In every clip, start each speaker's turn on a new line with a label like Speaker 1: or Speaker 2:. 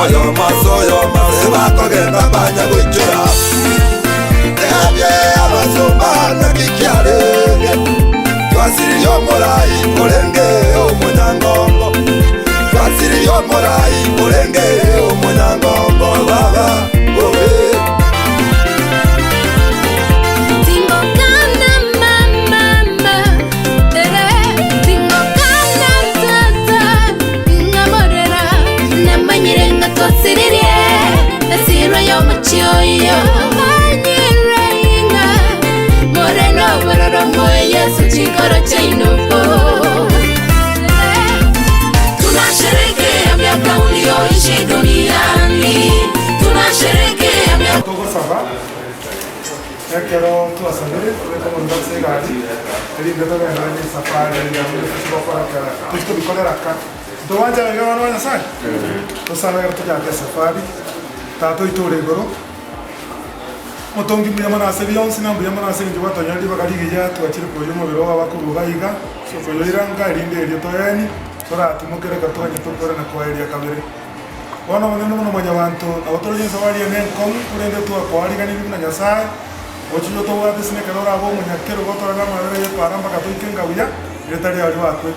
Speaker 1: Oyomo ase oyomo ase bakogenda mbanya goichora. Tebie abasomba naki kiarenge, Twasiririe omorai orenge omonyangongo, Twasiririe omorai orenge omonyangongo, Baba obe.
Speaker 2: Tingokana mama, ere tingokana tata, ng'amorera namanyire ng'a twasiririe esirwa y'omochie oyo manyire ng'a more nobororo moe Yesu chinkoro chiaino po. Tunasherekea miaka ulioishi duniani, tunasherekea miaka
Speaker 3: Togosaba ekero twasabire tobeke omonto ase egari, erinde togenderere ne esafari eria tochi gokora kera tochi tobikorera ka. Ntogwanchana iga abana ba Nyasaye? Tosabe ekero tochake esafari, Tata oito ore igoro, omotongi mbuya mono ase bionsi na mbuya mono ase eng'encho gwatonyora ribaga rigiya twachire koyia omobere oo abakorwa iga iga, ase okoyoira nka erinde erio toeni, toratimokere ekero toganyete okoirana kwaye eria kabere. Bono Omonene buna Mwanyabanto, nabo toroche esabari eye nenkong'u, korende twakoariganirie buna Nyasae, ogochia otobwate ase nekero orabe omonyakerogo otorore amabera y'epaara mpaka toike nka buya, erieta riao ribakwe.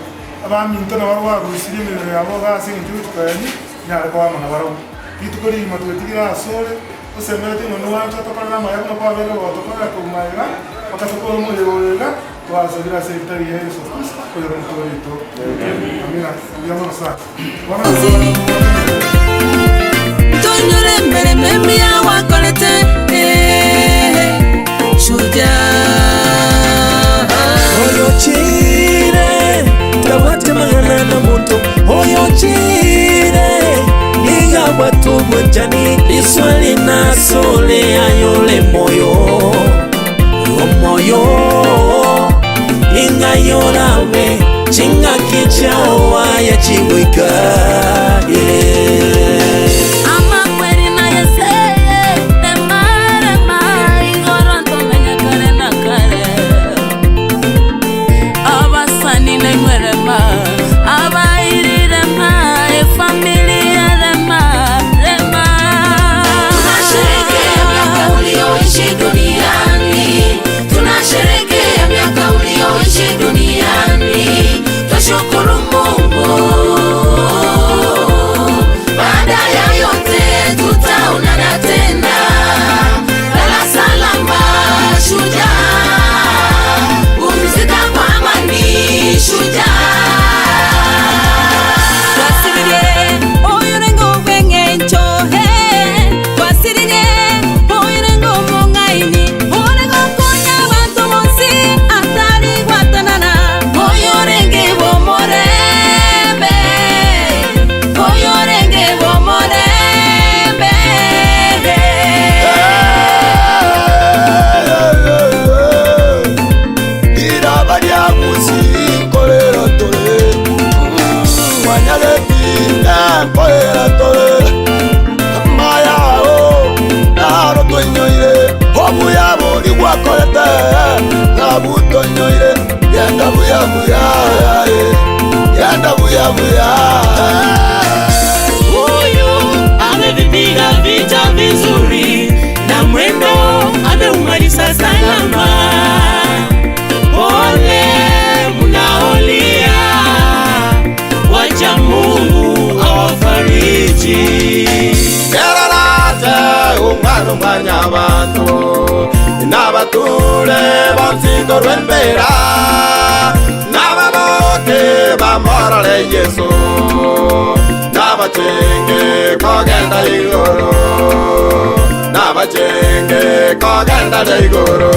Speaker 3: Abaminto nabarabwo barusirie emebere yabo iga ase engencho y'ogochia koyania, nyare koba amo nabarabwo. Rituko rigima twetigire asore, tosemeretie ng'a nwanche otokorere amaya buna kwabeire gotokorera korwa magega, mpaka tokore omoyega oyo iga, twasabire ase erieta ria Yeso Kristo, oyore Omotoori oito. Amina. Mbuya mono sana. Bono
Speaker 4: Tonyore emeremo emiya gwakorete, eh, shujaa.
Speaker 5: Oyochire tabwati amang'ana na monto, oyochire nigo abwate obwanchani, riswali nasore ayore moyo, omoyo ing'ai orabe ching'aki chiao aye chigoika yeah.
Speaker 4: Amakweri na Yese, rema, rema, igoro ntomenye kare na kare. Abasani nainwe rema, abairi rema, efamilia rema, rema.
Speaker 2: Tunasherehekea miaka ulioishi duniani, tunasherehekea miaka ulioishi duniani, twashukuru Mungu. Baada ya yote tutaonana tena, lala salama shujaa, pumzika kwa amani shujaa.
Speaker 4: Twasiririe oyorengo bw'eng'encho, eh, twasiririe oyorengo omong'aini, ore gokonya abanto bonsi atari gwatanana,
Speaker 2: Oyorenge bw'omorembe, oyorenge bw'omorembe.
Speaker 1: Riraba riagusi nkorera tore mwanyageti nkorera tore amayao naro twenyoire obuya bori gwakorete nabutonyoire genda buya buya genda buya buya
Speaker 5: Huyu amevipiga vita vizuri na mwendo ameumaliza salama. Pole mnaolia, wacha Mungu awafariji.
Speaker 1: Kerarate omwana omwanyabanto nabature bonsi korwa embera nababoke bamorore Yesu nabachenge kogenda igoro nabachenge kogenda igoro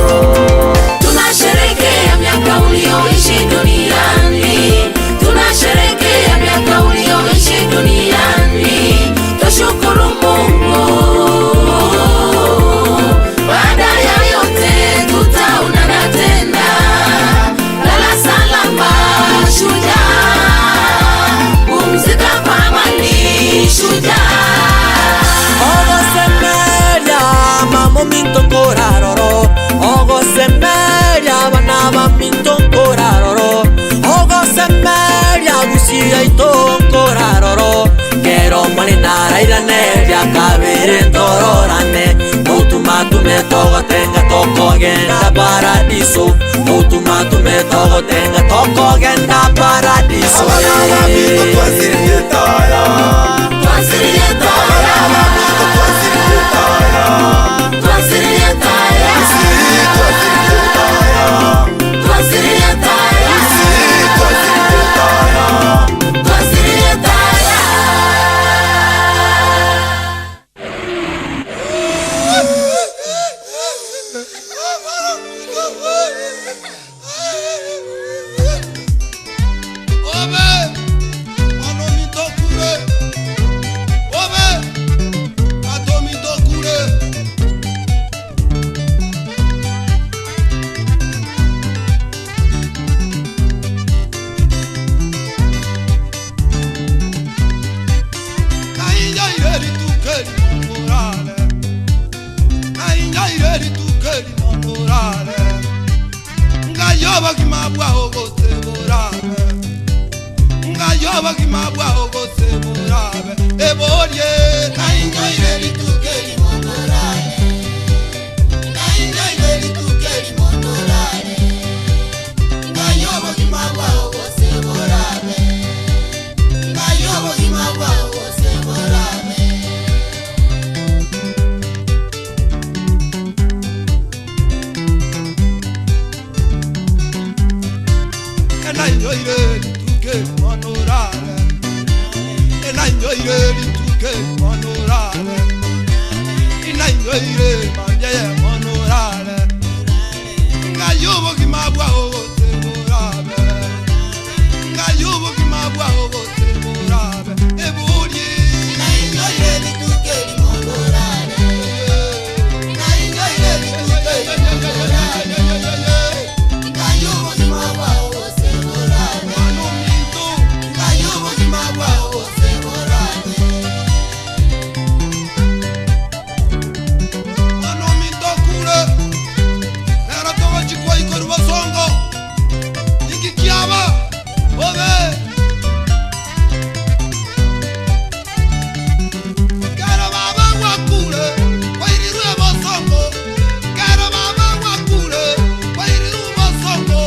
Speaker 2: Tunasherehekea miaka ulioishi duniani, tunasherehekea miaka ulioishi duniani, twashukuru Mungu. Baada ya yote tutaonana tena, lala salama shujaa, pumzika kwa amani shujaa.
Speaker 5: Ogosemeria mama ominto nkoraroro ogosemeria paradiso Totumatume togotenga tokogenda paradiso
Speaker 1: Abana bamito twasiririe taya
Speaker 2: Twasiririe taya
Speaker 1: Abana bamito twasiririe taya
Speaker 2: Twasiririe taya
Speaker 1: Twasiririe taya
Speaker 2: Twasiririe taya
Speaker 1: Twasiririe taya
Speaker 2: Twasiririe taya
Speaker 1: Obe, manomitokure. Obe, atomitokure. Nainjaire rituke limondorale. Nainjaire rituke limondorale. Ngayoba kimabwa ogoseborame. Ngayoba kimabwa ogoseborame. Eborie nainjaire rituke limondorale. Nainjaire rituke limondorale. Ngayoba kimabwa ogoseborame. Ngayoba kimabwa ogoseborame. Enanyoire rituke monorare. Enanyoire rituke monorare. Inanyoire manjeye monorare. Ngayobo kimabwa ogose borabe. Ngayobo kimabwa ogose borabe. Eburi. Enanyoire rituke monorare. Enanyoire rituke monorare. Ngayobo kimabwa ogose borabe. Mano minto. Ngayobo kimabwa ogose borabe. Mano minto kure. Nero togochikwa ikoru bosongo. Inki kiaba. Obe. Kero baba wakure, wairirwe bosongo. Kero baba wakure, wairirwe bosongo.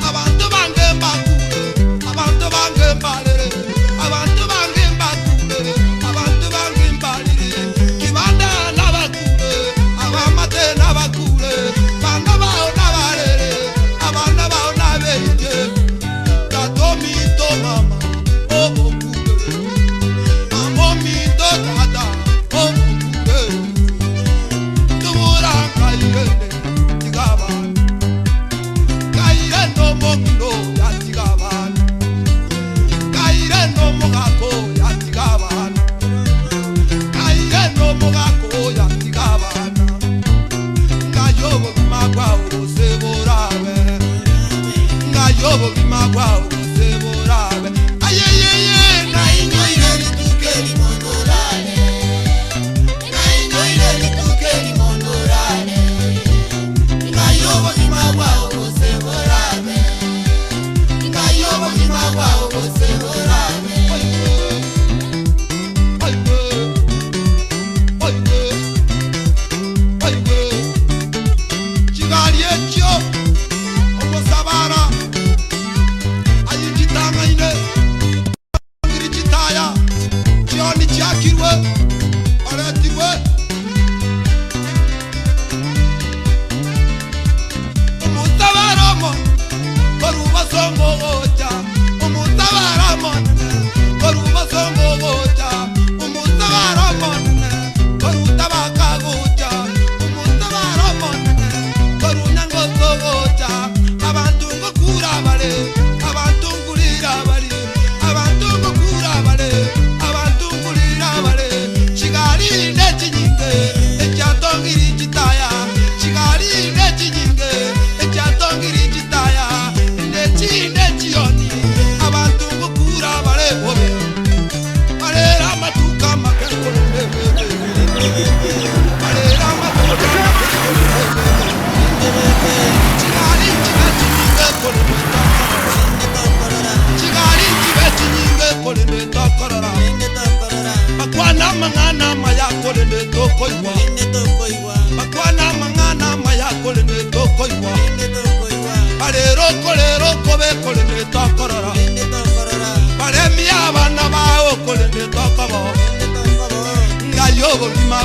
Speaker 1: Abantu bange mbakure, abantu bange mbalere, abantu bange mbakure, abantu bange mbalire. Kibanda n'abakure, abamate n'abakure, bana bao n'abarere, abana bao n'abeije. Tatomito mama, obokure. Mamomito tata, obokure. Tubura kairene, tigabana. Kaireno mondo ya tigabana. Kaireno mogako ya tigabana. Kaireno mogako ya tigabana. Ngayobo kimagwa oseborabe. Ngayobo kimagwa oseborabe. Ayeyeye nainyoire rituke limondorale. Nainyoire rituke limondorale. Ngayobo kimagwa oseborabe. Ngayobo kimagwa oseborabe.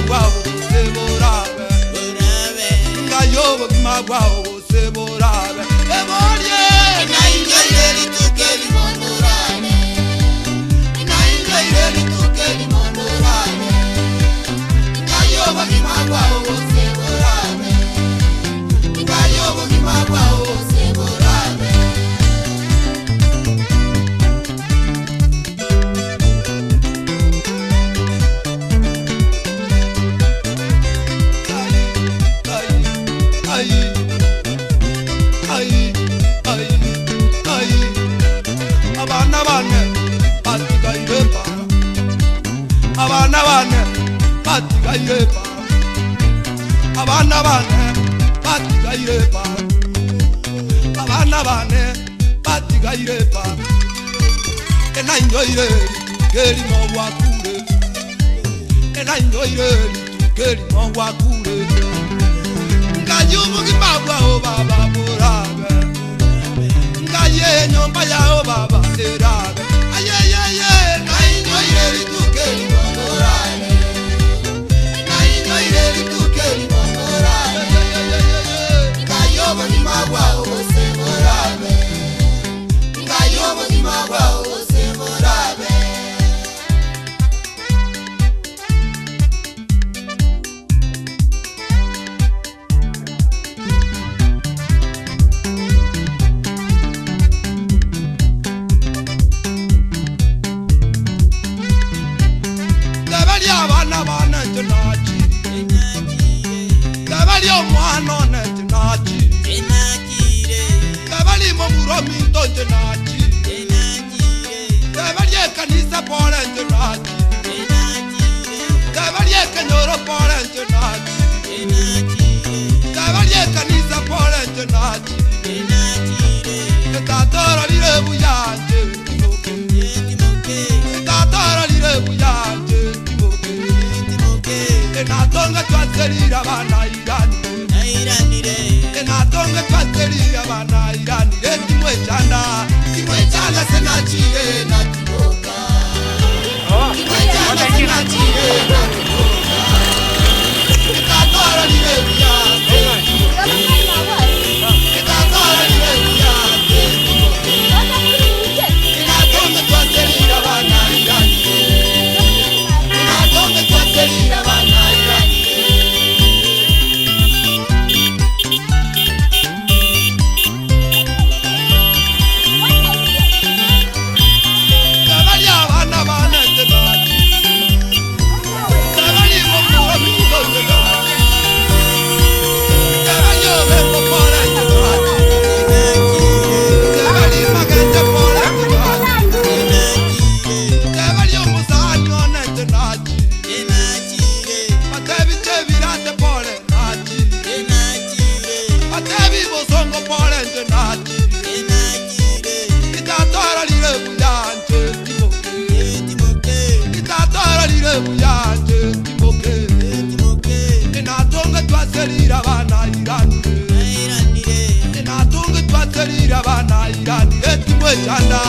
Speaker 1: bwao gose borabe Ngai obogima bwao gose borabe Eborie
Speaker 2: Nainyoire rituko erimondorane Nainyoire rituko erimondorane Ngai obogima bwao gose borabe Ngai obogima bwao gose borabe
Speaker 1: Ai, ai, ai, ai, ai. Abana bane batigaire para Abana bane batigaire para Abana bane batigaire para Abana bane batigaire para Enainyoire rituko wakure Enainyoire rituko wakure Ngaye ubugima bwao baba burabe Ngaye nyomba yao baba erabe Ayeyeye
Speaker 2: Nainyoire rituko erimondorane Nainyoire rituko erimondorane Ngai obogima bwao gose borabe Ngai obogima bwao gose borabe
Speaker 1: Lebali abana bana nje nachire Lebali omwana one nje nachire Lebali momuro minto nje nachire Lebali ekanisa pole nje nachire Lebali ekenyoro pole nje nachire Lebali ekanisa pole nje nachire Etatoro lire buyanje ndimoke Etatoro lire buyanje ndimoke Enatonga twaserira bana iranire Enatonga twaserira bana iranire Timwe chanda
Speaker 2: Kimwe chana senachire natimoka Kimwe chana senachire natimoka Etatoro lire buyanje Etatoro lire buyanje Enatonga twaserira bana iranire Enatonga twaserira bana iranire
Speaker 1: Lebali abana bana nje nachire Lebali momuro minto nje nachire Lebali obembo pole nje nachire Lebali magende pole nje nachire Lebali omusani one nje nachire Batebi chebirate pole nachire Batebi bosongo pole nje nachire Itatoro lire buyanje ndimoke Itatoro lire buyanje ndimoke Enatonga twaserira bana iranire Enatonga twaserira bana iranire Timwe chanda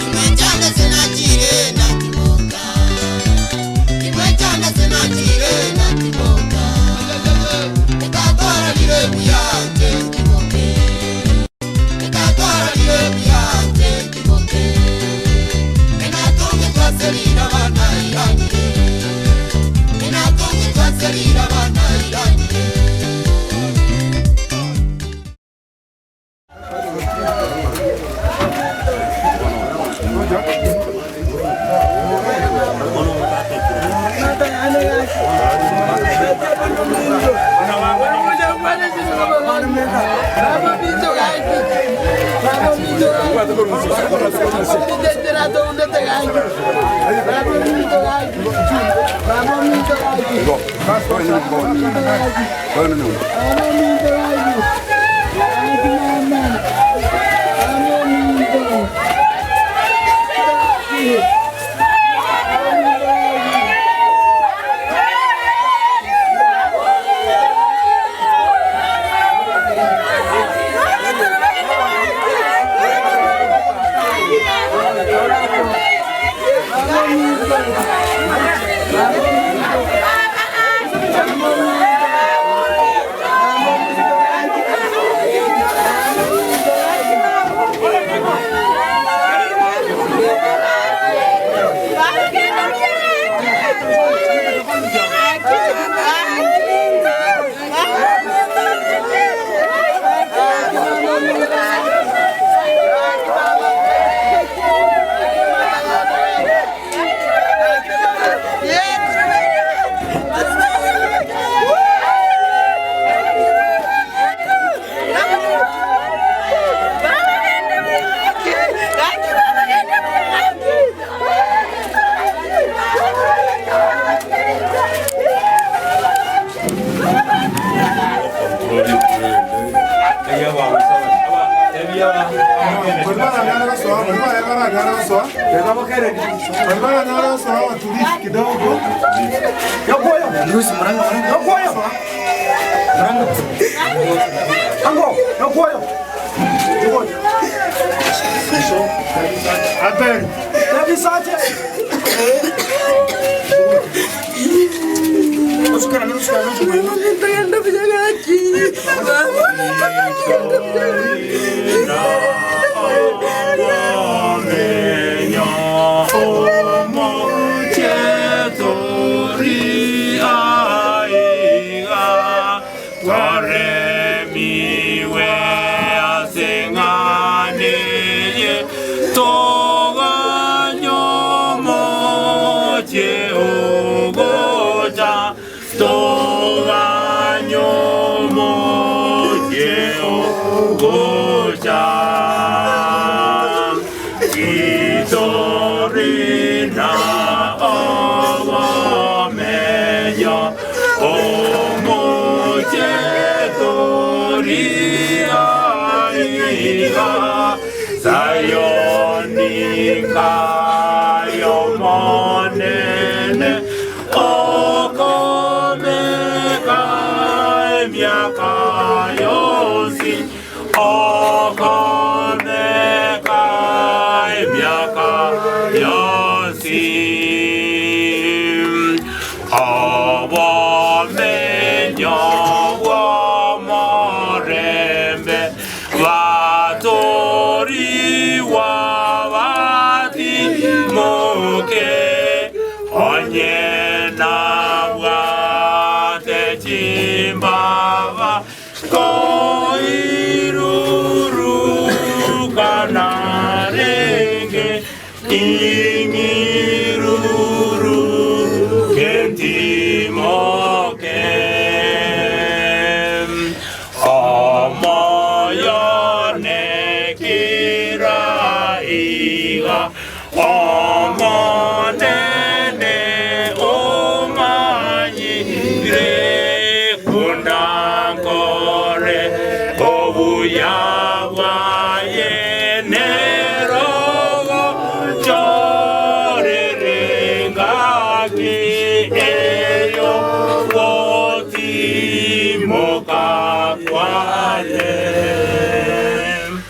Speaker 2: Kimwe chana senachire natimoka Kimwe chana senachire natimoka Etatoro lire buyanje ndimoke Etatoro lire buyanje ndimoke Enatonga twaserira bana iranire Enatonga twaserira bana iranire
Speaker 4: Thank you.
Speaker 3: Bari baranyare gosoa, bari bare baranyare gosoa, bari baranyare gosoa watulifu kidogo. Aperi.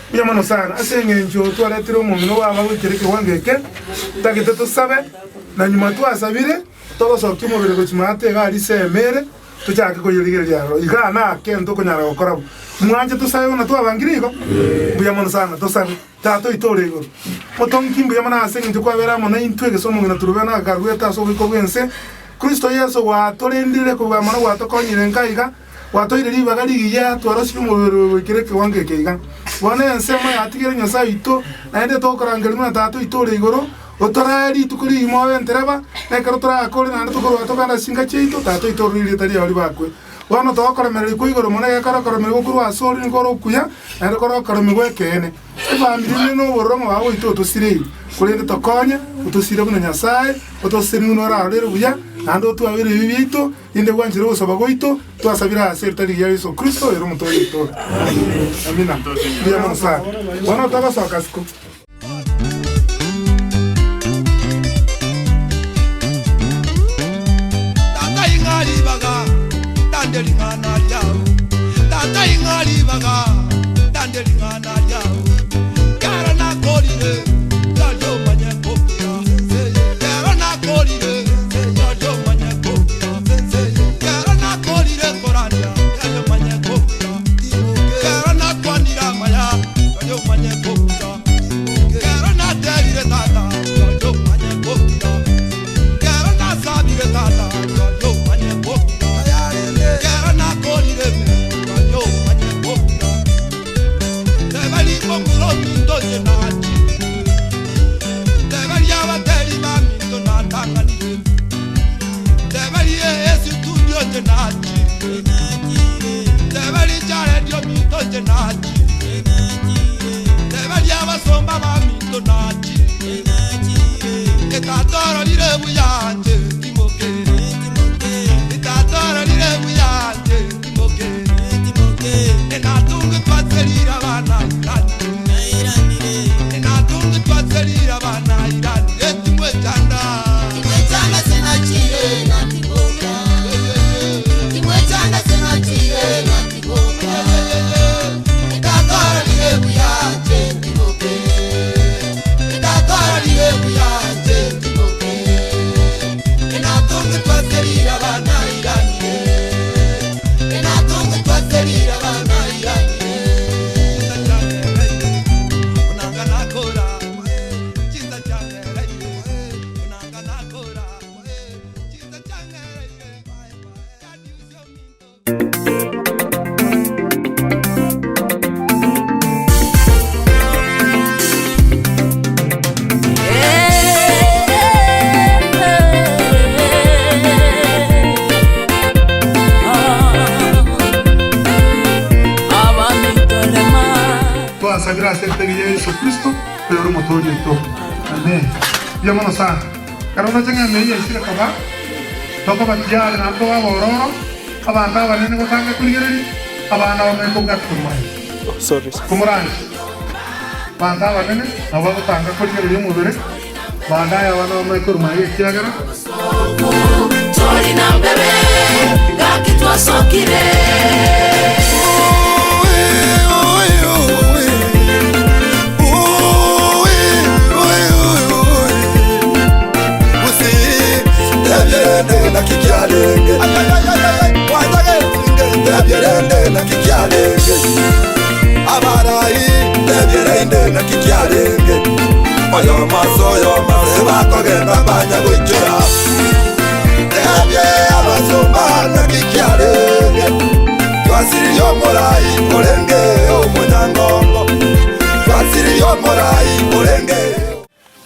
Speaker 3: Mbuya mono sana ase eng'encho twaretire omong'ina obo agoikera ekewango eke, tagete tosabe, na nyuma twasabire, togosokia omobere gochia maate iga aria sehemu ere, tochake koyerigereria aroro. Iga nake ntokonyara gokora bo. Mwanche tosabe buna twabangire igo? Mbuya mono sana, tosabe. Tata oito ore igoro, motongi mbuya mono ase eng'encho kwabera amo naintwe egese omong'ina Turubena akaruete ase oboiko bw'ense. Kristo Yeso gwatorendire kobua mono gwatokonyire nka iga, Gwatoire ribaga rigiya, twarosirie omobere oyo goikera ekewango eke iga. Bono ensemo yatigeire Nyasae oito, naende tokorangeria buna Tata oito ore igoro, otorae rituko rigima obe entereba, na ekero torakore naende tokorua togende ase chinka chiaito, Tata oito orure erieta riao ribakwe. Bono togokoremereria kwa igoro mono egekora okoremerigwa korwa ase ore nigo kore okuya, naende kore okoremigwa ekeene. Efamiri ende nobororo ng'a baba oito otosireire, korende tokonye, otosire buna Nyasae, otosesenie buna orarorere buya, naende otwabere ebibe biaito, Rinde gwanchire ogosaba gwaito, twasabire ase erieta rigiya ria Yeso Kristo, ere Omotoori oito ore. Amina. Mbuya mono sana. Bono togosoka isiko.
Speaker 1: Tata ing'a ribaga, tande ring'ana riao. Tata ing'a ribaga, tande ring'ana riao. Kero nakorire, riaria omanye kobuya. Kero nakorire, riaria omanye kobuya. Kero nakorire korandia, riaria omanye kobuya. Kero nakwanire amaya, riaria omanye kobuya. Kero naterire tata, riaria omanye kobuya. Kero nasabire tata, riaria omanye kobuya. Kero nakorire me, riaria omanye kobuya. Tebari momuro minto nyenachi. Tebari abateri ba minto natanganire. Tebari esi studio nyenachi. Tebari charedio minto nyenachi. Tebari abasomba ba minto nachi. Etatoro rire buyanje timoke. Etatoro rire buyanje timoke. Enatunga twaserira abana itatu.
Speaker 3: Goetera ase eritegi ria Yeso Kristo, oyore Omotooria oito. Amen. Mbuya mono sana. Ekero ndoche ng'a emeyio yaisire koba, tokoba tiyari naende tobe abororo, abanto abanene gotange korigereria, abana bamenye kobwata korwa aye. Komoranche, abanto abanene nabo bagotanga korigereria omobere, baadaye abana bamenye korwa aye ekiagera.
Speaker 4: Tori na mbebe gaki twasokire.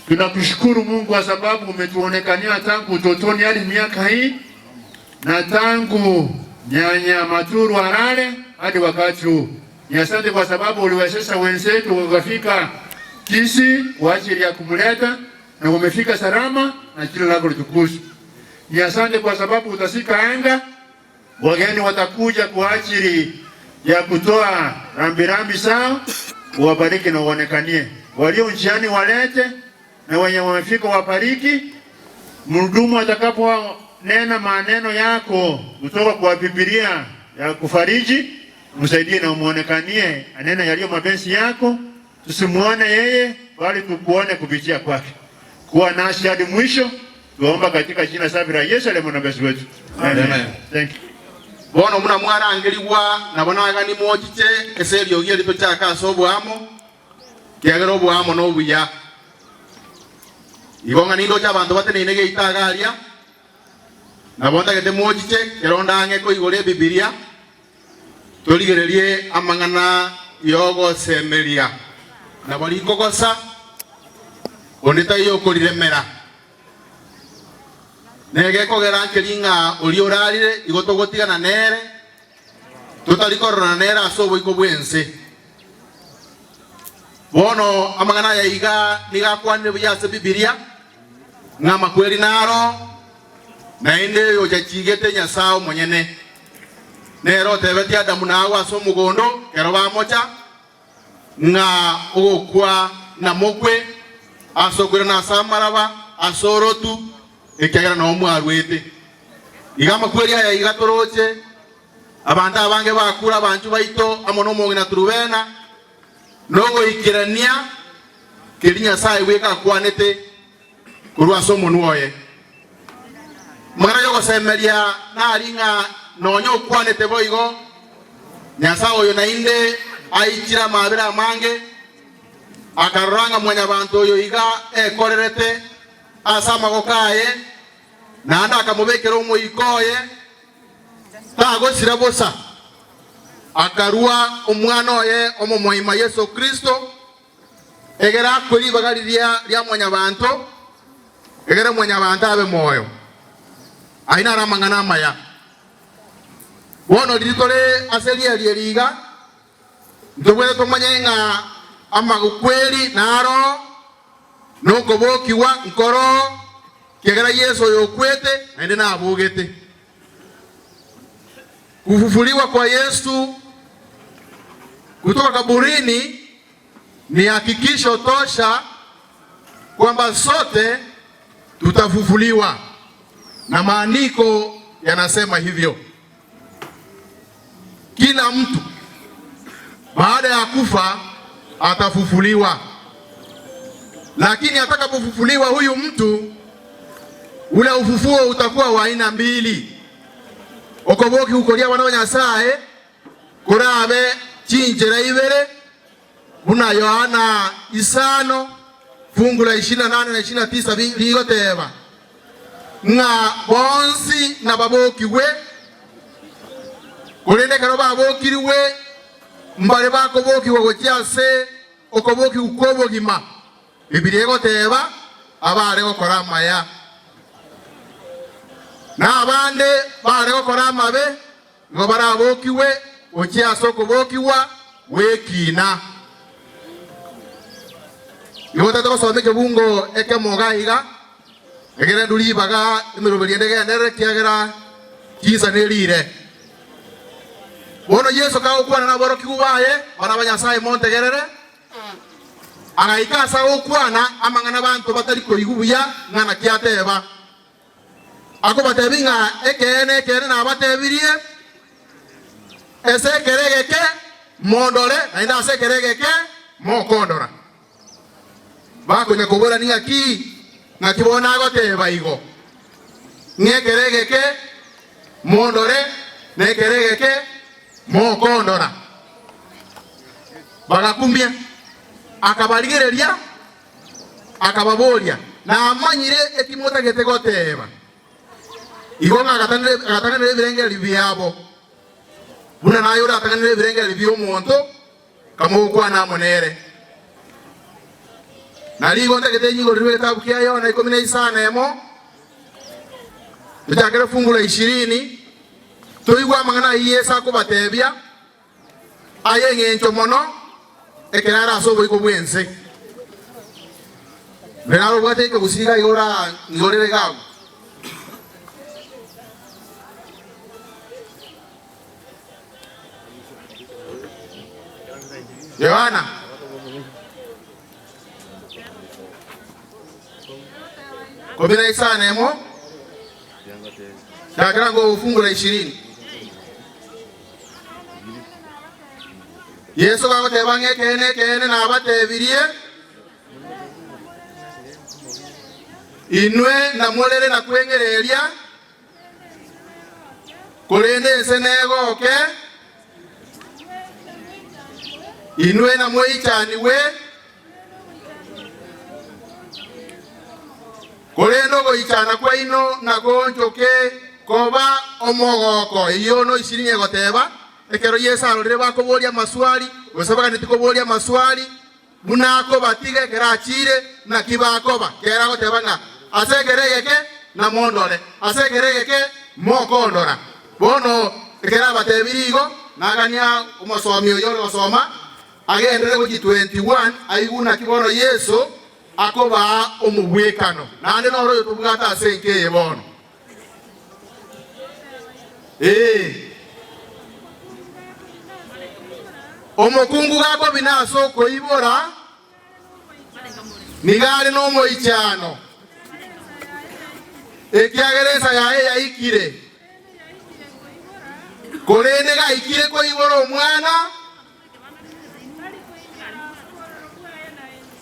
Speaker 6: Tunakushukuru Mungu kwa sababu umetuonekania tangu utotoni hadi miaka hii na tangu nyanya Maturu alale hadi wakati huu. Ni asante kwa sababu uliwezesha wenzetu wakafika Kisii kwa ajili ya kumleta na wamefika salama na jina lako litukuzwe. Ni asante kwa sababu utashika anga, wageni watakuja kwa ajili ya kutoa rambirambi zao, uwabariki na uonekanie. Walio njiani walete na wenye wamefika wabariki. Mhudumu atakaponena maneno yako kutoka kwa Biblia ya kufariji, msaidie na umuonekanie anene yaliyo mapenzi yako, tusimuone yeye bali tukuone kupitia kwake. Kuwa nasi hadi mwisho, tuomba katika jina safi la Yesu aliye mwombezi wetu. Amen. Thank you.
Speaker 7: Bono buna mwarangerigwa, nabo nagani mochiche ase eriogi eri tochake ase oboamo, ekiagera oboamo nobuya. Igo ng'a nindoche abanto bateneine geita iga aria, nabo ntagete mochiche ekero nde ang'e koigora Ebibilia, torigererie amang'ana y'ogosemeria. Nabo rikogosa, onde taiyo okoriremera. Negekogera nkeri ng'a oria orarire igo togotigana nere, totari kororana nere ase oboiko bw'ense. Bono amang'ana aya iga nigo akwanire buya ase Bibilia, ng'a amakweri naro, naende oyochachigete Nyasae omonyene, nere otebetie Adamu na Hawa ase omogondo ekero bamocha, ng'a ogokwa namokwe ase okoirana ase amaraba, ase orotu, ekiagera nao mwarwete. Iga amakweri aya iga toroche, abanto abange bakure abanchwa baito amo nomong'ina Turubena, nogoikerania keria Nyasae bweka akwanete korwa ase omonwa oye. Amang'ana y'ogosemeria nari ng'a nonya okwanete boigo, Nyasae oyo naende aichire amaabera amange, akarora ng'a mwanyabanto oyo iga ekorerete ase amaboko aye, naende akamobekera omoika oye, tagosira bosa, akarua Omwana oye omomoima Yeso Kristo, egere akwe ribaga riria ria mwanyabanto, egere mwanyabanto abe moyo. Ayio naro amang'ana amaya. Bono riria tore ase rieri eri iga, ntobwenerete tomanye ng'a amakweri naro, na okobokigwa nkoro, ekiagera Yeso oyo okwete naende nabogete. Kufufuliwa kwa Yesu kutoka kaburini ni hakikisho tosha kwamba sote tutafufuliwa, na maandiko yanasema hivyo. Kila mtu baada ya kufa atafufuliwa, lakini atakapofufuliwa huyu mtu, ule ufufuo utakuwa wa aina mbili. Okobokia koria abana ba Nyasae korabe chinchera ibere, buna Yohana isano fungu la ishirini na nane na ishirini na tisa rigoteba, ng'a bonsi nababokigwe, korende ekero babokirigwe mbare bakobokigwa gochia ase okobokigwa kw'obogima. Bibilia egoteba, Abare gokora amaya, na abande bare gokora amabe, nigo barabokigwe gochia ase okobokigwa gw'ekina. Igo otagete gosoma ekebungo ekemo iga iga, egere ndue ribaga emeroberi ende egenderere ekiagera chinsa nerire. Bono Yeso kagokwana naborokigwa baye, Bana ba Nyasae montegerere, agaika ase agokwana amang'ana abanto batari koigwa buya ng'a naki ateba. Akobatebia ng'a ekeene, ekeene nabatebirie, Ase ekero egeke mondore, naende ase ekero egeke mokondora. Bakonya koborania ng'aki, ng'aki bono agoteba igo, ng'a ekero egeke mondore, na ekero egeke mokondora. Bagakumia, akabarigereria, akababoria, Namanyire eki motagete goteba. Igo ng'a agatang'anera ebirengererio biabo, buna naye oratang'anere ebirengererio bi'omonto kamogokwana amo nere. Na rigo ntagete inyigorirwe egetabu kia Yohana ikomi na isano emo, tochakere fungu la ishirini, toigwe amang'ana ayio Yeso akobatebia, ay'eng'encho mono ekero are ase oboiko bw'ense. Onde nare obwate ekegusii iga iga orang'igorere iga agwo. Yohana. Kumi na isano emo, chakera ngo fungu la ishirini. Yeso gagoteba ng'a ekeene, ekeene, nabatebirie, inwe namorere na kweng'ereria, korende ense negoke, inwe namoichanigwe, Korende ogoichana kwaino nagoonchoke koba omogoko. Eyio noisiri egoteba, ekero Yeso arorire bakoboria amaswali, gose baganeti koboria amaswali, buna akobatiga ekero achiire, naki bakoba? Ekero agoteba ng'a ase ekero egeke namondore, ase ekero egeke mokondora. Bono ekero abatebirie igo, nagania omosomi oyio ore gosoma agenderere gochia 21 aigwe naki bono Yeso akobaa omogwekano, naende noro oyo tobwate ase enka eye bono. Ee. Omokungu gakobina ase okoibora, nigo are nomoichano, ekiagera ensa yaye yaikire. Korende gaikire koibora omwana,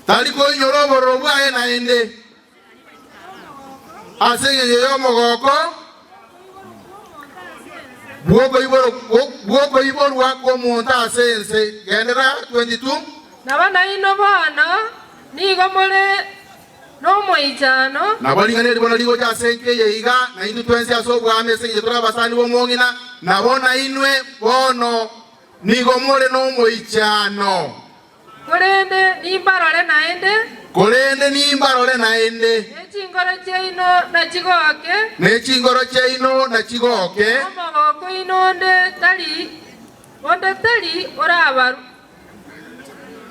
Speaker 7: Tari koinyora obororo bwaye naende, ase engencho y'omogoko bw'okoiborwa kw'omonto ase ense. Genderera 22.
Speaker 8: Nabo nainwe bono nigo more nomoichano.
Speaker 7: Nabo ring'ana eri bono rigocha ase enka eye iga, na intwe twensi ase obwami, ase engencho tore abasani b'omong'ina, nabo nainwe bono Nigo more nomoichano.
Speaker 8: Korende nimbarore naende.
Speaker 7: Korende nimbarore naende.
Speaker 8: Ne chingoro chiaino nachigoke.
Speaker 7: Ne chingoro chiaino nachigoke.
Speaker 8: Omogoko oino onde tari, onde tari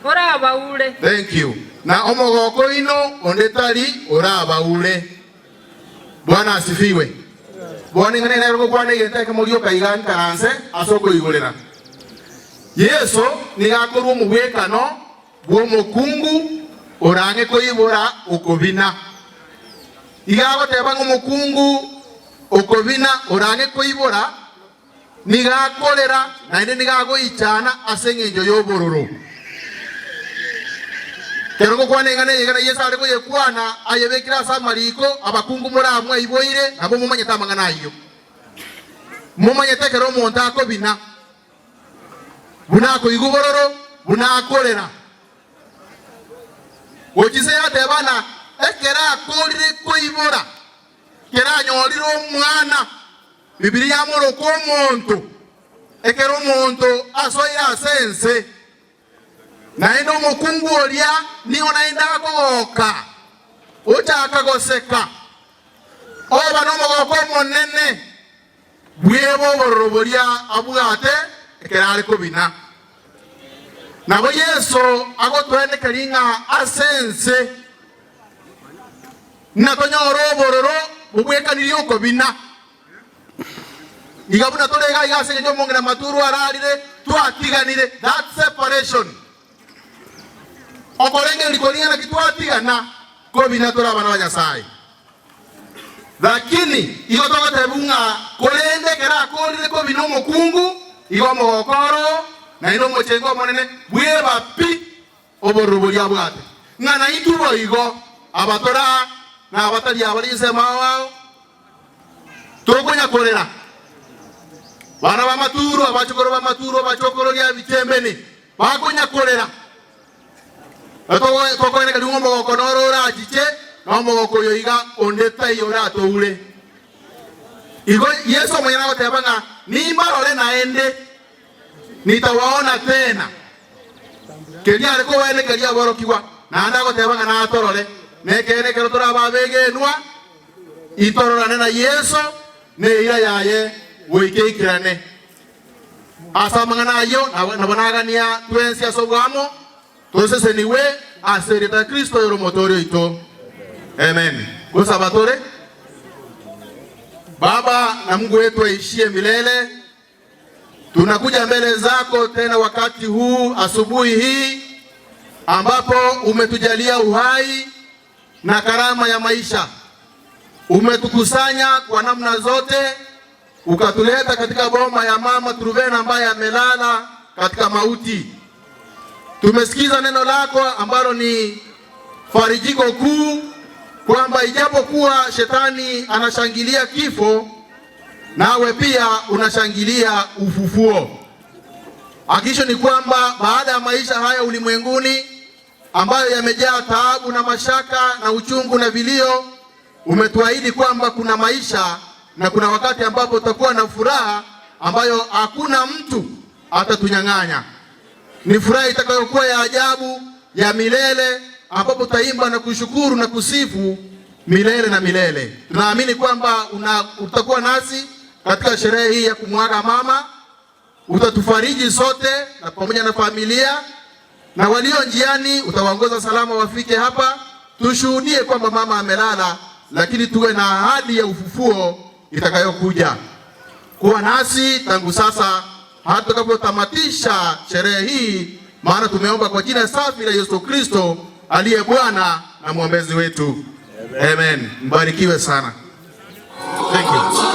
Speaker 8: orabaure.
Speaker 7: Thank you. Na omogoko oino onde tari orabaure. Bwana asifiwe. Bono ing'ana ere gokwana egento ekemo gioka iga nkaranse ase okoigorera. Yeso nigo akorwa omogwekano bw'omokungu orang'e koibora okobina. Iga agoteba ng'a omokungu okobina orang'e koibora Nigo akorera, naende nigo agoichana ase engencho y'obororo. Ekero ngokwana eng'ana eye ekero Yeso are koyekwana, ayebekire ase amariko, abakungu more aa mwaiboire, nabo momanyete amang'ana ayio. Momanyete ekero omonto akobina, buna akoigwa obororo, buna akorera. Gochia inse yateba ng'a ekero akorire koibora, ekero anyorire omwana, Bibilia yamoroka omonto ekero omonto asoire ase ense, naende omokungu oria nigo naende akogoka, ochaka goseka, oba nomogoko omonene bweba obororo boria abwate ekero are kobina. Nabo Yeso agotwenekeria ng'a ase ense natonyore obororo bobwekanirie okobina. Iga buna tore iga iga ase engencho omong'ina Maturu ararire, twatiganire, that separation. Okorengereria koria ng'a naki twatigana, kobina tore abana ba Nyasae. Lakini igo togotebiwa ng'a korende ekero akoorire kobina omokungu, igo omogoko oro, naende omochengo omonene bweba pi obororo boria abwate. Ng'a naintwe boigo, abatore aa na abatari abare ensemo ao ao, tokonya korera bana b'amaturo, abachokoro b'amaturo, abachokororia ebichembene, bakonya korera. Tokoeneka ng'a omogoko noro orachiche, na omogoko oyo iga onde taiyo oratoure. Igo Yeso omonyene agoteba ng'a nimbarore naende, nitawaona tena. Keria are kobaenekeria aborokigwa, naende agoteba ng'a natorore. Nekeene ekero torabe abegenwa, itororane na Yeso neira yaye goika eikerane. Ase amang'ana ayio nabo nagania twensi ase oboamo tosesenigwe ase erieta ria Kristo oyore Omotooria oito. Amen. Gosaba tore. Baba na Mungu wetu aishie milele, tunakuja mbele zako tena wakati huu asubuhi hii ambapo umetujalia uhai na karama ya maisha. Umetukusanya kwa namna zote ukatuleta katika boma ya mama Truvena ambaye amelala katika mauti. Tumesikiza neno lako ambalo ni farijiko kuu kwamba ijapokuwa shetani anashangilia kifo, nawe pia unashangilia ufufuo. Hakikisho ni kwamba baada ya maisha haya ulimwenguni ambayo yamejaa taabu na mashaka na uchungu na vilio, umetuahidi kwamba kuna maisha na kuna wakati ambapo utakuwa na furaha ambayo hakuna mtu atatunyang'anya. Ni furaha itakayokuwa ya ajabu ya milele, ambapo utaimba na kushukuru na kusifu milele na milele. Tunaamini kwamba utakuwa nasi katika sherehe hii ya kumwaga mama, utatufariji sote na pamoja na familia na walio njiani utawaongoza salama wafike hapa, tushuhudie kwamba mama amelala, lakini tuwe na ahadi ya ufufuo itakayokuja. Kuwa nasi tangu sasa hata tutakapotamatisha sherehe hii, maana tumeomba kwa jina safi la Yesu Kristo aliye Bwana na mwombezi wetu. Amen. Amen. Mbarikiwe sana. Thank you.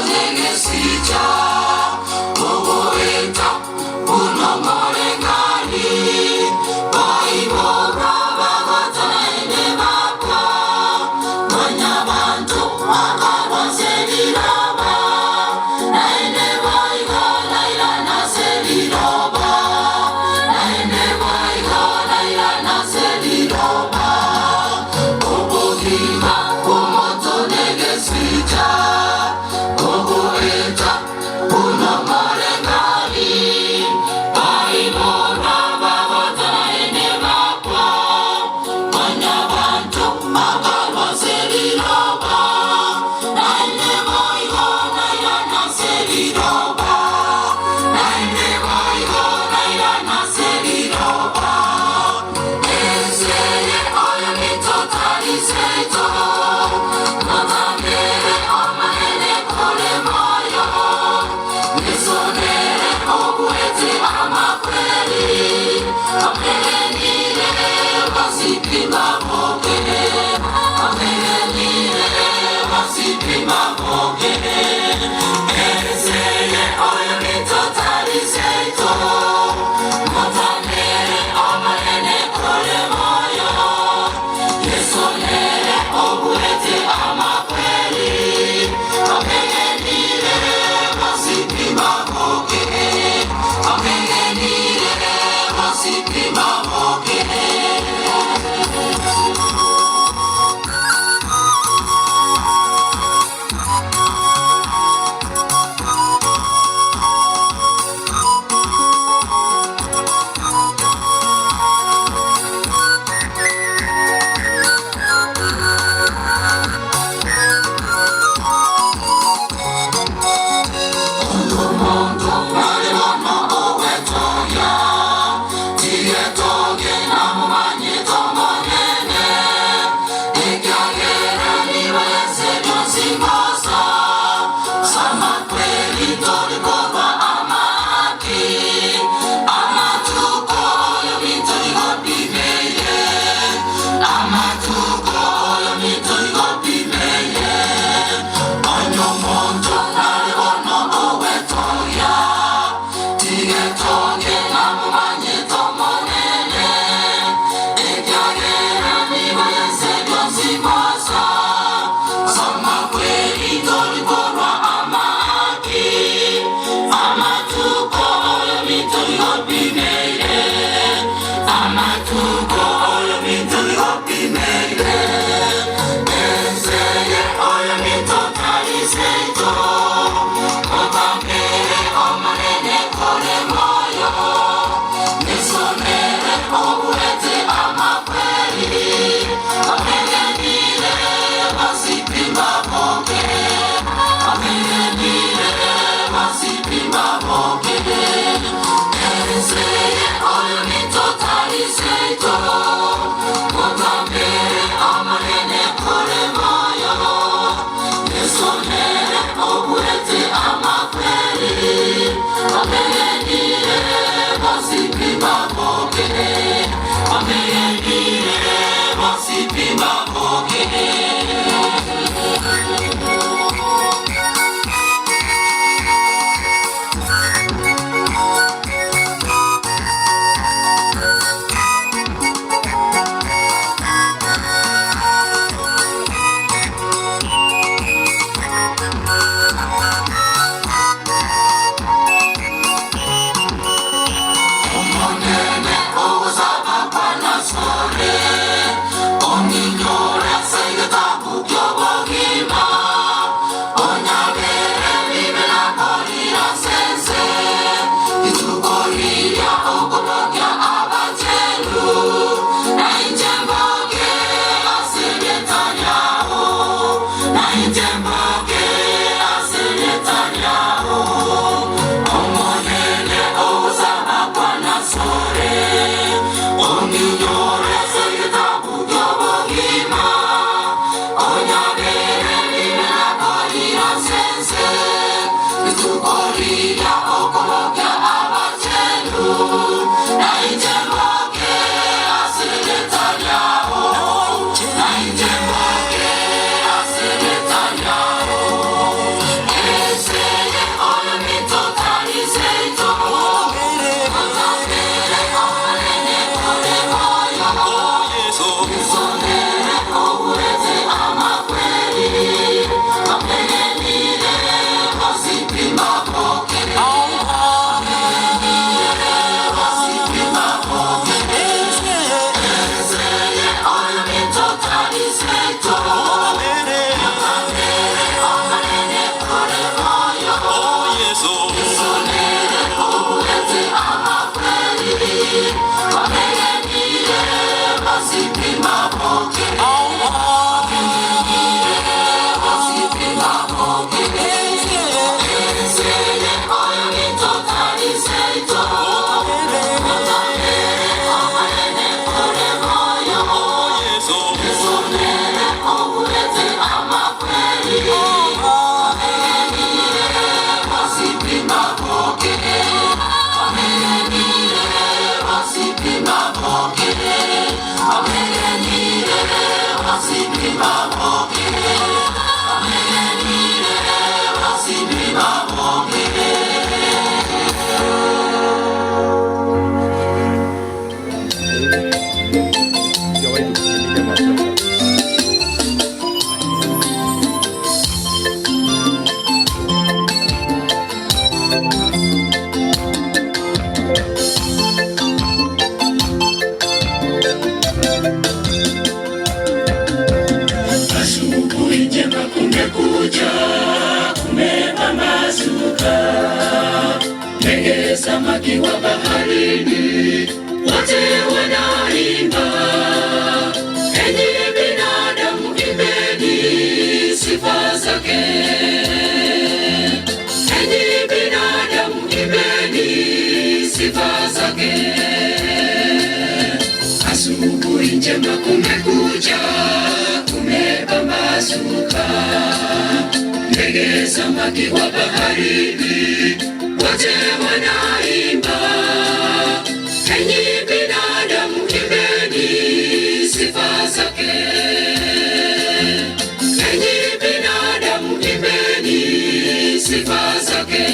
Speaker 2: Yeah.
Speaker 9: Asubuhi njema kumekucha, kumepambazuka. Ndege, samaki wa baharini, wote wanaimba. Enyi binadamu, imbeni sifa zake. Enyi binadamu, imbeni sifa zake. Asubuhi njema kumekucha, kumepambazuka. Ndege, samaki wa baharini, wote wanaimba. Enyi binadamu, imbeni sifa zake. Enyi binadamu, imbeni sifa zake.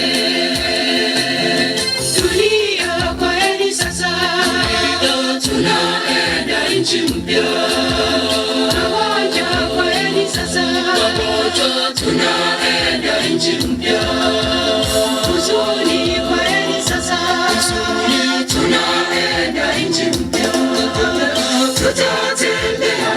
Speaker 9: Dunia kwa heri sasa, tunaenda nchi mpya. Pamoja kwa heri sasa, pamoja tunaenda nchi mpya. Huzuni kwa heri sasa, huzuni tunaenda nchi mpya. Tutatembea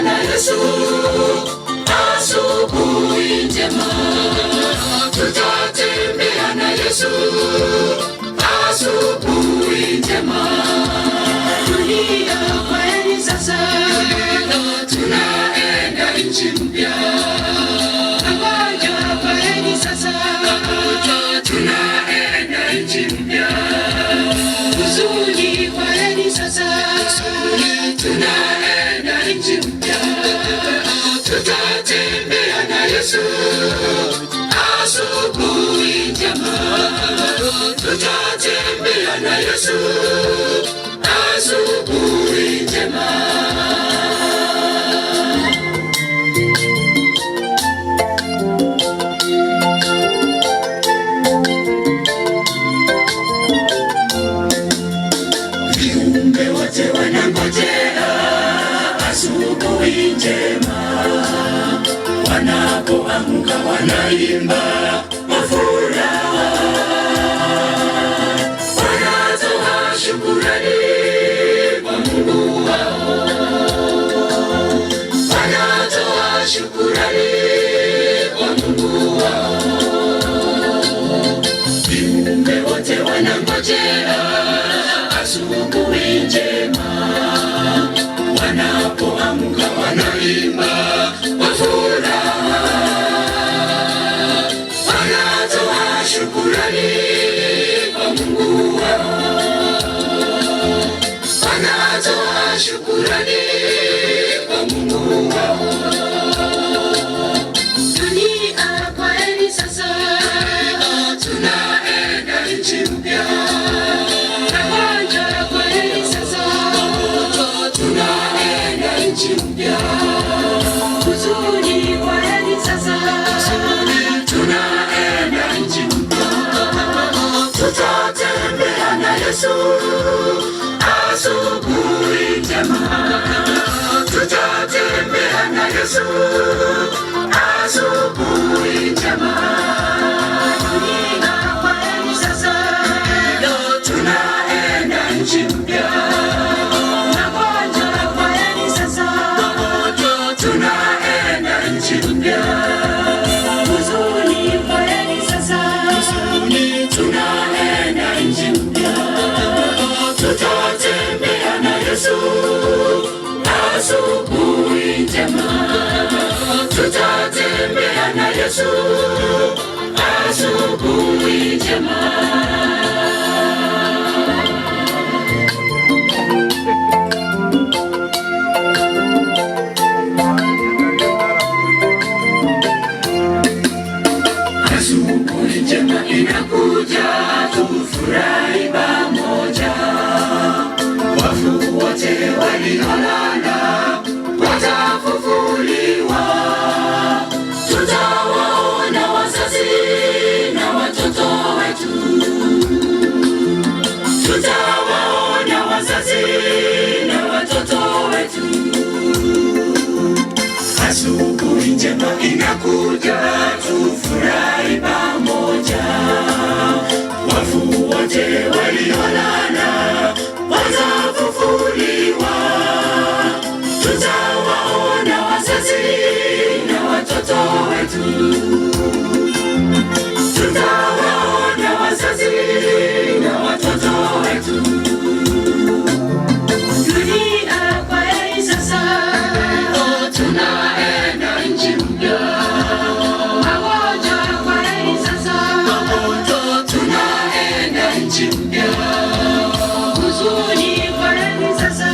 Speaker 9: nchi mpya. Wagonjwa kwaheri sasa, wagonjwa tunaenda nchi mpya. Huzuni kwaheri sasa, huzuni tunaenda nchi mpya. Tutatembea na Yesu asubuhi njema, tutatembea na Yesu asubuhi njema. Viumbe wote wanangojea asubuhi njema, wanapoamka wanaimba kwa furaha, wanatoa shukurani kwa Mungu wao, wanatoa shukurani kwa Mungu wao. Viumbe wote wanangojea asubuhi njema, wanapoamka wanaimba kwa furaha, wanatoa shukurani kwa Mungu wao, wanatoa shukurani kwa Mungu wao. Dunia kwaheri sasa, tunaenda nchi mpya. Wagonjwa kwaheri sasa, tunaenda nchi mpya. Huzuni kwaheri sasa, tunaenda nchi mpya. Tutatembea na Yesu asubuhi njema, tutatembea na Yesu asubuhi njema. Dunia kwaheri sasa, tunaenda nchi mpya. Wagonjwa kwaheri sasa, tunaenda nchi mpya. Huzuni kwaheri sasa, tunaenda nchi mpya. Tutatembea na Yesu asubuhi njema, tutatembea na Yesu asubuhi njema. Asubuhi njema inakuja, tufurahi pamoja. Wafu wote waliolala watafufuliwa. Tutawaona wazazi na watoto wetu. Tutawaona wazazi na watoto wetu. Asubuhi njema inakuja, tufurahi pamoja. Wafu wote waliolala watafufuliwa. Tutawaona wazazi na watoto wetu. Tutawaona wazazi na watoto wetu. Dunia kwaheri sasa, tunaenda nchi mpya. Wagonjwa kwaheri sasa, tunaenda nchi mpya. Huzuni kwaheri sasa,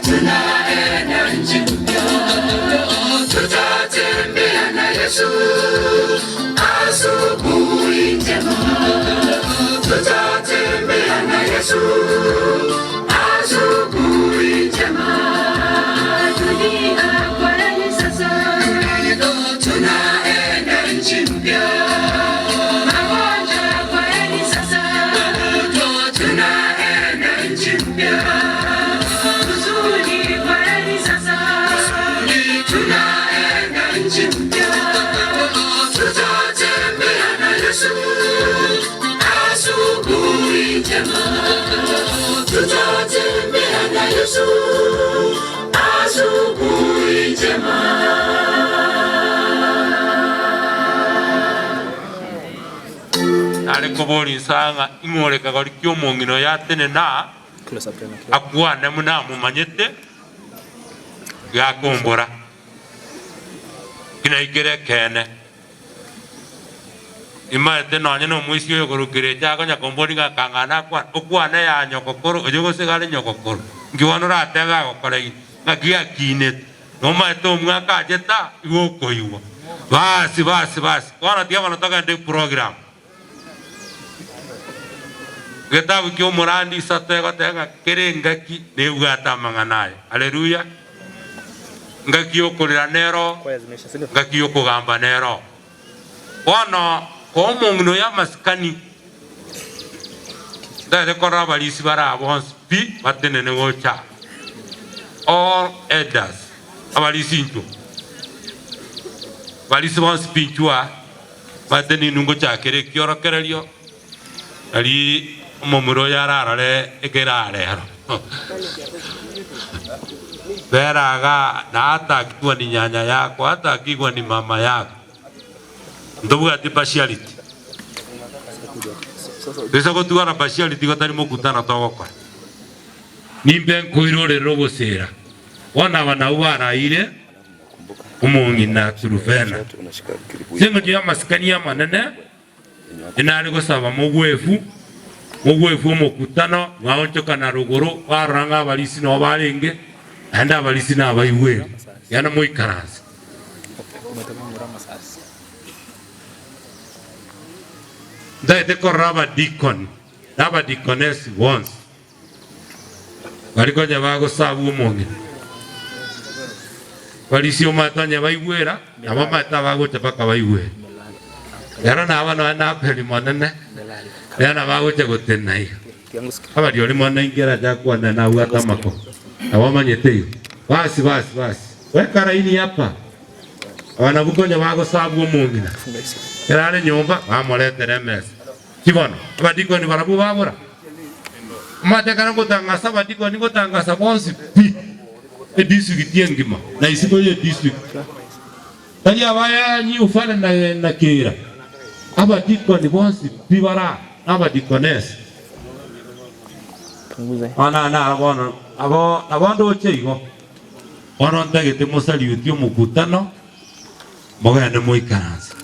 Speaker 9: tunaenda nchi mpya. Tutatembea na Yesu asubuhi njema, tutatembea na Yesu asubuhi njema. Dunia kwaheri sasa, tunaenda nchi mpya. Wagonjwa kwaheri sasa, tunaenda nchi mpya. Huzuni kwaheri sasa, tunaenda nchi mpya. Tutatembea na Yesu asubuhi njema, tutatembea na Yesu asubuhi njema.
Speaker 10: Nare koboria Nyasae ng'a ing'ore kegori ki'omong'ina oyo atenene aa, akwane buna amomanyete, gakombora. Kinaikire ekeene. Nimaete nonye nomoisia oyo korokire echa akonya komboria ng'a kang'ana akwane, okwane ya nyokokoro oyo gose gare nyokokoro. Nki bono oratebe agokoreire? Ng'aki akinete? Nomaete omwaka achete aa, igo okoigwa. Basi, basi, basi. Bono tiga bono togende eprogram. Egetabu ki'omorandi isato egoteba ng'a kera engaki nebwate amang'ana aye. Haleluya! Engaki y'okorera nero, engaki y'okogamba nero. Bono koa omong'ina oyo amasikani, ntagete korora abarisi bare aa bonsi pi batenene gocha aa. All elders, abarisi inchuo, abarisi bonsi pi inchuo aa. Omanyete ninwe ngochakera ekiorokererio, nari omomura oyo ararore ekere arero. Bera igaa na hata akigwa ni nyanya yako, hata akigwa ni mama yako. Ntobwati partiality. Toisa gotwara partiality igo tari mokutano togokora. Nimbe nkoirorera obosera. Bono aba nabwo baraire. Omong'ina Turufena. Ase engencho y'amasikani amanene, inare gosaba mogwefu, mogwefu omokutano, mwaonchoka na rogoro, barora ng'a abarisi nao barenge, naende abarisi nabaigweri. Genda moikaranse. Ntagete korora abadikoni na abadikonesi bonsi. Baria konya bagosabwa omong'ina, barisie omanyete onye baigwera, nabo omanyete abagocha mpaka baigwere. Ero naba nonya naberi monene, nere nabo agocha gotenena iga. Abari oria mono inki arache akwane nabwate amako, nabo omanyete igo. Basi basi basi, weka laini hapa. Aba nabwo konya bagosabwa omong'ina, ekero are nyomba bamoretera emesa. Ki bono? Abadikoni barabwo babora, Omanyete ekero ngotangasa abadikoni ngotangasa bonsi pi, edistrikiti engima na isiko y'edistrikiti. Tari abaya New-Valley na na Kiira, abadikoni bonsi pi bare aa, na abadikonesi. Bono naro bono nabo nabo ndoche igo. Bono ntagete mosariutie omokutano, mogende moikaranse.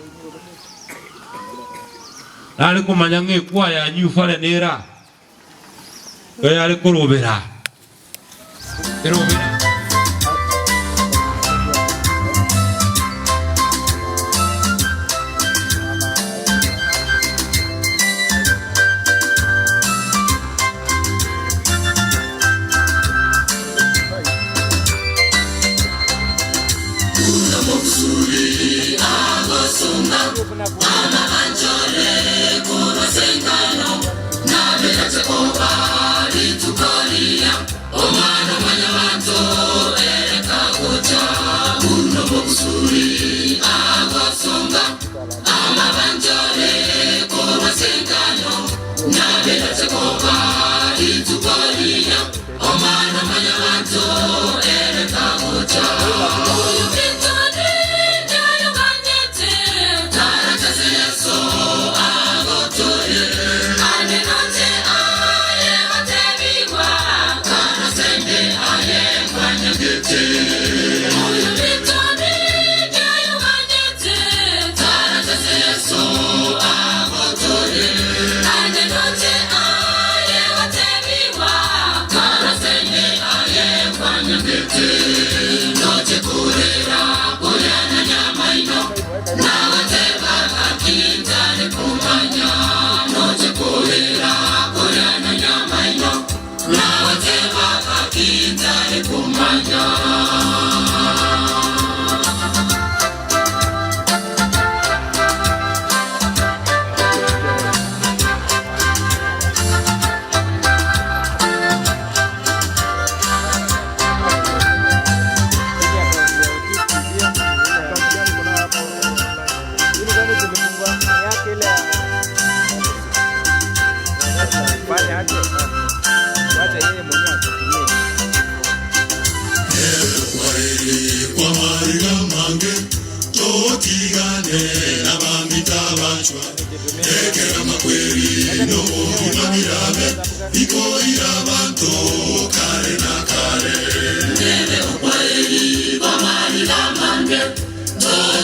Speaker 10: Nare komanya ng'a ekwaya ya New Valley nere aa, igo yare korobera aa, erobera aa.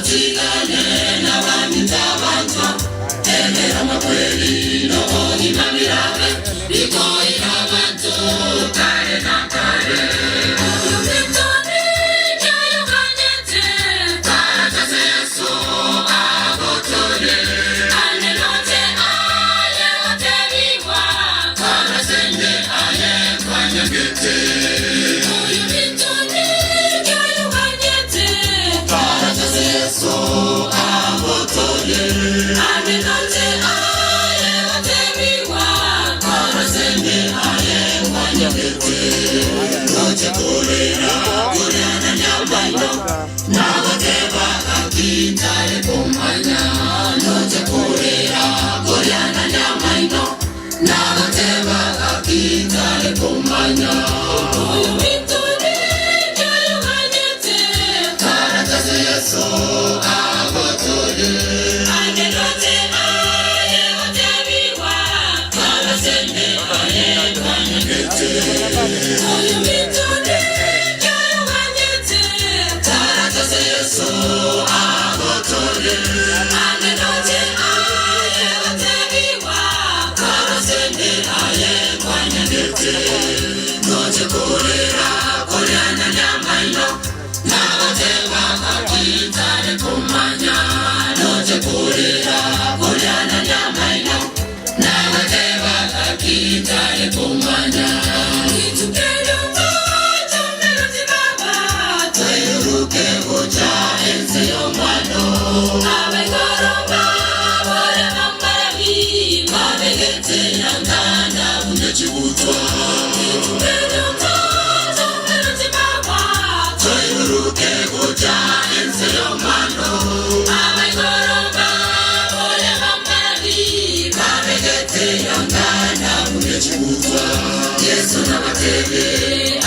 Speaker 9: Totigane n'abaminto abanchwa, Egera amakweri n'obogima birabe, Bikoira abanto kare na kare. Oyominto ninki oyoganyete? Karatasi Yeso agotorie. Ande noche aye gotebigwa, Karasende aye kwanyagete. Oyominto ninki oyoganyete? Karatasi Yeso agotorie. Ande noche aye gotebigwa, Karasende aye kwanyagete. Noche korera koriana nyamaino, Nagoteba gakitare kumanya. Noche korera koriana nyamaino, Nagoteba gakitare kumanya. Oyominto ninki oyoganyete? Karatasi Yeso agotorie. Ande noche aye gotebigwa, Karasende aye kwanyagete. Oyominto ninki oyoganyete? Karatasi Yeso agotorie. Ande noche aye gotebigwa, Karasende aye kwanyagete. Noche korera koriana nyamaino, Nagoteba gakitare kumanya. Noche korera koriana nyamaino, Nagoteba gakitare kumanya. Itukero tochomero tibaba, Tweruke gocha ense y'omwando. Abaigoro babore bambarabi, Babegete yangana bunye chibutwa. Itukero tochomero tibaba, Tweruke gocha ense y'omwando. Abaigoro babore bambarabi, Babegete yangana bunye chibutwa. Yesu n'abatebe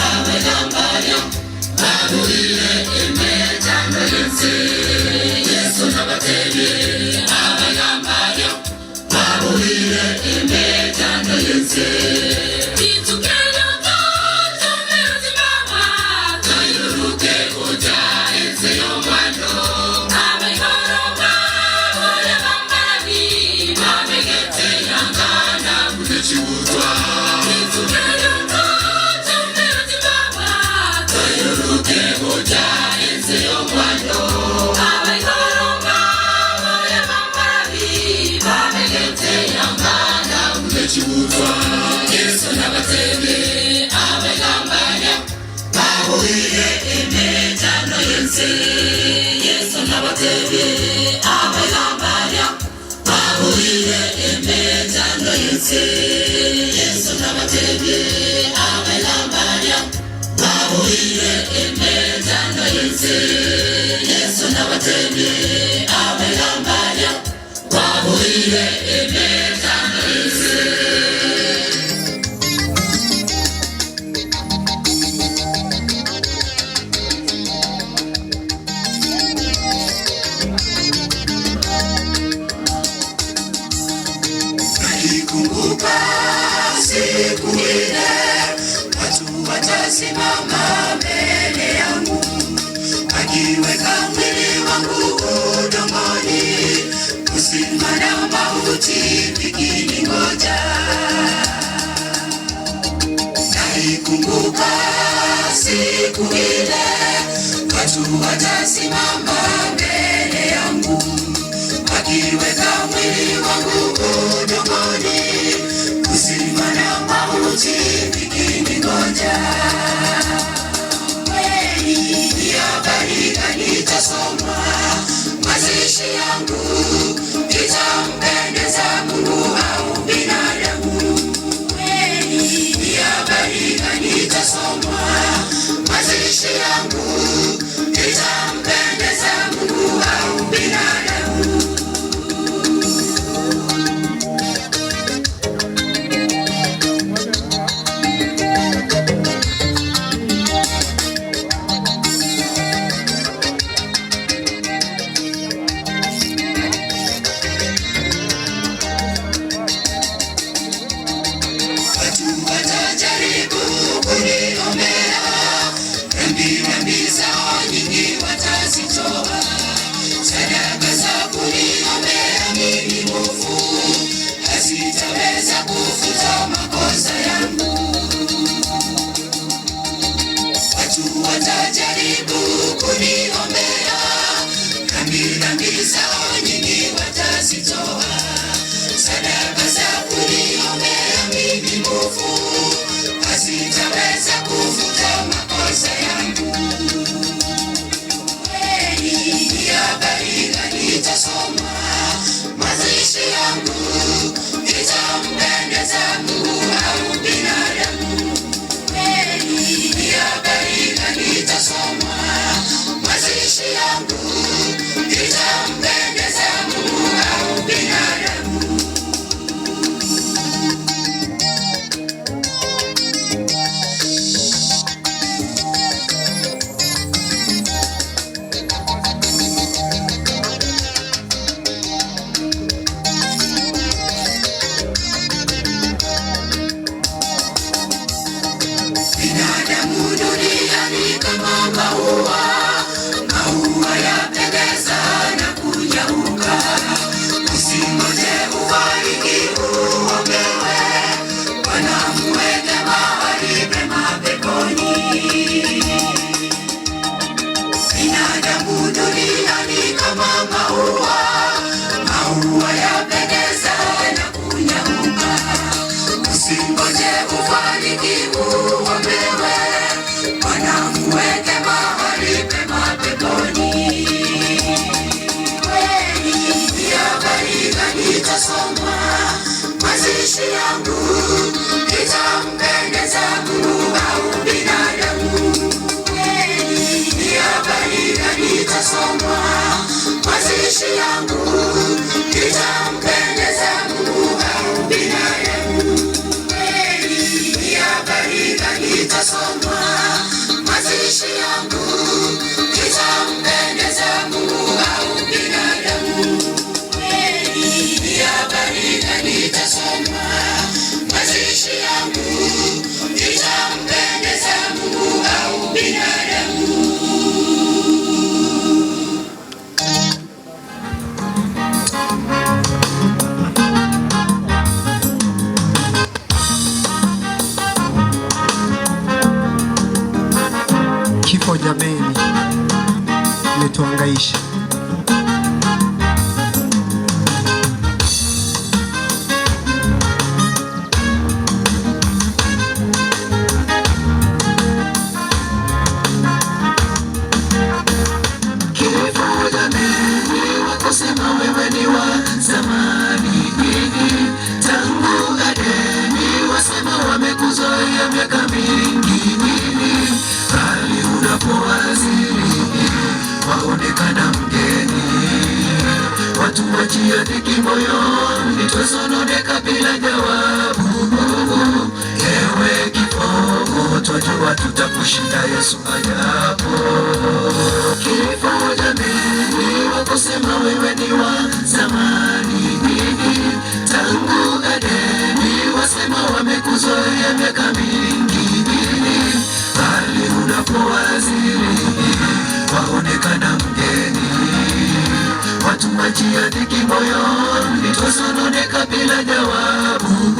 Speaker 9: abagambayo, Babuire emechando y'ense. Yesu n'abatebe abagambayo, Babuire emechando y'ense. Itukero tochomero tibaba, Twiruke gocha ense y'omwando. Abaigoro babore bambarabi, Babegete yangana bunye chibutwa. Itukero tochomero tibaba, Twiruke gocha ense y'omwando. Abaigoro babore bambarabi, Babegete yangana bunye chibutwa. Yesu n'abatebe abagambayo, Babuire emechando y'ense. Yesu n'abatebe abagambayo, Babuire emechando y'ense. Yesu n'abatebe abagambayo, Babuire emechando y'ense. Yesu n'abatebe abagambayo, Babuire emechando y'ense.
Speaker 2: Naikumbuka siku ile watu watasimama mbele yangu, wakiweka mwili wangu udongoni, uzima na mauti vikiningoja. Naikumbuka siku ile watu watasimama mbele yangu, wakiweka mwili wangu udongoni, uzima na mauti vikiningoja. Kweli ni habari gani itasomwa? Mazishi yangu itampendeza Mungu au binadamu? Kweli ni habari gani itasomwa? Mazishi yangu itampendeza Mungu au binadamu? Binadamu duniani kama maua, maua yapendeza na kunyauka. Usingoje ufanikiwe uombewe, Bwana kuweke mahali pema peponi. Kweli ni habari gani itasomwa mazishi yangu itampendeza Mungu au binadamu? Kweli ni habari gani itasomwa mazishi yangu itampendeza Mungu au binadamu? Kweli ni habari gani itasomwa mazishi yangu itampendeza Mungu au binadamu? Kweli ni habari gani itasomwa mazishi yangu itampendeza Mungu au binadamu?
Speaker 11: Kifo jameni, imetuhangaisha.
Speaker 2: Kifo jameni, wakusema wewe ni wa zamani, tangu Edeni wasema wamekuzoea miaka mingi, bali unapowaziri waonekana mgeni. Watu wachia dhiki moyoni, twasononeka bila jawabu. Ewe kifo, twajua tutakushinda Yesu ajapo. Kifo jameni, wakusema wewe ni wa zamani, tangu Edeni wasema wamekuzoea miaka mingi, bali unapowaziri waonekana mgeni. Watu wachia dhiki moyoni, twasononeka bila jawabu.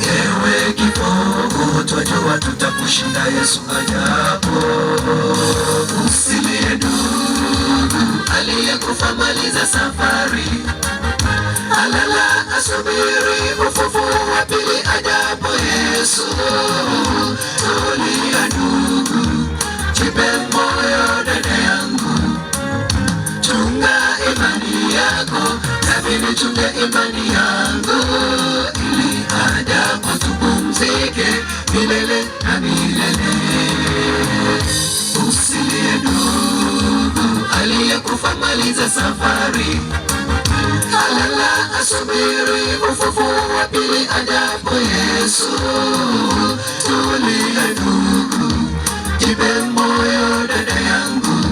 Speaker 2: Ewe kifo, twajua tutakushinda Yesu ajapo. Usilie ndugu, aliyekufa maliza safari, alala asubiri ufufuo wa pili ajapo Yesu. Tulia ndugu, jipe moyo dada yangu, chunga imani yako, nami nichunge imani yangu, ili ajapo tupumzike milele na milele. Usilie ndugu, aliyekufa maliza safari, alala asubiri ufufuo wa pili ajapo Yesu. Tulia ndugu, jipe moyo dada yangu,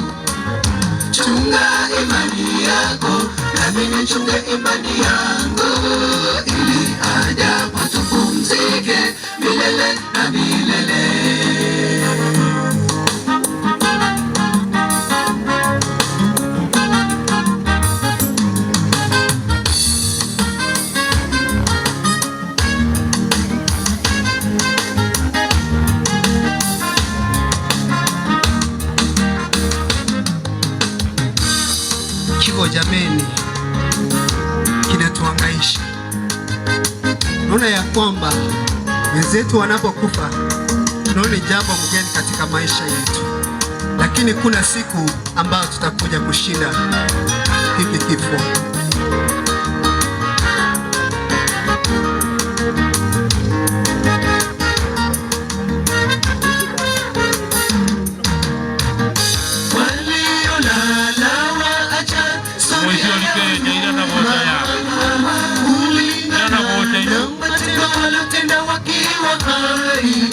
Speaker 2: chunga imani yako, nami nichunge imani yangu, ili ajapo tupumzike milele na milele.
Speaker 11: Kifo jameni, kinatuhangaisha. Naona ya kwamba wenzetu wanapokufa, tunaona ni jambo mgeni katika maisha yetu, lakini kuna siku ambayo tutakuja kushinda hiki kifo.
Speaker 2: Waliolala waacha historia yao kulingana na matendo walotenda wakiwa hai.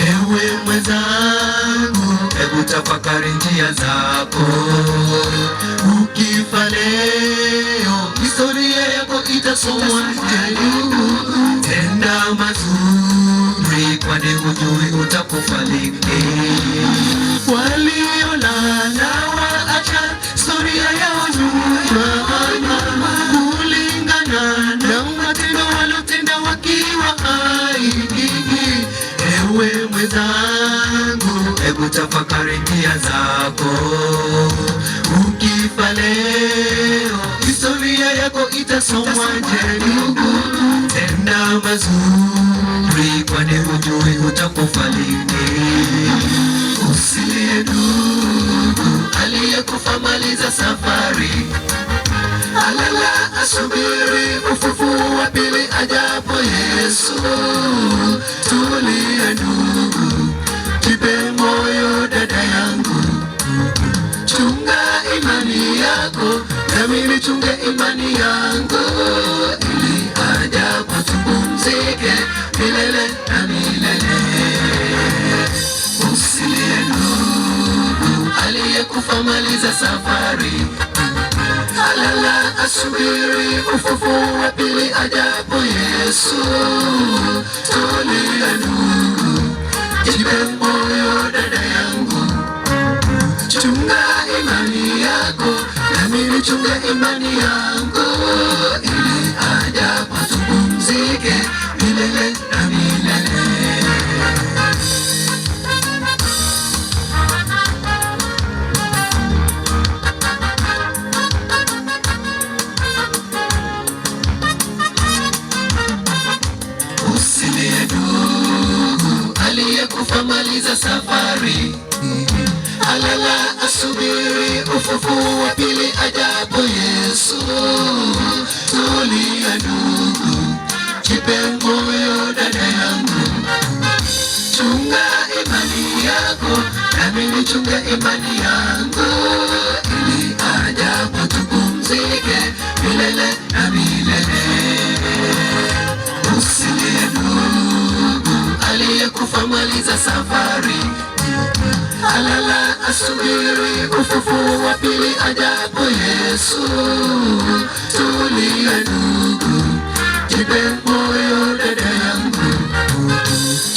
Speaker 2: Ewe mwenzangu, hebu tafakari njia zako. Ukifa leo, historia yako itasomwa Tenda mazuri, kwani hujui utakufa lini. Waliolala waacha historia yao nyuma, kulingana na matendo walotenda wakiwa hai. Ewe mwenzangu, hebu Hebu tafakari njia zako. Ukifa leo, historia yako itasomwaje ndugu? Tenda mazuri, kwani hujui utakufa lini. Usilie ndugu, aliyekufa maliza safari. Alala asubiri ufufuo wa pili ajapo Yesu. Tulia ndugu, jipe moyo dada yangu, chunga imani yako, nami nichunge imani yangu, ili ajapo tupumzike milele na milele. Usilie ndugu, aliyekufa maliza safari. Alala asubiri ufufuo wa pili ajapo Yesu. Tulia ndugu, jipe moyo dada yangu, chunga imani yako, nami nichunge imani yangu, ili ajapo tupumzike milele na milele. Usilie ndugu, aliyekufa maliza safari. Alala asubiri ufufuo wa pili ajapo Yesu. Tulia ndugu, jipe moyo dada yangu, chunga imani yako, nami nichunge imani yangu, ili ajapo tupumzike milele na milele. Usilie ndugu, aliyekufa maliza safari. Alala asubiri ufufuo wa pili ajapo Yesu. Tulia ndugu, jipe moyo dada yangu,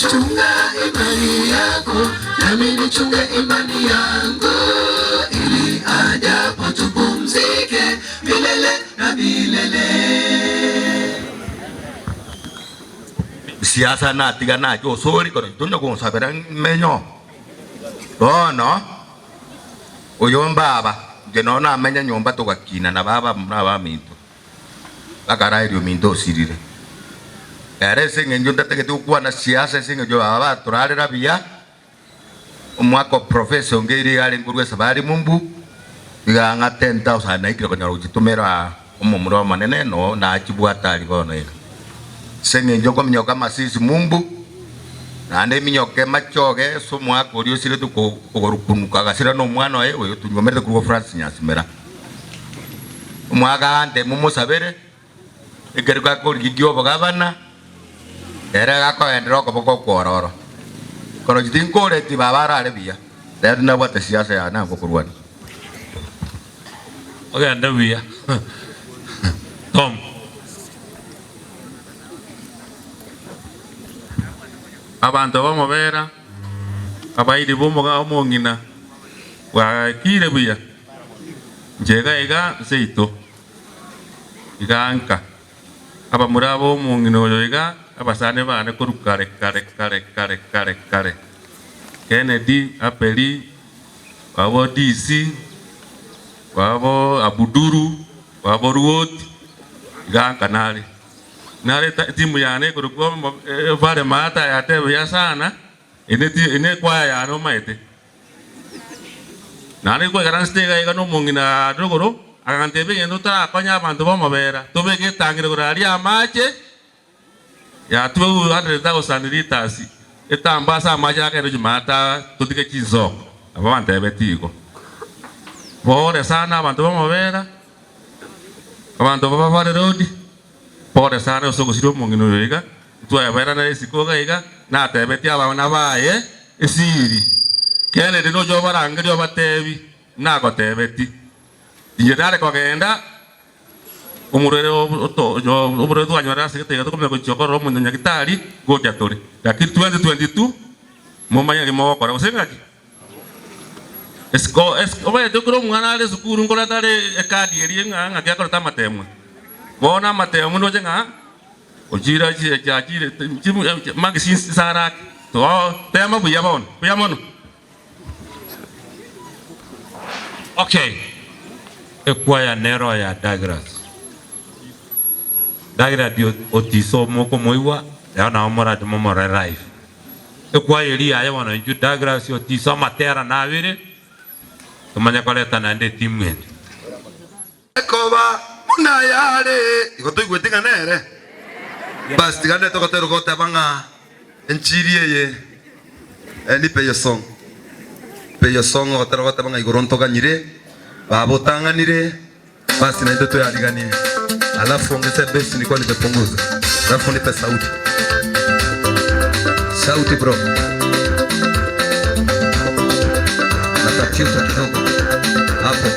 Speaker 2: chunga imani yako, nami nichunge imani yangu, ili ajapo tupumzike milele na milele.
Speaker 12: Siasa natiga nache osori kono tonya gonsabera menyo. Bono oyo mbaba inche nonya namenya nyomba togakina na baba na abaminto bakaraeria ominto osirire. Ere ase eng'encho ntatagete gokwana siasa ase eng'encho baba batorarera buya, omwaka o professor onge eria iga arenge korwa esabari mumbu, iga ng'a 10,000 naikire konyora gochitomera omomura omonene no nachibwate aria bono iga. Ase eng'encho nkominyoka amasisi mumbu, naende eminyoke machoge ase omwaka oria osirete ogorukunuka agasira na omwana oye oyo tonyomerete korwa Francis Nyasimera. Omwaka ande momosabere, ekero gakorigia obogabana, ere gakoenderera okoboko okwororo. Korwa tinkoreti baba arare buya, rero tinabwate siasa yane abwo korwania.
Speaker 10: Ogende buya Tom.
Speaker 13: Abanto b'omobera, abairi b'omoga omong'ina, bwakire buya, inche iga iga nseito, iga nka. Abamura b'omong'ina oyo iga abasani bane korwa kare kare kare kare kare kare, Kennedy, Abeli, babo DC, babo Abuduru, babo Ruoti, iga nka nare. Nare etimu yane ekorokwa Vale Maata yateba buya sana, ere nekwaya yane omaete. Naende kwaikaransete iga iga nomong'ina aria rogoro, agantebia egento tarakonye abanto b'omobera, tobeke etang'ina igoro aria amache, ya 200,000 litres, etambe ase amache akende Jumatatu totige chinsoko. Nabo bantebetie igo. Pole sana abanto b'omobera, abanto ba Valley Road, pole sana ase ogosiria omong'ina oyo iga. Twaeberanera isiko iga iga, natebetie abana baye esiri. Kennedy nocha obarangerie obatebi, nagotebeti. Inche nare kogenda, omorwere omorwere twanyorire ase gete iga tokomanya gochia korora omonto nyagitari, ngocha tore. Lakini 2022, momanye naki mogokora gose ng'aki? Esiko omanyete ekero omwana are esukuru nkoreta are ekadi eria ng'a ng'aki akorete amatemwa. Bono amatemo ndoche ng'a Ochire achire marks chisarake tema buya bono, buya mono.
Speaker 10: Okay, ekwaya nero ya Douglas. Douglas Otiso mokomoigwa, rero nabo morache momorore live. Ekwaya eria yaye bono inchuo Douglas Otiso amatera nabere, tomanye koreta naende etimu ende.
Speaker 14: Ekoba buna yare, igo toigweti ng'a nere. Bas tiga ndete ogotera ogoteba ng'a enchiri eye eh, nipe your song. Nipe your song ogotera ogoteba ng'a igoro ntoganyire, baba otang'anire, basi naintwe toyariganie. Alafu ongeza bass nilikuwa nimepunguza. Alafu nipe sauti. Sauti bro. Na tatizo kidogo hapo.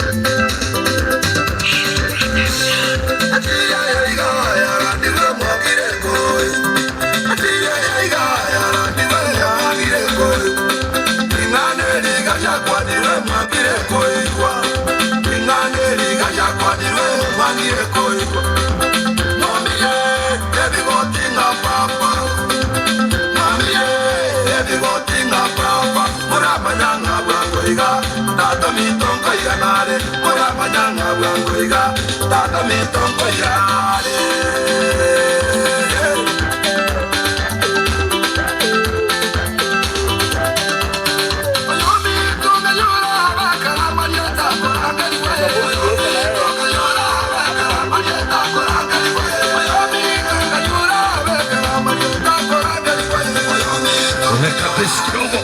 Speaker 15: Weka bass kidogo.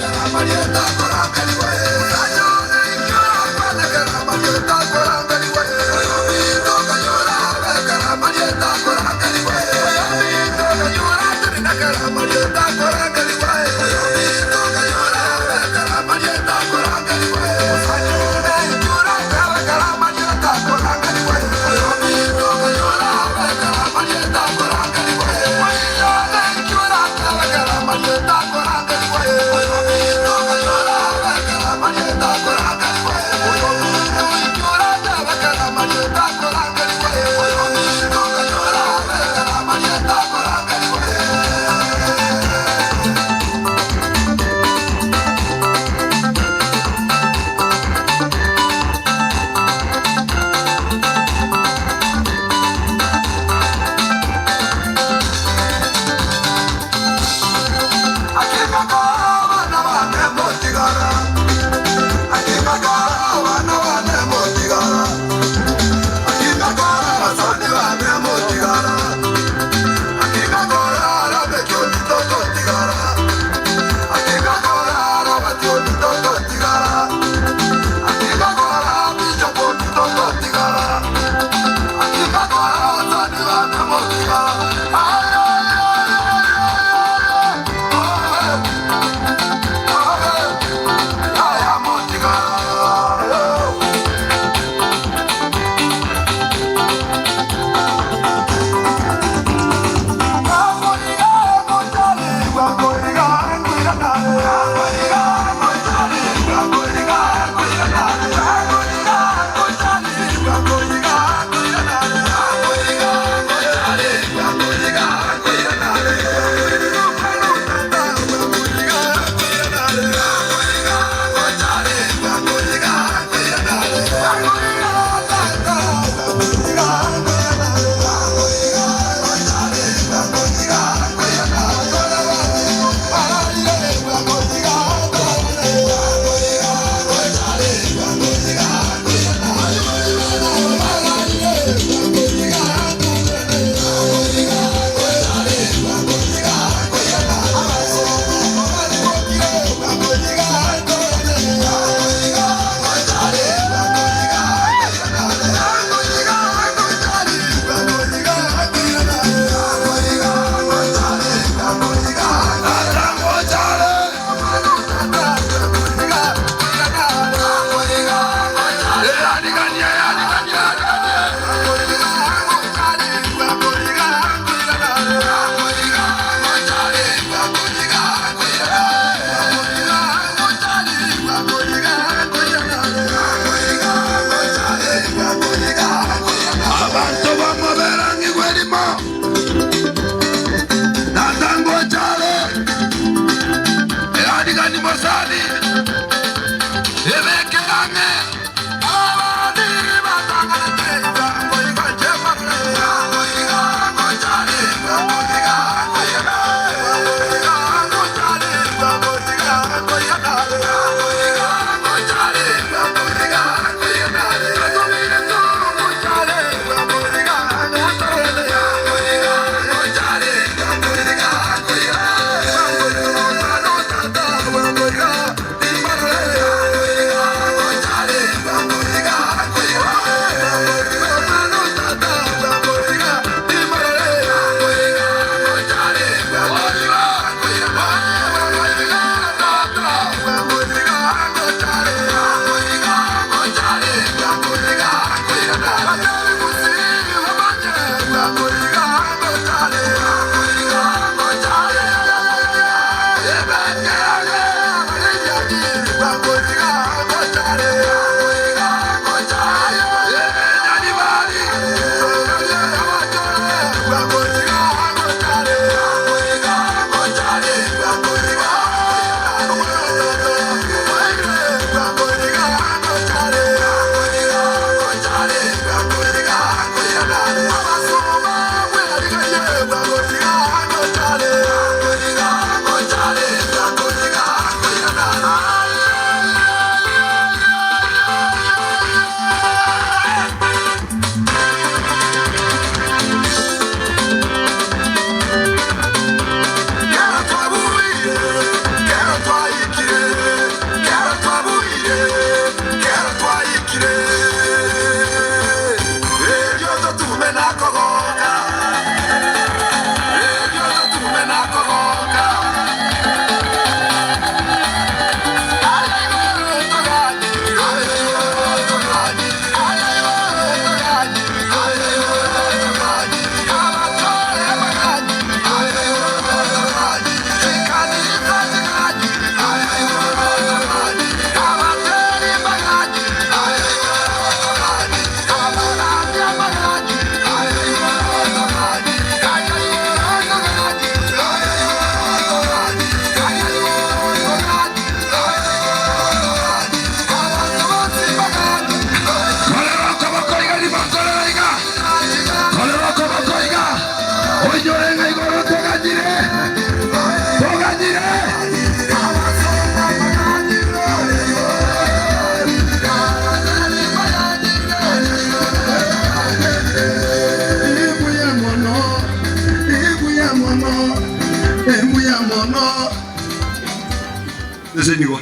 Speaker 14: Sesenigwa.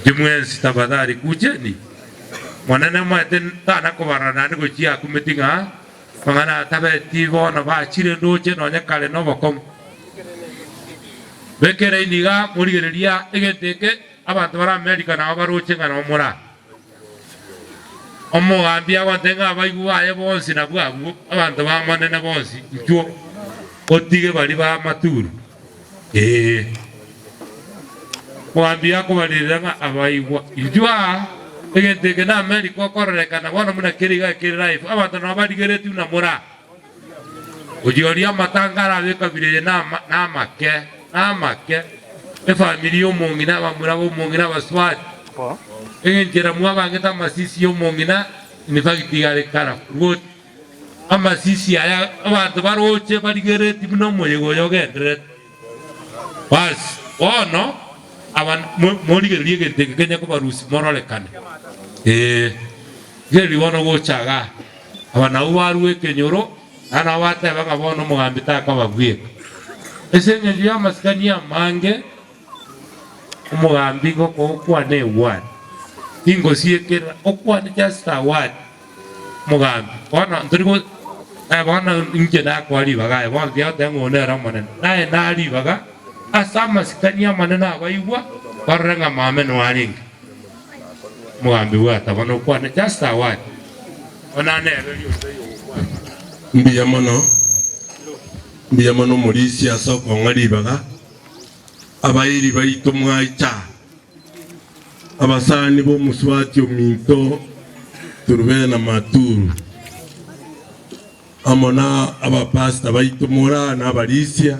Speaker 10: Inche mwensi tafadhali kucheni, Monene omanyete tana kobarora naende gochia akumeti ng'a mang'ana atabeti bono bachire ndoche nonye kare nobokong'u. Beka eraini iga morigereria egento eke abanto bare America nabo baroche ng'a nabo more aa. Omogambi agontebia ng'a abaigwa baye bonsi nabwo abwo, abanto ba Monene bonsi, inchuo otige baria b'amaturo. Ee. Omogambi akobarirera ng'a abaigwa, inchuo aa, egento eke n'Amerika okororekana bono buna kere iga kere live, abanto nabo barigeretie buna more aa. Gochia oria amatanga arabe ekabira eye namake, namake, efamiri y'omong'ina, abamura b'omong'ina, abasubati, engenchera mwabangete amasisi y'omong'ina, in fact iga are kara rwoti. Amasisi aya abanto baroche barigeretie buna omoyega oyo ogendererete. Basi, bono aba morigererie egento eke kenya kobarusia mororekane. Ee, rigereria bono gocha igaa. Aba nabwo barua ekenyoro, naende nabo bateba ng'a bono omogambi takoba bweka. Ase engencho y'amasikani amange, omogambi gokwana eward, tingosiekera, okwane just a word. Omogambi, bono ntori go eh, bono inche nakoa ribaga aye, bono tiga goteba ng'a oyo nere omonene. Naye naa ribaga ase amasikani amanene abaigwa, barore ng'a mame noyo arenge. Omogambi bwata bono okwane just a word. Bono nere riosa ri'ogokwana.
Speaker 16: Mbuya mono, mbuya mono omorisia ase okong'a ribaga, abairi baito mwaicha. Abasani b'omosubati ominto Turubena Maturu, amo na abapastor baito Mura na abarisia,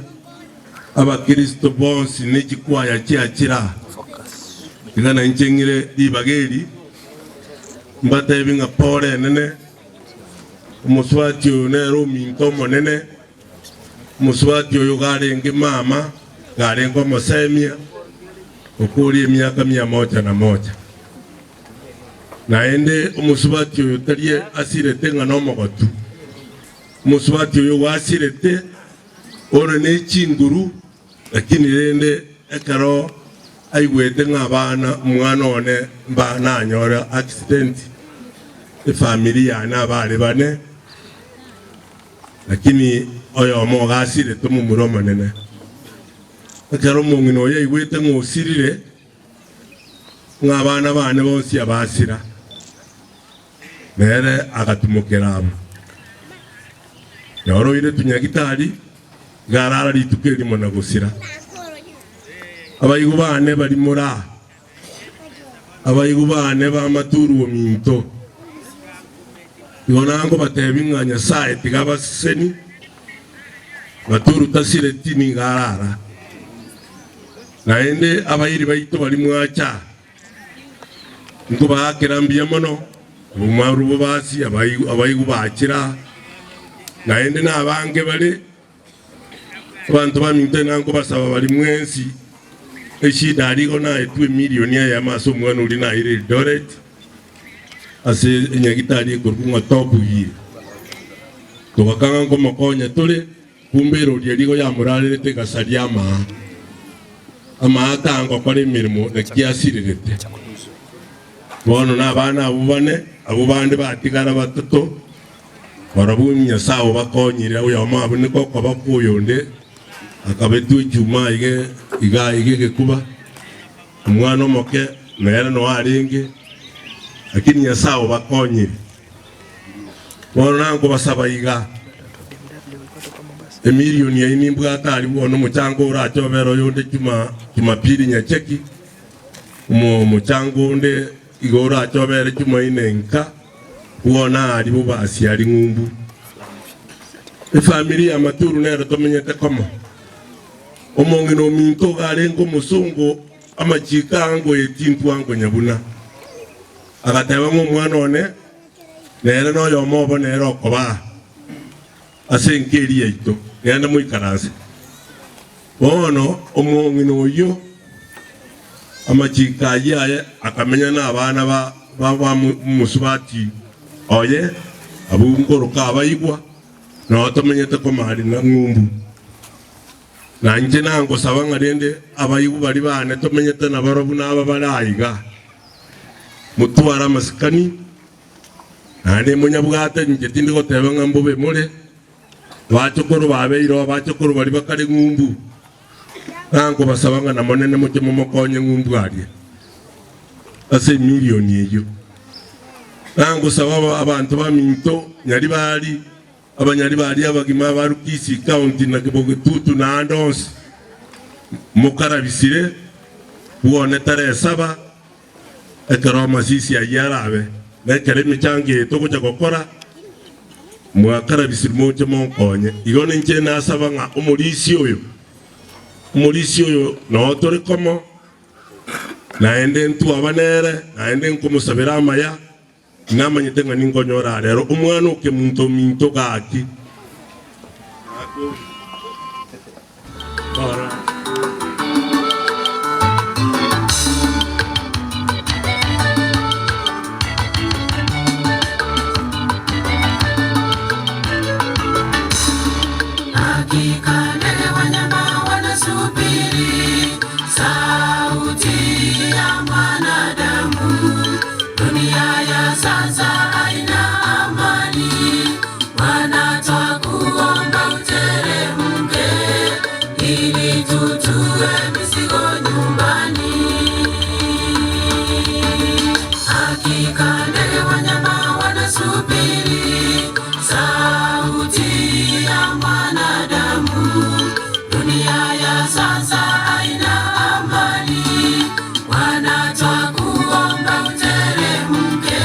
Speaker 16: abakristo bonsi ne chikwaya chiachira. Iga nainche ng'ire ribaga eri mbatebi ng'a pore enene, omosubati oyo nere ominto omonene, Omosubati oyo garenge mama, garenge omosemia, okoria emiaka mia moja na moja. Naende omosubati oyo tari asirete ng'a nomogotu. Omosubati oyo gwasirete ore ne chinguru, lakini rende ekero aigwete ng'a abana omwana one mba nanyore accident, efamiri yane abare bane, Lakini oyomo ogasirete omomura omonene. Ekero omong'ina oyo aigwete ng'a osirire, ng'a abana bane bonsi abasira, nere agatimokera abwo. Noro oiretwe nyagitari, iga arara rituko erimo na gosira. Abaigwa bane baria more aa, Abaigwa baane b'amaturu ominto, igo nankobateebia ng'a Nyasae tiga abasesenie, maturu tasireti nigo arara. Naende abairi baito baria mwacha, nkobaakera mbuya mono, abwo mwarwa bobasi, abaigwa bachire aa, naende nabange bare. Abanto baminto inga nkobasaba baria mwensi, eshida aria igo naetwe emilioni eyemo ase omwana oria naire Eldoret, ase enyagitari ekorokwa ng'a Top Hill. Togakang'a nkomokonya tore, kumbe erori eria igo yamorarerete egasaria amaa. Amaa tangokora emeremo naki asirerete. Bono nabana abwo bane, abwo bande batigara batato, Barabwo Nyasae obakonyire, oyomo abuneke okoboko kw'oyonde, akabetwa echuma iga iga iga egekuba, omwana omoke nere noo arenge, lakini Nyasae obakonyire. Bono nankobasaba iga, emilioni eyio nimbwate aria bono omochango orache obere oyonde chuma chumapili nyacheki, omo omochango onde iga orache obere chumaine nka. Bwona aria bobasiari ng'umbu. Efamiri ya Maturu nero tomenyete komo. Omong'ina ominto iga arenge omosongo amachiko aa ngoetie intwe ango nyabuna. Agateba ng'a omwana one nere noyomo obo nere okobaa ase enka eria yaito. Genda moikaranse. Bono omong'ina oyio amachiko ayio aye akamenya nabana ba ba mosubati oye, abwo nkoroka abaigwa, nao tomenyete komari na ng'umbu. Na inche nangosaba ng'a rende abaigwa baria baane tomenyete nabarobwo naba bare aiga, motware amasikani, naende monyabwate, inche tindi goteba ng'a mbobe more, bachokoro babeire oo, bachokoro baria bakare ng'umbu, nankobasaba ng'a namonene moche momokonye ng'umbu aria ase emilioni eyio. Nangosaba abanto baminto Nyaribari, Abanyari baria abagima abarwa Kisii County na Bogetutu na aande onsi, mokarabisire bwone taresaba ekero amasisi ayio arabe, na ekero emechango eye togocha gokora, mwakarabisire moche monkonye. Igo ninche nasaba ng'a omorisia oyo, omorisia oyo noo tore komo, naende ntwaba nere, naende nkomosabera amaya. Tinamanyete ng'a ninkonyore aa rero omwana o kemunto ominto gaki.
Speaker 9: Hakika ndege wanyama wanasubiri sauti ya mwanadamu. Dunia ya sasa haina amani, Bwana twakuomba uteremke ili tutue mizigo nyumbani. Hakika ndege wanyama wanasubiri sauti ya mwanadamu. Dunia ya sasa haina amani, Bwana twakuomba uteremke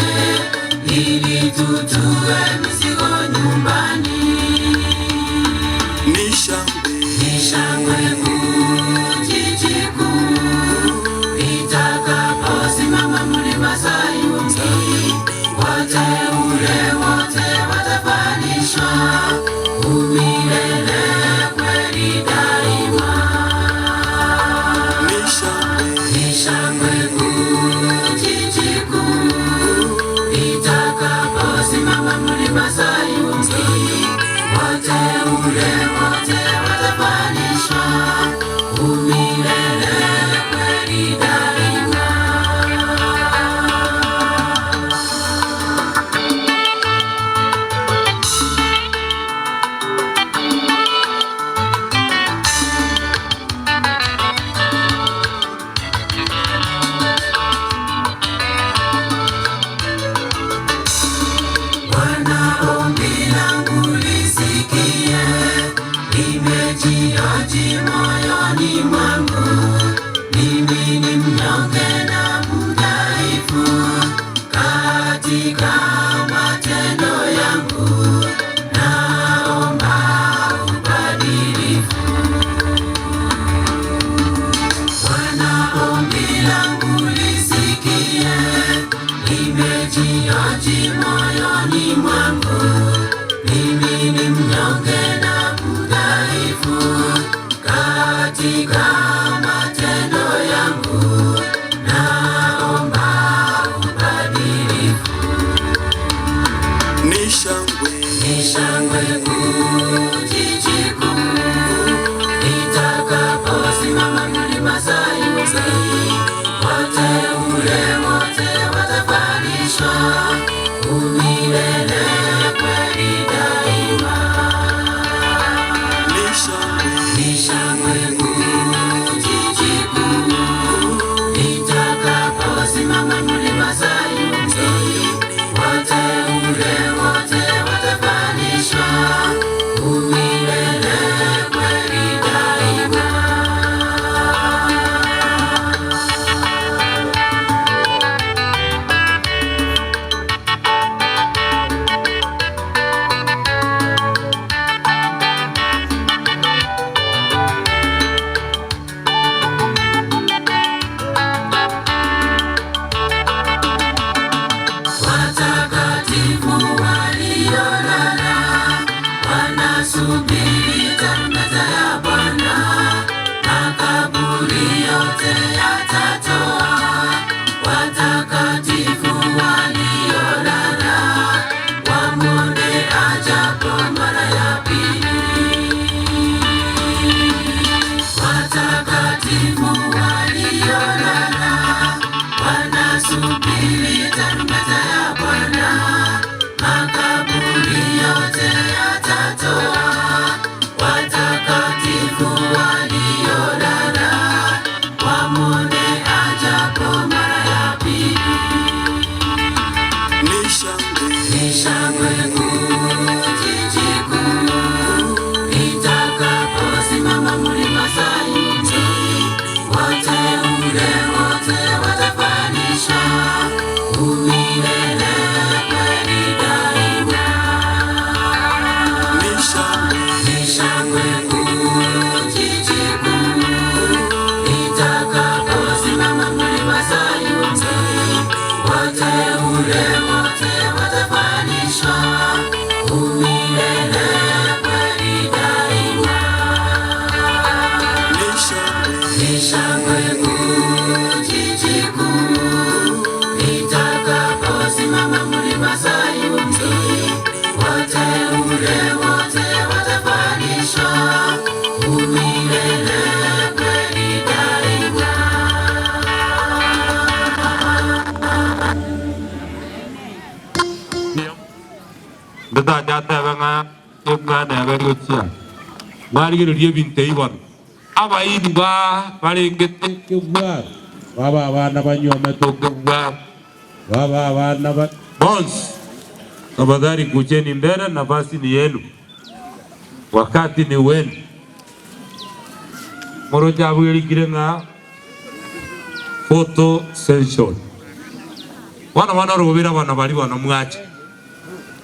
Speaker 9: ili tutue mizigo nyumbani.
Speaker 5: Ni shangwe,
Speaker 9: Ni shangwe kuu jiji kuu itakaposimama mlima Sayuni, wateule wote watavalishwa umilele kweli daima.
Speaker 5: Ni shangwe,
Speaker 9: Ni shangwe kuu jiji kuu itakaposimama mlima Sayuni, wateule wote watavalishwa umilele kweli daima. Bwana, ombi langu lisikie, nimejioji moyoni mwangu. Mimi ni mnyonge na mdhaifu katika matendo yangu, naomba ubadilifu. Bwana, ombi langu lisikie, nimejioji moyoni mwangu. Mimi ni mnyonge na mdhaifu katika matendo yangu, naomba ubadilifu.
Speaker 5: Ni shangwe,
Speaker 9: Ni shangwe kuu jiji kuu itakaposimama mlima Sayuni, wateule wote watavalishwa umilele kweli daima.
Speaker 5: Ni shangwe,
Speaker 9: Ni shangwe kuu Tusubiri tarumbeta ya Bwana, makaburi yote yatatoa watakatifu waliolala, wamwone ajapo mara ya pili. Ni shangwe kuu jiji kuu, itakaposimama mlima Sayuni, wateule wote watafanishwa umilele kweli daima. Ni shangwe kuu jiji kuu, itakaposimama mlima Sayuni, wateule wote watafanishwa umilele kweli daima. Ni shangwe kuu jiji kuu, itakaposimama mlima Sayuni, wateule wote watafanishwa umilele kweli daima.
Speaker 10: Ndotachatebe ng'a emwana ebe gochia mwarigereria ebinto ebi bono abairi ba barengete kebwaro baba abana banywomete okebwaro baba abana ba bonsi tafadhali kucheni mbele nafasi ni yenu wakati ni wenu morocha bwerikire ng'a photo session bono bono orobera bono bari bono mwacha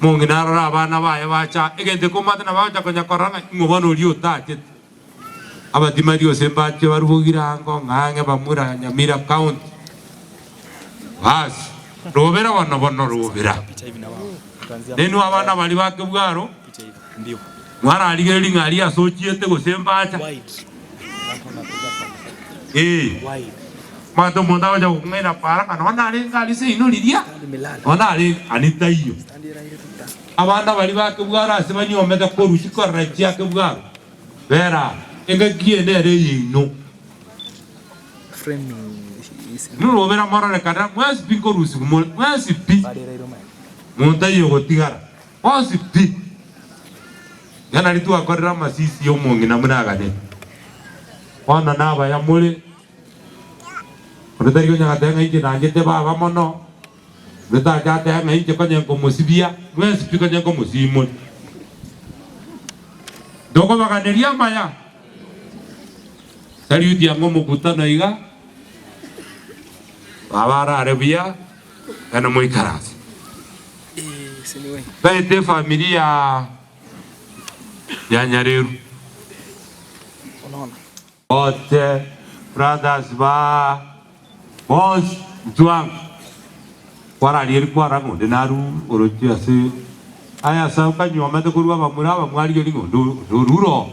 Speaker 10: mong'ina arore abana baye bacha egento komate nabo bagocha konya korora ng'a ing'o bono oria otachete abatimari gose mbache barubogire ango ng'ang'e bamura Nyamira county basi robera bono bono robera nenwe abana baria ba kebwaro mwararigereria ng'a aria ase ochiete gose mbacha eh omanyete omonto agocha gokong'aina para ng'a nonye narenge aria seino riria nonye narenge ani taiyo. Abana baria ba kebwaro ase banyuomete korwa chikorera chia kebwaro bera engaki eye nere eyeino. Nurobera mororekana mwensi pi nkorusigwa more mwensi pi monto taiyo ogotigara bonsi pi. Iga nari twakorire amasisi y'omong'ina buna aganete. Bono nabaya more, onde tari konya goteba ng'a inche nanchete baba mono, onde tacha atebe ng'a inche konya nkomosibia, mwensi pi konya nkomosibia. Ntokobaganeria amaya, Saluti ang'e omokutano iga, baba arare buya, naende moikaranse. Baete efamiri ya ya Nyareru. Bote brothers ba bonsi ntwango kwararieri kwarora ng'a onde naru oroche ase aya ase okanyuomete korwa abamura aba mwarigeria ng'a onde onde orure oo.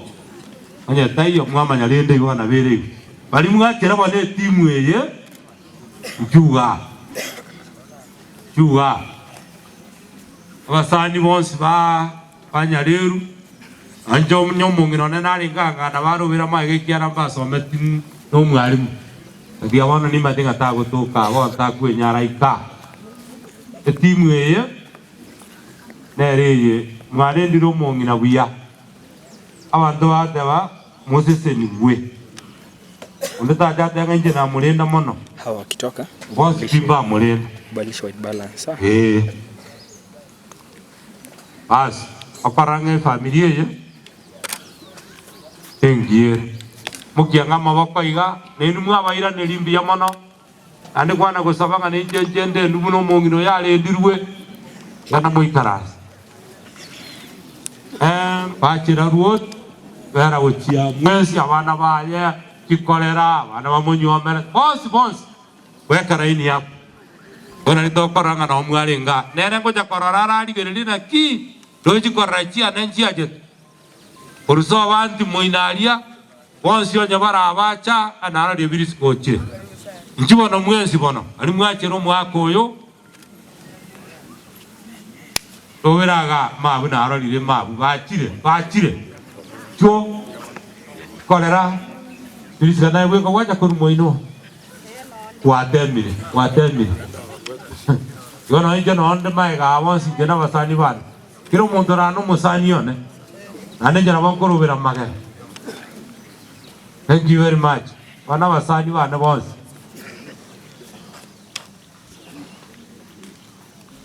Speaker 10: Onye taiyo mwamanya rende igo nabere igo. Baria mwachera bono etimu eye nchuga nchuga. Abasani bonsi ba ba Nyareru, inche onye omong'ina one narenge ang'ana nabarobere amaiga ekiagera mbasometi nomwalimu. Erio bono nimanyete ng'a tagotoka abwo takwenyara ika. Etimu eye nere eye mwarendire omong'ina buya. Abanto bagateba, Mosesenigwe. Onde tacha atebe ng'a inche namorenda mono,
Speaker 17: Hawa wakitoka
Speaker 10: bonsi pi mbamorenda.
Speaker 17: ubadilishe white balance sawa?
Speaker 10: Ee. Basi, okorora ng'a efamiri eye engiya ere. Mokiang'a amaboko iga, nainwe mwabairaneria mbuya mono, naende kwana gosaba ng'a ninche nche ndendwe buna omong'ina oyo arendirwe, iga namoikaranse. Bachera Ruoth, bera gochia mwensi abana baye, chikorera, abana bamonyuomere, bonsi bonsi, bweka laini yabo. Bono nari tokorora ng'a nao mwarenge aa. Nere ngocha korora ararigererie naki, roche chikorera chiane nchiachete. Korwa sobo anti moino aria, bonsi onye barabacha, aa nararie birisiko ochire. Inchuo bono mwensi bono, aria mwachera omwaka oyo, Toberaga mabu narorire mabu bachire bachire chwo korera birisika naye bweka gwacha korwa moino gwatemire gwatemire. Igo nonya inche noo nde magega aa bonsi inche na abasani bane. Kera omonto orare nomosani one, naende inche nabo nkorobera magega. Thank you very much. Bono abasani bane bonsi.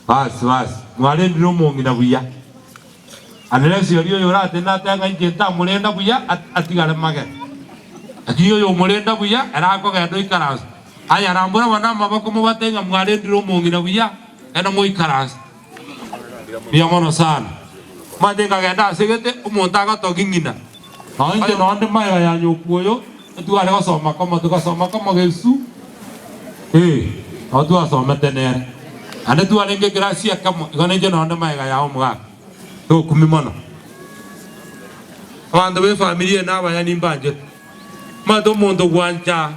Speaker 10: Basi, basi, mwarendire omong'ina buya. Unless oria oyo oratende atebe ng'a inche ntamorenda buya, atigare magega. Lakini oyo omorenda buya, ere akogenda oikaranse. Aya rambora bono amaboko mobatebie ng'a mwarendire omong'ina buya, genda moikaranse. Mbuya mono sana. Omanyete nkagenda ase gete, omonto agotogia ng'ina. Nonya inche nonde magega ya nyokwa oyo, etware gosoma komo, togasoma komo gesu, ee, nabo twasomete nere. Naende twarenge ekerasi ekemo, igo nainche nonde magega yaye omogaka. Tokumia mono. Abanto b'efamiri eye nabaya nimbanchete. Omanyete omonto gwancha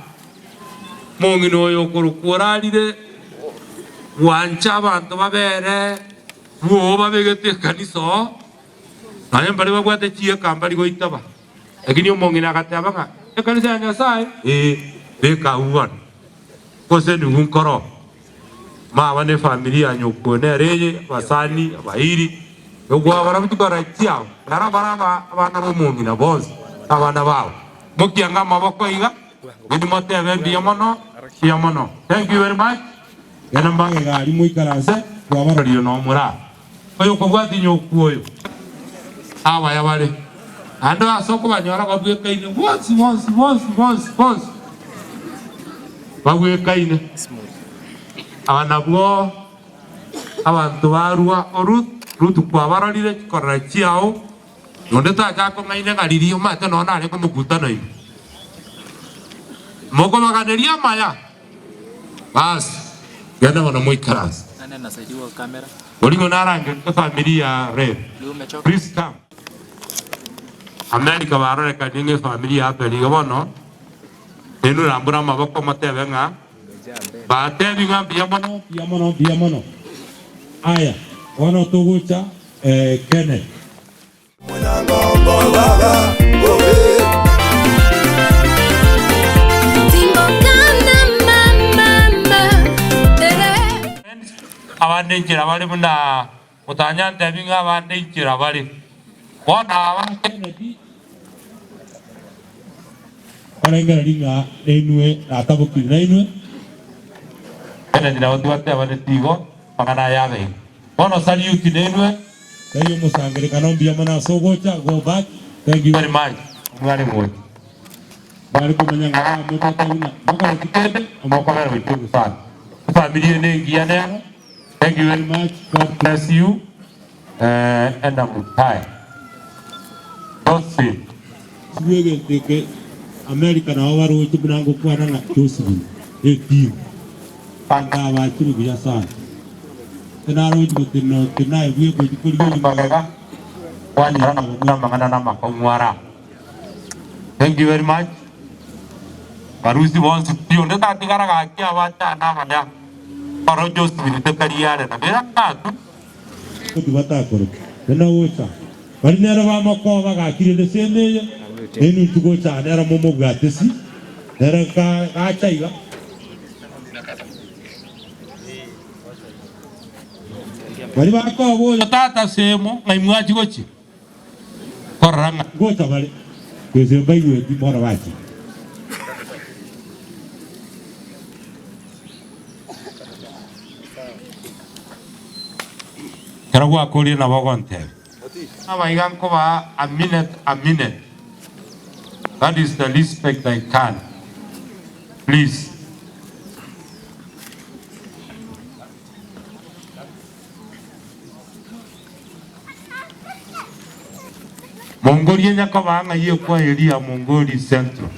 Speaker 10: Omong'ina oyo okorokwa orarire gwancha abanto babere bwoo babegete ekanisa oo, nonya mbaria babwate chieka mbari goitaba. Lakini omong'ina agateba ng'a ekanisa ya Nyasaye ee, beka agwo bono, gose nigo nkoro oo. Maba ne efamiri ya nyoko nere eye, abasani, abairi, ogwabara chikora chiabo, naro bare aba abana b'omong'ina bonsi, abana babo. Mokiange amaboko iga. Inwe motebe mbuya mono, mbuya mono. Thank you very much. Genda magega aria moikaranse, twabarorire nomura oyo okobwatia nyokwa oyo. Abaya bare. Naende ase okobanyora babwekaine bonsi bonsi bonsi bonsi bonsi babwekaine. Aba nabwo abanto barua o Ruth, Ruth kwabarorire chikorera chiao. Onde tacha akong'aine ng'a riria omanyete nonya narenge omokutano ime. Mokobaganeria amaya, basi genda bono moikaranse.
Speaker 17: Nani anasaidiwa kamera?
Speaker 10: Oria narangerie efamiri ya Rev.
Speaker 17: Leo umechoka?
Speaker 10: Please come. America barorekanie ng'a efamiri ya Abel iga bono, inwe rambura amaboko motebe ng'a batebi ng'a mbuya mono, mbuya mono, mbuya mono. Aya, bono togocha Kenneth. Abande inchera bare buna otanyantebi ng'a abande inchera bare. Bono aba Kennedy barengereria ng'a nainwe natabokire nainwe. Kennedy nabo twatebaneti igo amang'ana aya abeire. Bono salute nainwe. Taiyo omosangerekano mbuya mono ase ogocha, go back, thank you very much omware gocha. Mware komanya ng'a bamwete otebie ng'a mokoreti kende omokobera gochia sana. Efamiri eye nengiya nero, thank you very much, God bless you enda mutae. Josephine. Sibwe egento eke America nabo baroche buna ngokwana ng'a Josephine etimu. Abanto aba bachire buya sana. Tinarochi gotino tinaigwe gochia korigia magega kwanyora nabo amang'ana namakong'u ara. Thank you very much. Barusi bonsi pi onde tatigara gaki abachane abaya oro Josephine tekari are na bera tatu. Tibatakoroki buna gocha bari nere bamokoba gaki rende sende eye nainwe intwe gocha nere momobwatesi nere gacha iga. Baria bakoba oyo tata semo ng'ai mwachia gochia korora ng'a ngocha bare, gose mbaigweti bono bachia. Ekero gwakorire nabo ogontebia. Abaiga nkobaa a minute a minute, that is the respect I can, please. Mongorie nyakoba ng'ai ekwa Elia Mongoli Central.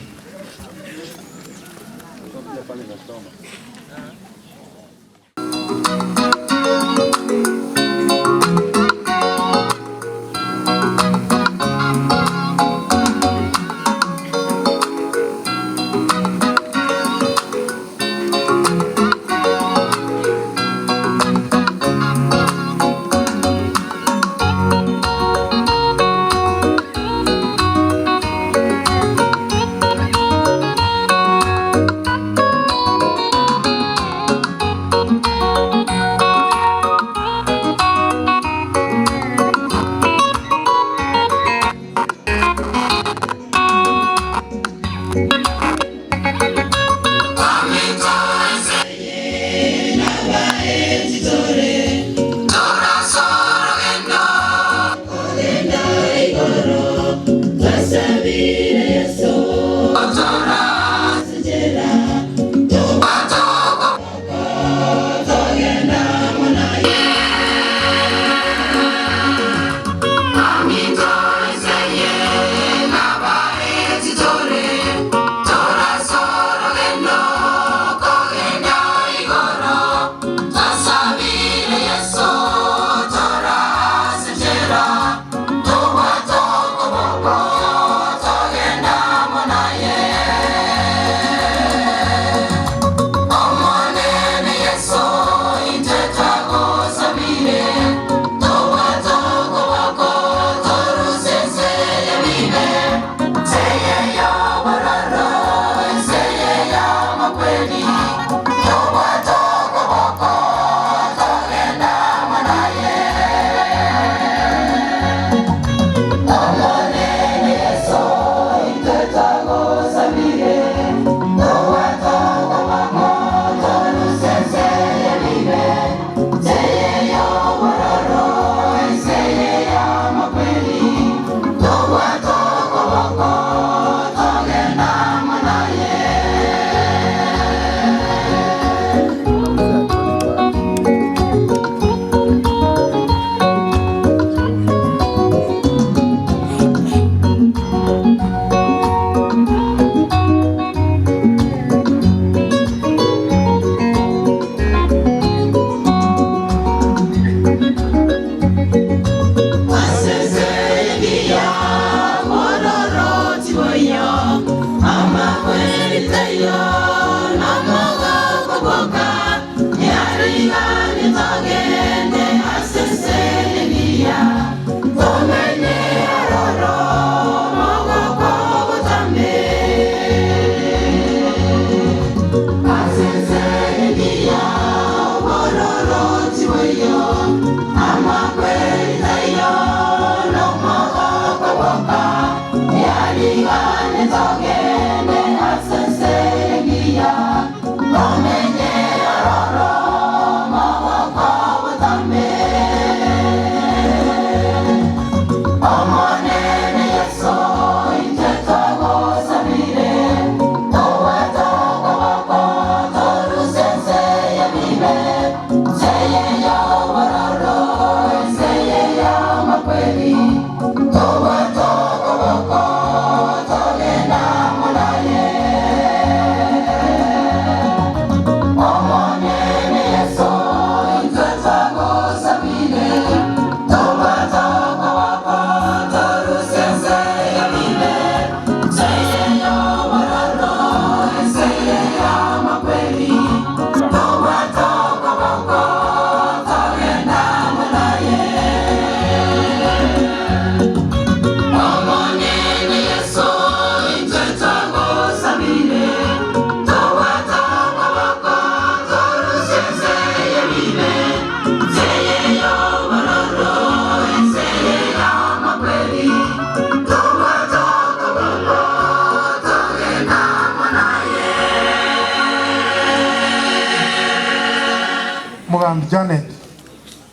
Speaker 3: Mugambi Janet,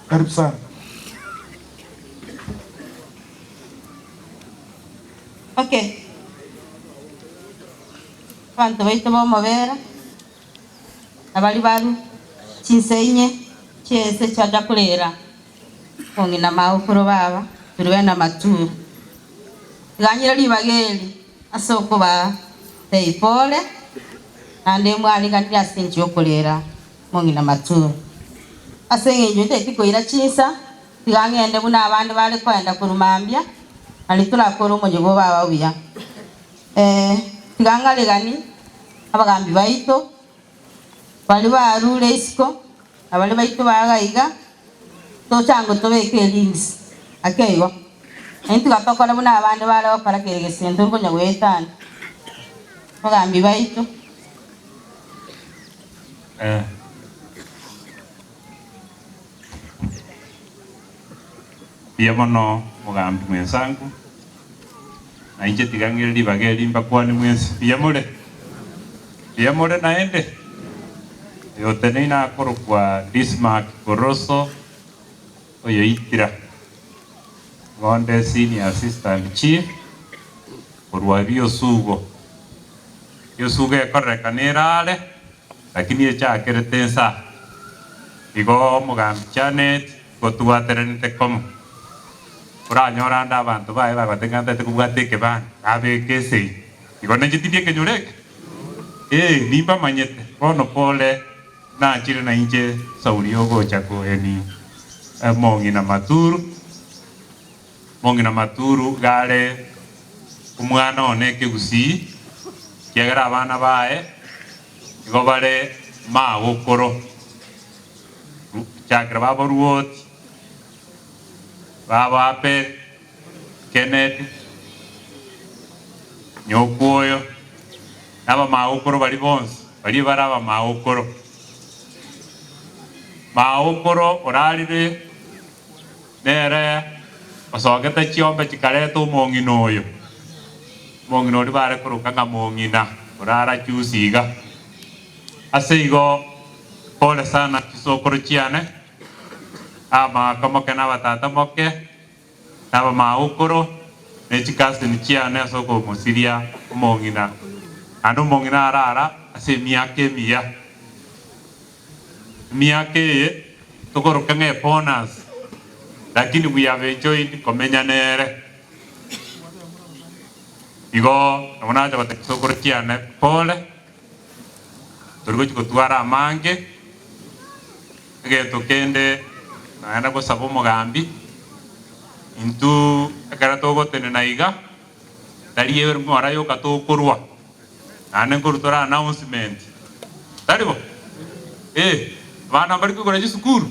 Speaker 3: karibu sana.
Speaker 18: Okay. Abanto baito b'omobera, na baria baru chinse inye chi'ense chiacha korera omong'ina magokoro baba, Turube na Maturu. Tiganyire ribaga eri ase okobaa tei pole, naende mwariganire ase enchera y'okorera omong'ina Maturu. Ase engencho nteti koira chinsa, tiga ng'ende buna abande bare koenda korwa mambia, nario torakore omonyo bwa baba buya. Ee, tiga ng'aregani abagambi baito, baria barure isiko, na baria baito ba iga iga, tochango tobeke erings ake igo. Naintwe tiga tokore buna abande bare gokora kere gese ntori konya goetania. Abagambi baito.
Speaker 10: Eh. Mbuya mono omogambi mwensangu, na inche tiga ng'ire ribaga eri mbakwane mwensi. Mbuya more? Mbuya more naende? Oyo oteneine akorokwa Bismark Koroso oyoitira, igo onde Senior Assistant Chief korwa Riosugo. Riosugo ekorerekana ere are, Lakini echakerete ensa, igo omogambi Janet gotwateranete komo. Oranyore ande abanto baye bagote ng'a ntaete kobwata ekebanda, nabeke esegi. Igo ninche tindi ekenyoro eke? Ee, nimbamanyete. Bono pole nachire nainche Sauli ogocha koeni omong'ina Maturu. Omong'ina Maturu iga are omwana one ekegusii, ekiagera abana baye igo bare magokoro, gochakera baba Ruoti, baba Abel, Kennedy, Nyokwoyo, na abamagokoro baria bonsi, baria bare abamagokoro. Magokoro orarire Nere osogete chiombe chikareta omong'ina oyo, omong'ina oria bare koroka ng'a mong'ina orara chusi iga. Ase igo pole sana chisokoro chiane, abamaka moke na abatata moke, na abamagokoro, ne chikaseni chiane ase okomosiria omong'ina, naende omong'ina arara ase emiaka emiya. Emiaka eye tokoroka ng'a ebonus lakini we have enjoyed komenya nere. Igo nabo nacha gotebia chisokoro chiane pole, tori gochia gotwara amange, egento kende naende gosaba omogambi, intwe ekero togotenena iga, tari eng'ora yoka tokorwa. Naende nkorwa tore announcement. Tari bo? Eh, abana mbari koigora chisukuru?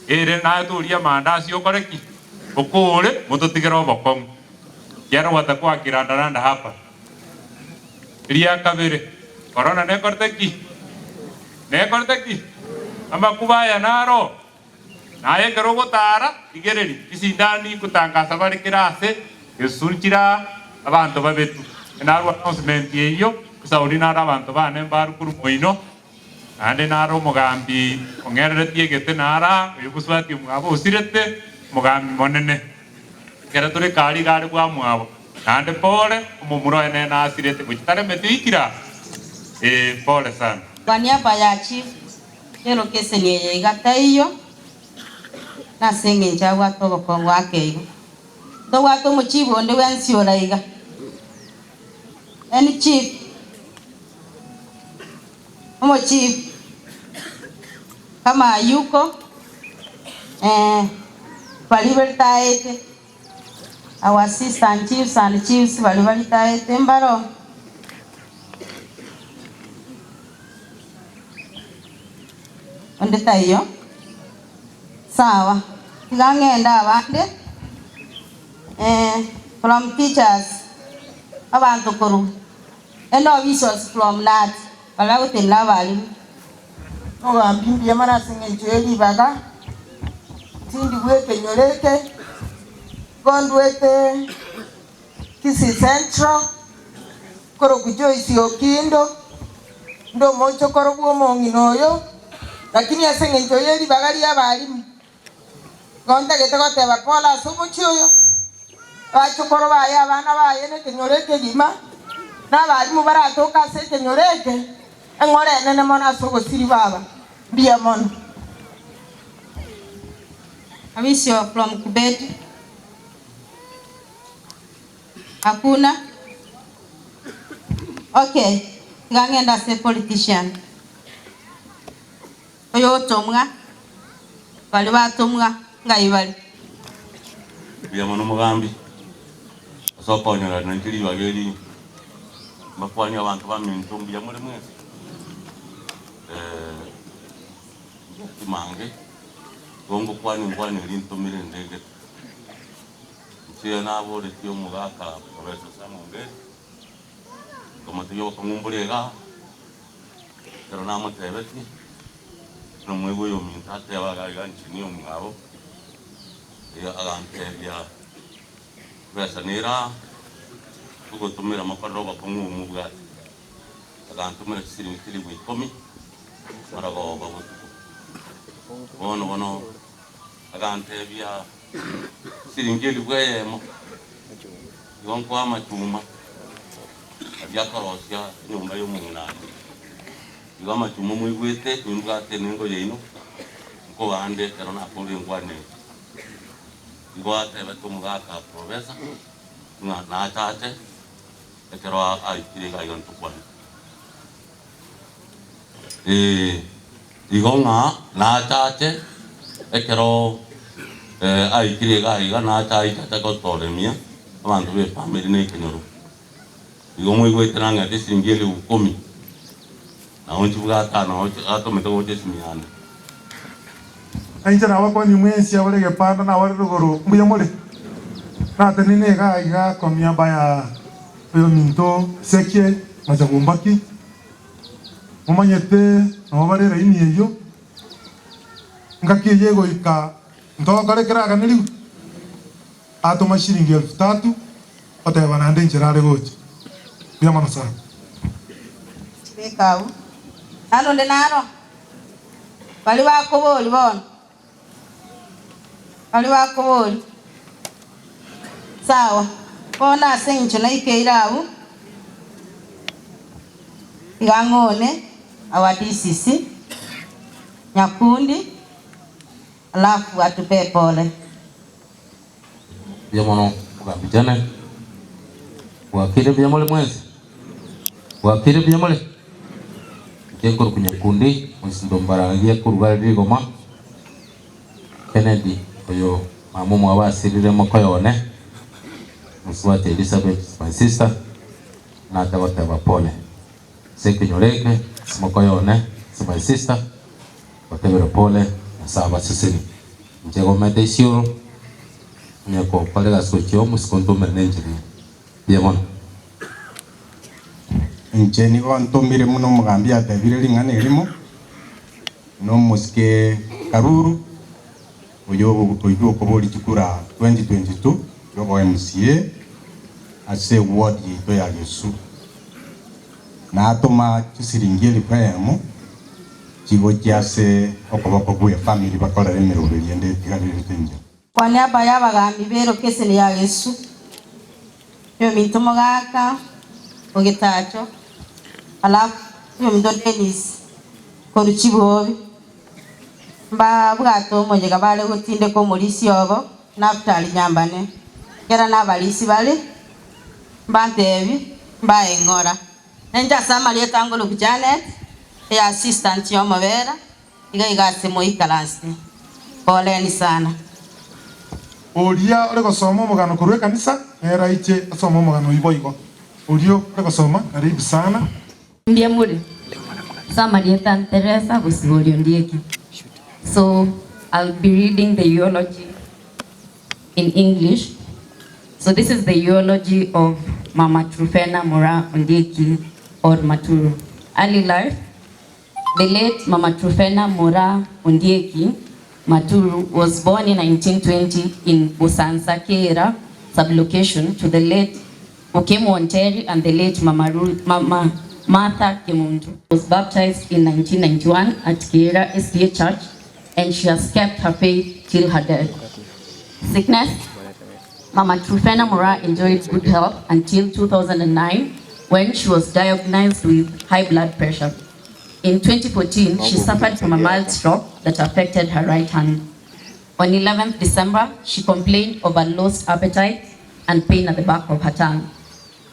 Speaker 10: Ere naye toria amandasi okore ki? Okore mototigere obokong'u. Ekiagera gwatakwaa kirandaranda hapa. Eria kabere, korona nekorete ki? Nekorete ki? Amakuba aya naro. Naye ekero ogotaara, rigereria, chisindani ngotangasa bare kera aase, gesusuru chire aa, abanto babetu. Narue announcement eyio, esauri naro abanto bane mbarwe korwa moino, naende naro omogambi ong'ereretie egete naro aa, oyo mosubati omwabo osirete, omogambi monene. Ekero tore karia iga are bwamwabo, naende pole, omomura oye nere nasirete, gochia taremeti oikire aa? Ee, pole sana.
Speaker 18: Kwa niaba ya chief. Erokeseni eye iga taiyo, nase engencho abwate obokong'u ake igo. Ntobwate omochibu onde bwensi ore aiga? Any chief? Omochief kama hayuko eh, baria baritaete, our assistant chiefs and chiefs baria baritaete mbaro. Onde taiyo? Sawa, tiga ng'ende abande eh, from teachers, abanto korwa Any officials from Nat, baria bagotenena abalimu.
Speaker 19: Omogambi mbuya mono ase engencho ye ribaga, tindi bw'ekenyoro eke, igo ndwete Kisii Central, nkorokwa Joyce Okindo, inde omochokoro bw'omong'ina oyo, lakini ase engencho ye ribaga ri'abalimu, igo ntagete goteba pole ase omochie oyo, Abachokoro baye, abana baye, na ekenyoro ekegima, na abalimu baratoke ase ekenyoro eke, eng'ora enene mono ase ogosiria baba. Mbuya mono.
Speaker 18: Abisio from Kubeti. Hakuna? Okay, tiga ng'ende ase politician. Oyotomwa, baria batomwa ng'ai bare?
Speaker 13: Mbuya mono omogambi, ase okonyora nainche ribaga eri mbakwanie abanto baminto mbuya more mwensi. Timange, igo ngokwania nkwane eri ntomire ndegete. Inche naboretie omogaka Professor Sam Ongeri, nkamotebia obokong'u mbore igaa. Ekero namotebetie, nomoigwa oyominto ateba iga iga inche niomwabo, erio agantebia, Chibesa nere aa, togotomera mokorere obokong'u obo mobwate. Agantomera chisiringi chilifu ikomi, maragoba botuko. Bono bono agantebia, Chisiringi elifu eyemo, igo nkoa amachuma. Aria akorosia enyomba y'omong'ina aria. Igo amachuma moigwete nimbwate enengo yaino, nkobande ekero nakorire enkwana eye. Igo atebete omogaka Professor ng'a nachache ekero aikire iga iga ntokwane. Ee, igo ng'a nachache ekero aikire iga iga nacha aichache gotoremia abanto b'efamiri na ekenyoro. Igo moigwete nang'ete esiringi elifu ikomi, nao nchibwate aa nao atomete gocha esimi yane.
Speaker 3: Na inche nabakwanie mwensi abare egepanda na abare rogoro, mbuya more? Natenene iga iga komiaba ya oyominto Ezekiel Machagumbaki, momanyete nabo bare eraini eyio, engaki eyio egoika ntogokora ekeraganeriwe. Atoma shilingi elfu tatu, oteba naende enchera are gocha. Mbuya mono sana.
Speaker 18: Chibeka abwo. Naende onde naro? Baria bakoboria bono, baria bakoboria. Sawa, bono ase eng'encho naikeire abwo, tiga ng'one our DCC, Nyakundi, alafu atupee pole.
Speaker 13: Mbuya mono mogambi Janet. Bwakire mbuya more mwensi? Bwakire mbuya more? Inche nkorokwa Nyakundi, moisinto mbarangia korwa are rigoma. Kennedy oyo mama omwabo asirire mokoyo one, mosubati Elizabeth my sister, nate goteba pole. Ase ekenyoro eke, ase mokoyo one, ase my sister, Gotebire pole, Nyasae abasesenie. Inche gomete isioro, onye gokora egasi gochia omosiko ntomere nenchera eye. Mbuya mono.
Speaker 20: Inche nigo ntomire buna omogambi atebire ring'ana erimo, na omosike Karuru, oyo oigwe okoboria chikura 2022 yobo MCA ase eward yaito ya Gesu. Natoma chisiringi elifu eyemo chigochia ase okoboko gw'efamiri bakorere emeroberio ende etigarerete inche.
Speaker 18: Kwa niaba y'abagambi b'erokeseni ya Yesu, oyominto Mogaka o Getacho, alafu oyominto Dennis korwa Chibobi. Mbabwate omoyega bare gotindeka omorisia obo, Naftali nyambane, kera nabarisia bare, mbantebi, mbae eng'ora. Nenche ase amarieta angoroku Janet, eassistant y'omobera, iga iga ase moikaranse. Poleni sana.
Speaker 3: Oria ore gosoma omogano korwa ekanisa nere aiche asome omogano oyio boigo. Orio ore gosoma karibu sana.
Speaker 21: Mbuya more ase amarieta Teresa Bosibori Ondieki. So I'll be reading the eulogy in English. So this is the eulogy of Mama Truphena Mura Ondieki or Maturu. Early life, the late Mama Truphena Mura Ondieki Maturu was born in 1920 in Busansa Kera sublocation to the late Okemo Onteri and the late Mama, Ru, Mama Martha Kemundu. Was baptized in 1991 at Kiera SDA Church and she has kept her faith till her death. Sickness, Mama Trufena Mura enjoyed good health until 2009 when she was diagnosed with high blood pressure. In 2014, she suffered from a mild stroke that affected her right hand. On 11th December, she complained of a lost appetite and pain at the back of her tongue.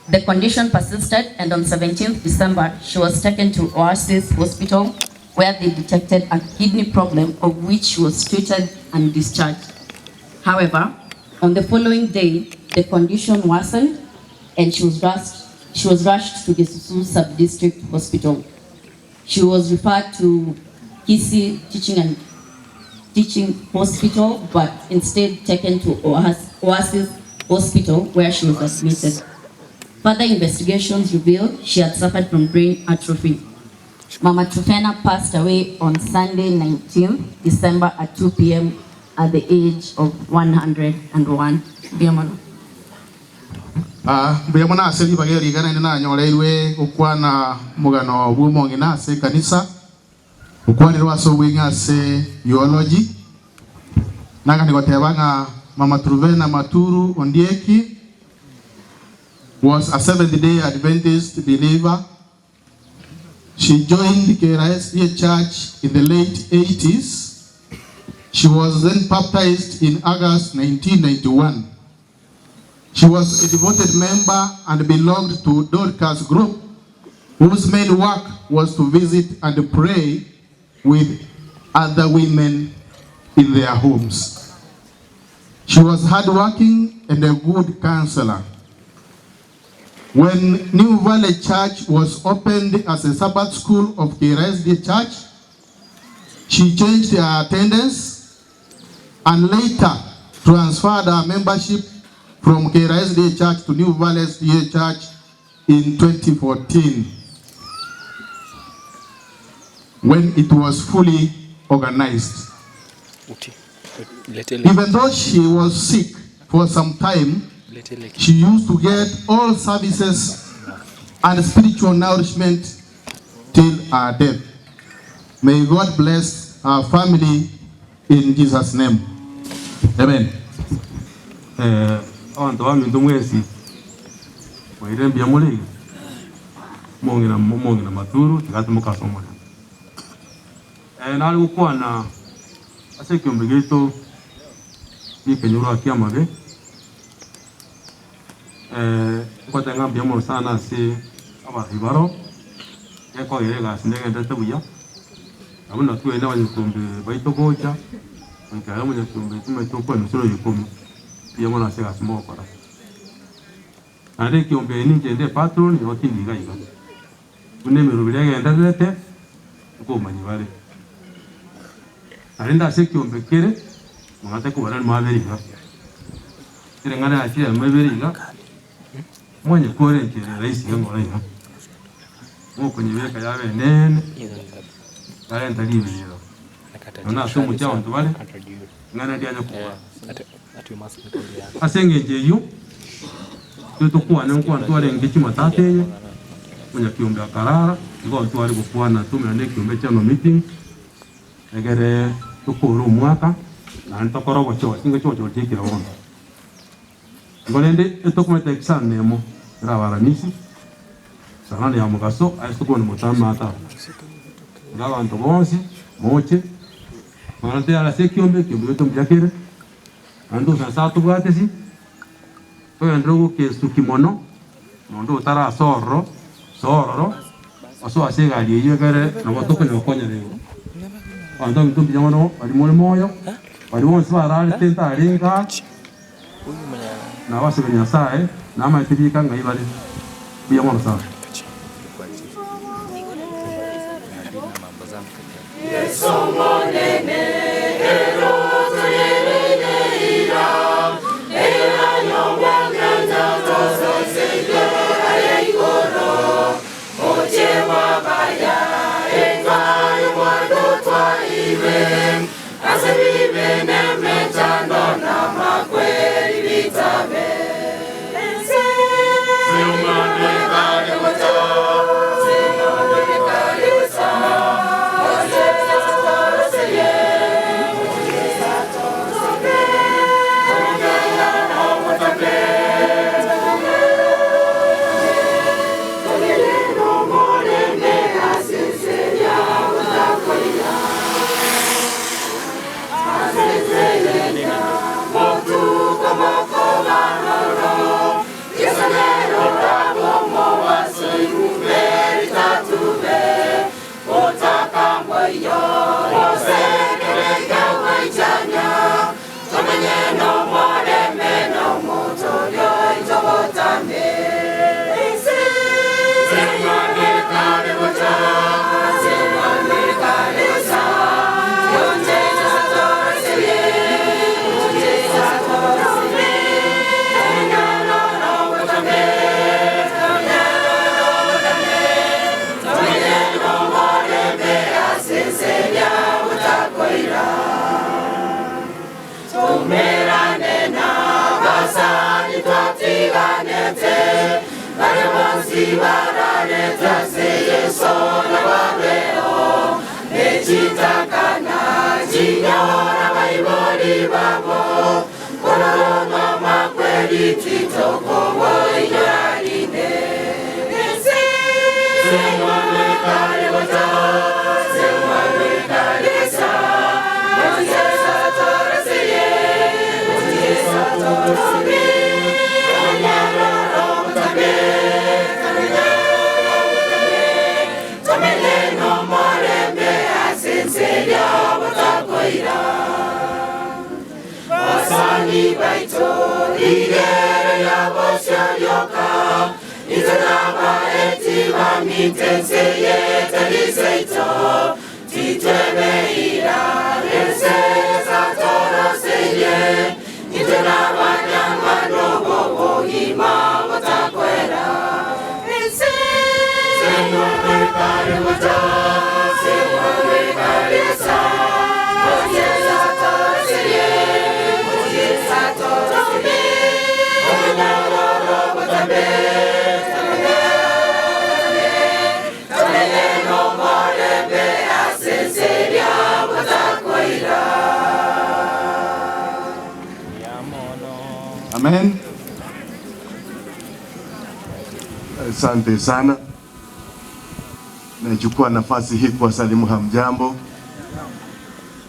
Speaker 21: The condition persisted, and on 17th December, she was taken to Oasis Hospital, where they detected a kidney problem of which she was treated and discharged. However, on the following day, the condition worsened and she was rushed, she was rushed to Gesusu Sub-District Hospital. She was referred to Kisii Teaching and Teaching Hospital, but instead taken to Oasis Hospital, where she was admitted. Further investigations revealed she had suffered from brain atrophy. Mama Trufena passed away on Sunday, 19th December at 2 p.m. at the age of 101. Mbuya mono.
Speaker 7: Ah, mbuya mono ase ribaga eri iga naende nanyoreirwe gokwana omogano bw'omong'ina ase ekanisa, gokwanerwa ase obweng'e ase eulogy. Nagani goteba ng'a Mama Truvena Maturu Ondieki was a Seventh Day Adventist believer. She joined Kera SDA Church in the late 80s. She was then baptized in August 1991. She was a devoted member and belonged to Dorcas Group, whose main work was to visit and pray with other women in their homes. She was hardworking and a good counselor. When New Valley Church was opened as a Sabbath school of KRSD Church, she changed her attendance and later transferred her membership from KRSD Church to New Valley SDA Church in 2014 when it was fully organized. Even though she was sick for some time, she used to get all services and spiritual nourishment till her death. May God bless her family in Jesus' name. Amen.
Speaker 13: Eh, abanto baminto mwensi, mwairire mbuya more iga? Omong'ina omong'ina Maturu, tiga timoke ase omorembe. Eh, nare gokwana ase ekeombe giaito gi'ekenyorwa ki'amabe, eh, ngoteba ng'a mbuya mono sana ase abarai baro, gekogera egasi negenderete buya, na buna tweene abanyakiombe baito gocha, goika ere omonyakiombe timanyeti okwenusa oyo ikomi, mbuya mono ase egasi mogokora. Naende ekiombe eye ninche inde epatron, igo tindi iga iga. Buna emeroberi egendererete, nkomanyia bare. Naende ase ekiombe kere, mong'ate kobara nimabere iga. Kera eng'ana yachire amo ebere iga, mwanyekora enchera erahisi iga ng'ora iga. Mokonyebeka yabe enene, yarenta riberera. Nonya ase omochie abanto bare, ing'ana ndianya kobua. Ase engencho eyio, intwe tokwane nkwana twarenge chimatata eye, omonyakiombe akarara, igo ntware gokwana tomerane na ekiombe general meeting, egere tokore omwaka, naende tokore obochori, chinga chiobochori chiaikire bono. Igo rende etokomanyete ekisanda emo eraba Aramisi, Saa nane ya mogaso aye tokobana motame ata. Iga abanto bonsi moche.
Speaker 1: Bono nteyare ase ekiombe, ekiombe gioito mbuya kere, naende togocha Nyasae atobwatesi, togenderere goka esuki mono, na onde otarasoa ororo, soa ororo, osoe ase egari eyio egere nabo tokonya gokonyana igo. Abanto baminto mbuya mono baria more moyo, baria bonsi bararete ntarenge aa, nabasabire Nyasae, namaete biika ng'ai bare. Mbuya mono sana.
Speaker 16: Amen. Asante sana. Nachukua nafasi hii kuwasalimu hamjambo.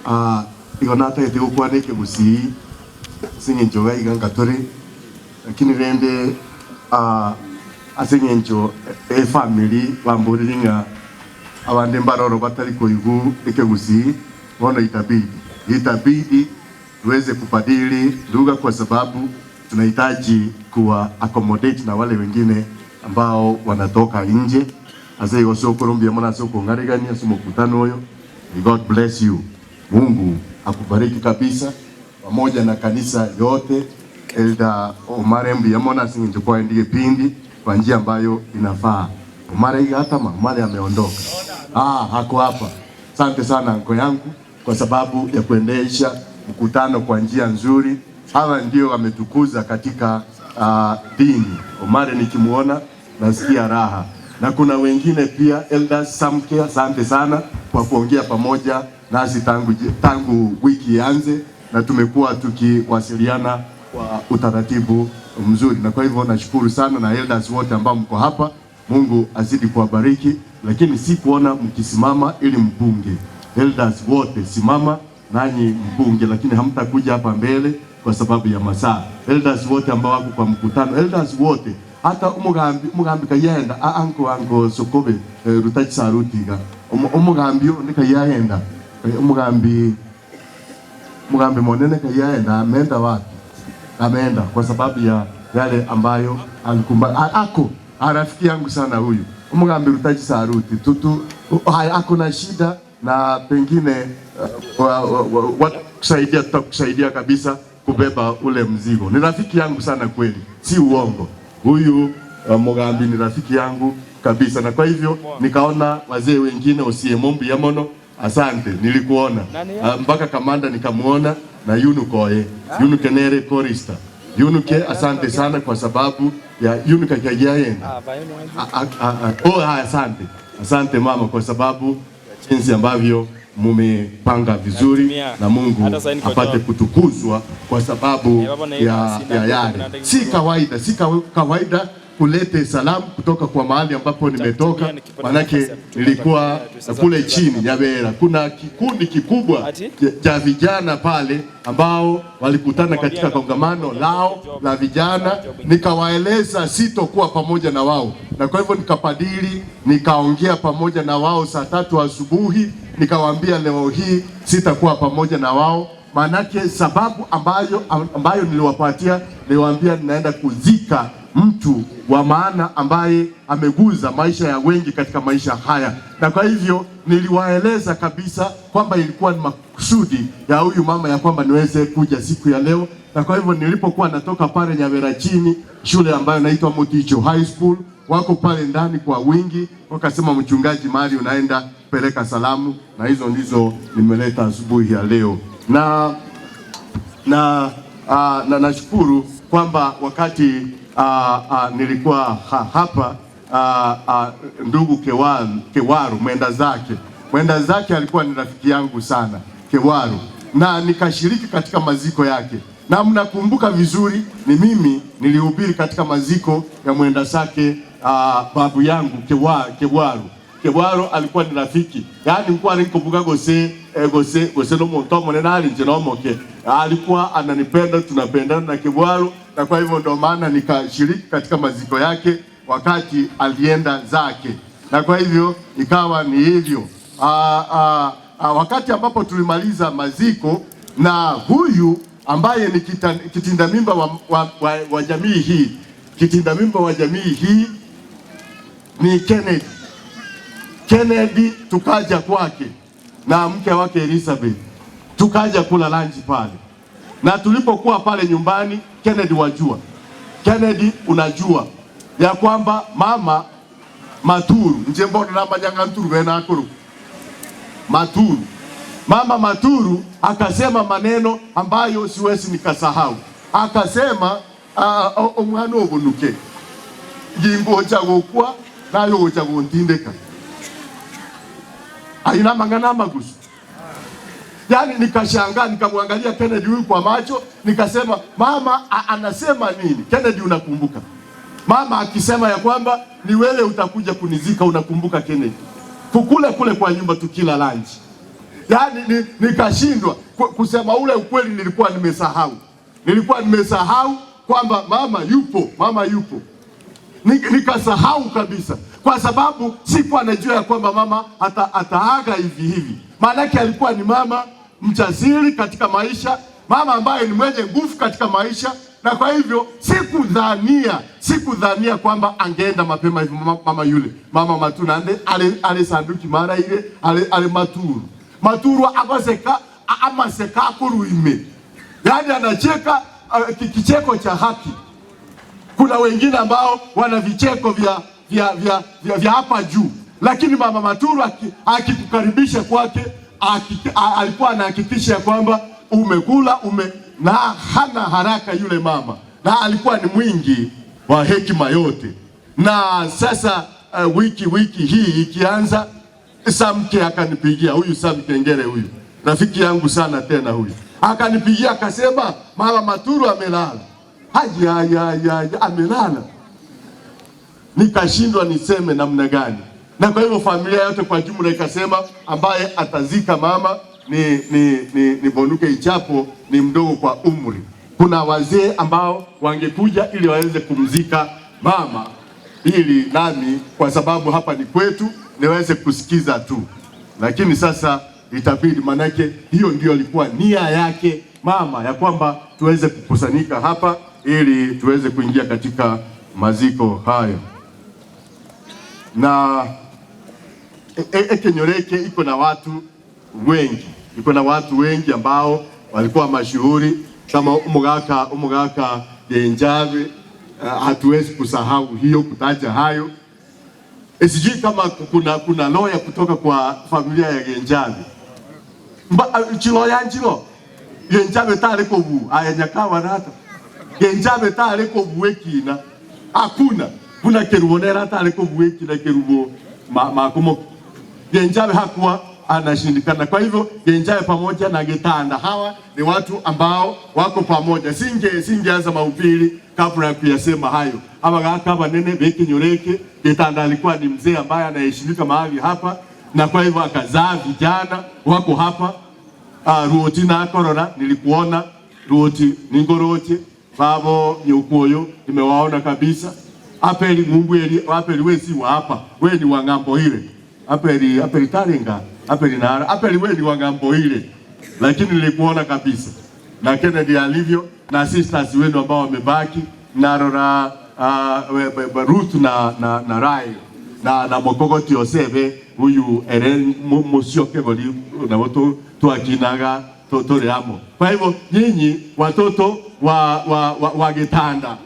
Speaker 16: Ah, igo natagete gokwana ekegusii ase eng'encho iga iga nkatore lakini rende ah, ase eng'encho efamiri bamborire ng'a abande mbaroro batari koigwa ekegusii bono itabidi itabidi tuweze kubadili lugha kwa sababu tunahitaji kuwa accommodate na wale wengine ambao wanatoka nje. Ase igo sokoro mbuya mono ase okong'aregania ase omokutano oyo. May God bless you. Mungu akubariki kabisa pamoja na kanisa yote. Elder Omare mbuya mono ase eng'encho kwaendia egepindi kwa njia ambayo inafaa. Omare iga atama, Omare ameondoka. Ah, hako hapa. Asante sana anko yangu kwa sababu ya kuendesha mkutano kwa njia nzuri. Hawa ndio wametukuza katika dini. Omare nikimuona nasikia raha, na kuna wengine pia Elders Samke, asante sana kwa kuongea pamoja nasi tangu, tangu wiki ianze, na tumekuwa tukiwasiliana kwa utaratibu mzuri, na kwa hivyo nashukuru sana na elders wote ambao mko hapa. Mungu azidi kuwabariki, lakini si kuona mkisimama ili mpunge. Elders wote simama. nanyi mbunge, lakini hamtakuja hapa mbele kwa sababu ya masaa. Elders wote ambao wako kwa mkutano, elders wote hata omogambi omogambi kayenda a anko anko Sokobe eh, Rutachi Saruti iga Omo- omogambi onde kayagenda eh, omogambi omogambi monene kayagenda ameenda wapi? Ameenda kwa sababu ya yale ambayo alikumba a- ako a, rafiki yangu sana huyu omogambi Rutachi Saruti tutu haya, ako na shida na pengine uh, wa, wa, wa, watakusaidia, tutakusaidia kabisa kubeba ule mzigo. Ni rafiki yangu sana kweli, si uongo. Huyu uh, Mugambi ni rafiki yangu kabisa, na kwa hivyo nikaona wazee wengine usiemombi yamono. Asante, nilikuona uh, mpaka kamanda nikamuona na Yunu Koye Yunu Kenere Korista Yunuke, asante sana kwa sababu ya Yunuka kajaenda Oh, haya, asante asante mama, kwa sababu jinsi ambavyo mumepanga vizuri
Speaker 17: Natumia.
Speaker 16: na Mungu
Speaker 17: Hata sasa niko
Speaker 16: apate
Speaker 17: job.
Speaker 16: kutukuzwa kwa sababu
Speaker 17: Eh, baba na
Speaker 16: ya,
Speaker 17: sina
Speaker 16: ya yale.
Speaker 17: ndio
Speaker 16: Si kawaida, si kawaida kulete salamu kutoka kwa mahali ambapo nimetoka, manake nilikuwa kule chini Nyabera, kuna kikundi kikubwa cha vijana pale ambao walikutana katika kongamano lao la vijana, nikawaeleza sitokuwa pamoja na wao, na kwa hivyo nikapadili, nikaongea pamoja na wao saa tatu asubuhi, nikawaambia leo hii sitakuwa pamoja na wao, maanake sababu ambayo, ambayo niliwapatia, niliwaambia ninaenda kuzika mtu wa maana ambaye ameguza maisha ya wengi katika maisha haya, na kwa hivyo niliwaeleza kabisa kwamba ilikuwa ni makusudi ya huyu mama ya kwamba niweze kuja siku ya leo, na kwa hivyo nilipokuwa natoka pale Nyabera chini, shule ambayo inaitwa Muticho High School, wako pale ndani kwa wingi, wakasema mchungaji, mahali unaenda peleka salamu, na hizo ndizo nimeleta asubuhi ya leo na na uh, na nashukuru kwamba wakati uh, uh, nilikuwa ha, hapa uh, uh, ndugu Kewaru, Kewaru mwenda zake mwenda zake alikuwa ni rafiki yangu sana Kewaru, na nikashiriki katika maziko yake, na mnakumbuka vizuri, ni mimi nilihubiri katika maziko ya mwenda zake uh, babu yangu Kewa, Kewaru Kewaru alikuwa ni rafiki yaani nikuwa nikuvuga gose eh, gose gose no muntu omonene alinje nomoke alikuwa ananipenda tunapendana na Kewaru na kwa hivyo ndo maana nikashiriki katika maziko yake wakati alienda zake, na kwa hivyo ikawa ni hivyo. Ah, ah, ah, wakati ambapo tulimaliza maziko na huyu ambaye ni kita, kitinda mimba wa, wa, wa, wa jamii hii kitinda mimba wa jamii hii ni Kennedy. Kennedy tukaja kwake na mke wake Elizabeth, tukaja kula lunch pale, na tulipokuwa pale nyumbani, Kennedy wajua, Kennedy unajua ya kwamba mama Maturu nje mbona namanyanga nturu benakuru Maturu, mama Maturu akasema maneno ambayo siwezi nikasahau. Akasema uh, omwana obunuke gingocha gokwa nayo gocha gontindeka aina mangana amagusu. Yaani nikashangaa nikamwangalia Kennedy huyu kwa macho nikasema mama a, anasema nini? Kennedy unakumbuka? Mama akisema ya kwamba ni wewe utakuja kunizika, unakumbuka Kennedy? Kukule kule kwa nyumba tukila lunch. Yaani ni, nikashindwa kusema ule ukweli, nilikuwa nimesahau. Nilikuwa nimesahau kwamba mama yupo, mama yupo. Nikasahau kabisa kwa sababu sikuwa najua ya kwamba mama ata, ataaga hivi hivi. Maanake alikuwa ni mama mjasiri katika maisha, mama ambaye ni mwenye nguvu katika maisha, na kwa hivyo sikudhania sikudhania kwamba angeenda mapema hivi mama, mama yule mama Maturu ande ale, ale sanduki mara ile ale, ale Maturu Maturu amaseka amaseka akuruime, yaani anacheka uh, kicheko cha haki. Kuna wengine ambao wana vicheko vya vya vya vya, vya hapa juu, lakini mama Maturu akikukaribisha kwake alikuwa anahakikisha kwamba umekula ume, na hana haraka yule mama, na alikuwa ni mwingi wa hekima yote. Na sasa uh, wiki wiki hii ikianza, Samke akanipigia huyu Sam Kengere huyu rafiki yangu sana tena huyu akanipigia akasema, mama Maturu amelala. Haja haja haja amelala. Nikashindwa niseme namna gani, na kwa hivyo familia yote kwa jumla ikasema ambaye atazika mama
Speaker 14: ni, ni, ni, ni Bonuke ijapo ni mdogo kwa umri. Kuna wazee ambao wangekuja ili waweze kumzika mama, ili nami kwa sababu hapa ni kwetu niweze kusikiza tu, lakini sasa itabidi, manake hiyo ndio ilikuwa nia yake mama, ya kwamba tuweze kukusanyika hapa ili tuweze kuingia katika maziko hayo na Ekenyoreke iko na watu wengi, iko na watu wengi ambao walikuwa mashuhuri kama umugaka umugaka Genjabe. Hatuwezi kusahau hiyo kutaja hayo. E, sijui kama kuna kuna loya kutoka kwa familia ya Genjabe Mba, chiloya njilo Genjabe tare kobu aya rata Genjabe tare kobu ekina hakuna kuna kerubo nera tare kobu ekina kerubo ma, makumo Genjabe hakuwa anashindikana. Kwa hivyo Genjabe pamoja na Getanda hawa ni watu ambao wako pamoja. Singe singeanza mahubiri kabla ya kuyasema hayo. Abagaka abanene bekinyoreke Getanda alikuwa ni mzee ambaye anaheshimika mahali hapa, na kwa hivyo akazaa vijana wako hapa. Uh, Ruoti na Korora nilikuona Ruoti ningoroche babo nyukuoyo nimewaona kabisa. Apeli ngumbu eli apeli we si wa hapa, we ni wa ng'ambo ile. Apeli apeli tarenga apeli nara apeli we ni wa ng'ambo ile, lakini nilikuona kabisa na Kennedy alivyo na sisters wenu ambao wamebaki na Rora uh, Ruth na na, na Rai na na Mokogoti Osebe huyu ere musioke gori na watu twakinaga turi amo. Kwa hivyo nyinyi watoto wa, wa, wa, wa Gitanda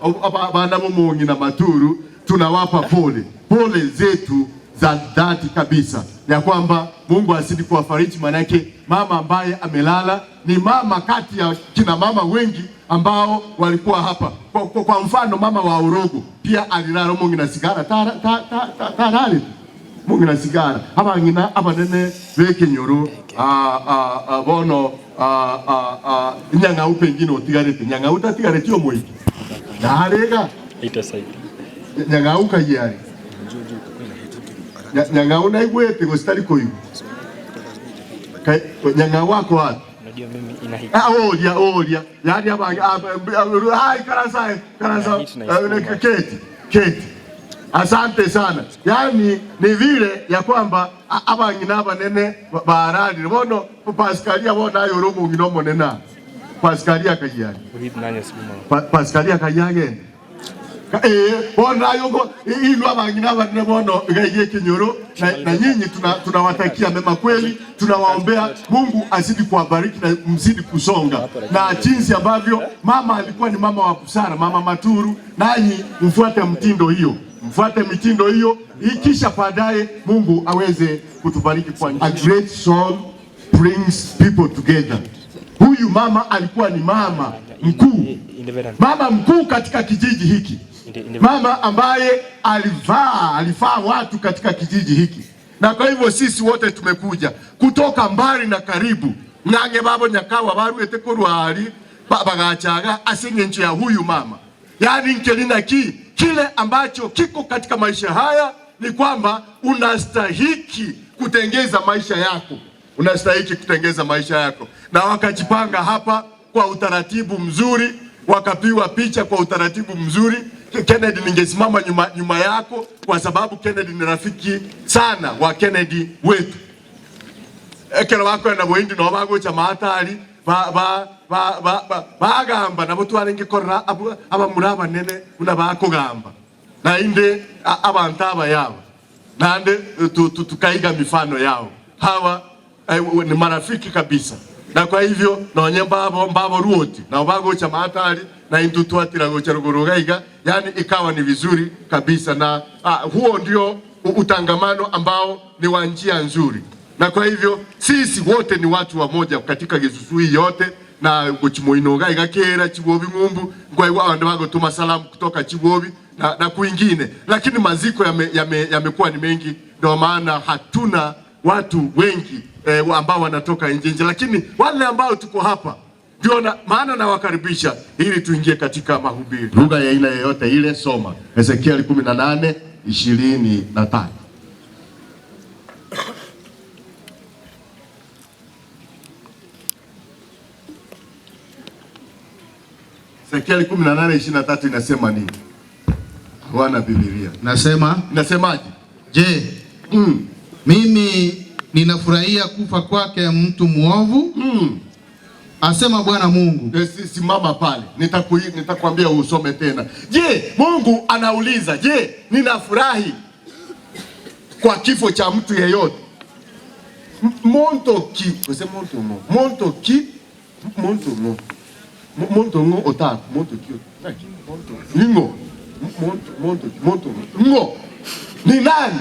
Speaker 14: bana Mumungi na Maturu tunawapa pole pole zetu za dhati kabisa ya kwamba Mungu azidi kuwafariji. Manake mama ambaye amelala ni mama kati ya kina mama wengi ambao walikuwa hapa. Kwa, kwa, kwa mfano mama wa Orogo pia alilala Mungu na sigara tarale ta, ta, ta, ta, Mungu na sigara abang'ina abanene bekenyoro bono nyang'au pengine otigarete nyang'au tatigarete omoiki narega nyang'au kayiare nyang'au naigwete gose koigwa nyang'au ako wapi? Ah, oria oria yaani hai karasa karasa keti keti. Asante sana. Yaani ni vile ya kwamba abang'ina abanene bararire bono Pascalia bono ayore omong'ina omonene Pascalia kayiari Pa, Pascalia kayiagende bono ayoko inu abang'ina abanene bono gaigie kinyoro na, na nyinyi tunawatakia tuna mema kweli, tunawaombea Mungu azidi kuwabariki na mzidi kusonga, na jinsi ambavyo mama alikuwa ni mama wa busara, mama Maturu, nanyi mfuate mtindo hiyo, mfuate mitindo hiyo, ikisha baadaye Mungu aweze kutubariki kwa A great soul brings people together. Huyu mama alikuwa ni mama mkuu, mama mkuu katika kijiji hiki, mama ambaye alivaa alifaa watu katika kijiji hiki, na kwa hivyo sisi wote tumekuja kutoka mbali na karibu ng'ang'e babo nyakawa barwete korwari bagachaga ase ng'encho ya huyu mama. Yaani nkelina ki kile ambacho kiko katika maisha haya ni kwamba unastahiki kutengeza maisha yako, unastahiki kutengeza maisha yako. Na wakajipanga hapa kwa utaratibu mzuri, wakapigwa picha kwa utaratibu mzuri. Kennedy, ningesimama nyuma, nyuma yako kwa sababu Kennedy ni rafiki sana wa Kennedy wetu ekero bakwenda boindi no bagocha maatari ba ba ba ba ba bagamba nabo twarenge korora abamura abanene buna bakogamba na inde abantu aba yabo nande tukaiga mifano yao hawa eh, ni marafiki kabisa na kwa hivyo nonye mbabo mbabo ruoti na bagocha maatari na intu twatira gocha ruguru gaiga yani ikawa ni vizuri kabisa na ah, huo ndio utangamano ambao ni wa njia nzuri na kwa hivyo sisi wote ni watu wamoja katika Gesusu hii yote na gochimoinoga igakera Chibobi ng'umbu ngwaiwa abandu bagotuma salamu kutoka Chibobi na, na kwingine, lakini maziko yamekuwa yame, yame ni mengi, ndio maana hatuna watu wengi eh, ambao wanatoka nje nje, lakini wale ambao tuko hapa ndio na, maana nawakaribisha ili tuingie katika mahubiri. Lugha ya aina yoyote ile, soma Ezekieli 18:23. Ezekieli 18:23 inasema nini? Hawana Biblia.
Speaker 7: Nasema,
Speaker 14: Inasemaje?
Speaker 7: Je, mimi ninafurahia kufa kwake mtu mwovu? Asema Bwana Mungu.
Speaker 14: Eh, Simama pale, nitakwambia usome tena. Je, Mungu anauliza, je, ninafurahi kwa kifo cha mtu yeyote? Monto ki, ose monto ngo, monto ki, monto ngo, monto ngo otaku, monto ki, monto ningo, monto, monto, monto ngo. Ni nani?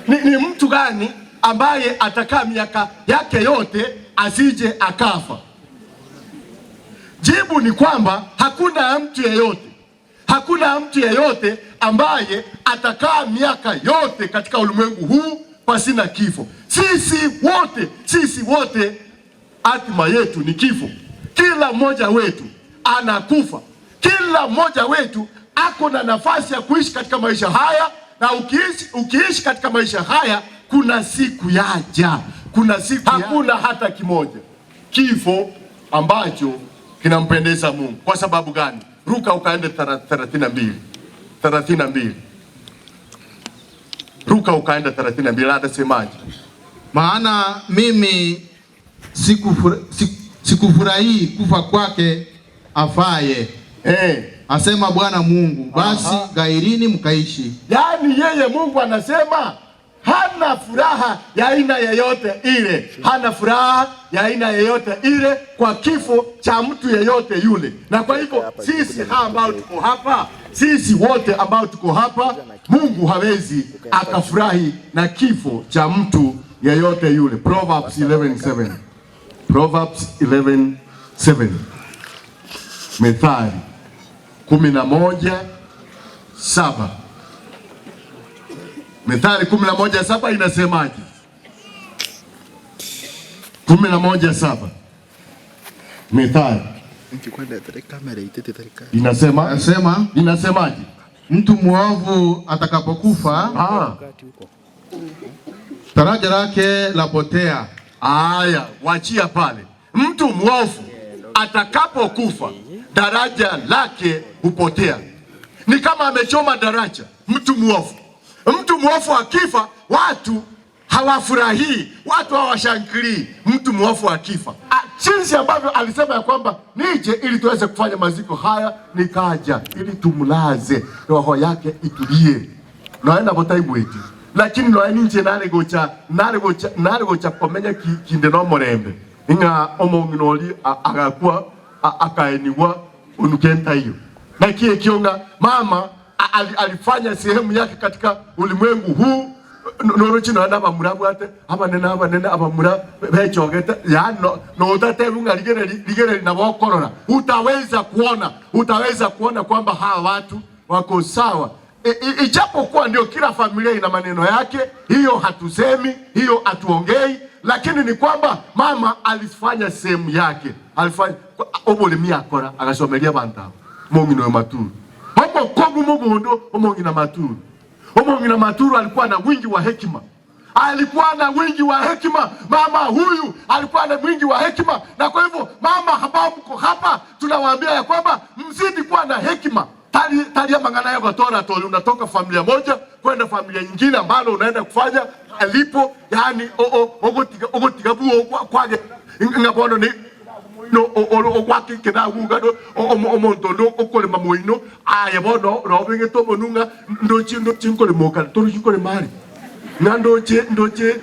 Speaker 14: Ni mtu gani ambaye atakaa miaka yake yote asije akafa? Jibu ni kwamba hakuna mtu yeyote, hakuna mtu yeyote ambaye atakaa miaka yote katika ulimwengu huu pasina kifo. Sisi wote, sisi wote hatima yetu ni kifo. Kila mmoja wetu anakufa. Kila mmoja wetu ako na nafasi ya kuishi katika maisha haya, na ukiishi katika maisha haya kuna siku yaja, kuna siku hakuna hata kimoja kifo ambacho kinampendeza Mungu. Kwa sababu gani? Ruka ukaende 32. 32. Ruka ukaenda 32, anasemaje?
Speaker 7: Maana mimi sikufurahii kufa kwake afaye. Asema Bwana Mungu, basi gairini mkaishi.
Speaker 14: Yaani yeye Mungu anasema hana furaha ya aina yeyote ile, hana furaha ya aina yeyote ile kwa kifo cha mtu yeyote yule. Na kwa hivyo sisi hawa ambao tuko hapa, sisi wote ambao tuko hapa, Mungu hawezi akafurahi na kifo cha mtu yeyote yule. Proverbs 11:7. Proverbs 11:7. Methali 11:7. Methali 11:7 inasemaje? 11:7. Methali inasema,
Speaker 7: Inasema,
Speaker 14: inasemaje?
Speaker 7: Mtu mwovu atakapokufa, taraja lake lapotea.
Speaker 14: Aya, wachia pale. Mtu mwovu atakapokufa daraja lake hupotea. Ni kama amechoma daraja, mtu mwovu. Mtu mwovu akifa watu hawafurahii, watu hawashangilii mtu mwovu akifa. Jinsi ambavyo alisema ya kwamba nije ili tuweze kufanya maziko haya, nikaja ili tumlaze roho yake itulie. Naenda botaigweti. Lakini noe ninche nare gocha, nare gocha, nare gocha komenya kinde no morembe. Inga omong'ina ori agakua, akaenigwa unukenta hiyo. Na kie kionga mama alifanya sehemu yake katika ulimwengu huu. Noro chino anda bamura bwate, abanene, abanene, abamura bechogete, ya no, no utatebu nga ligere, ligere na bokorora. Utaweza kuona, utaweza kuona kwamba hawa watu wako sawa. Ijapokuwa ndio kila familia ina maneno yake, hiyo hatusemi, hiyo hatuongei, lakini ni kwamba mama alifanya sehemu yake. Alifanya obole akora akasomelia bantu mongino ya maturu. Hapo kogu mugondo omongina maturu. Omongina maturu alikuwa na wingi wa hekima. Alikuwa na wingi wa hekima. Mama huyu alikuwa na wingi wa hekima. Na kwa hivyo mama ambao mko hapa tunawaambia ya kwamba mzidi kuwa na hekima. Tali, tali ya mangana ya tora tori, unatoka familia moja kwenda familia nyingine ambalo unaenda kufanya alipo, yani o, o, ogotiga, ogotiga buo kwa, kwa, ngabono ni no, o, o, o, kwa ki, kena guga no, o, o, o, monto no, o kole mamoino, aye bono, ro benge to monunga, ndochi, ndochi nkole moka, toruchi nkole mari. Na ndochi, ndochi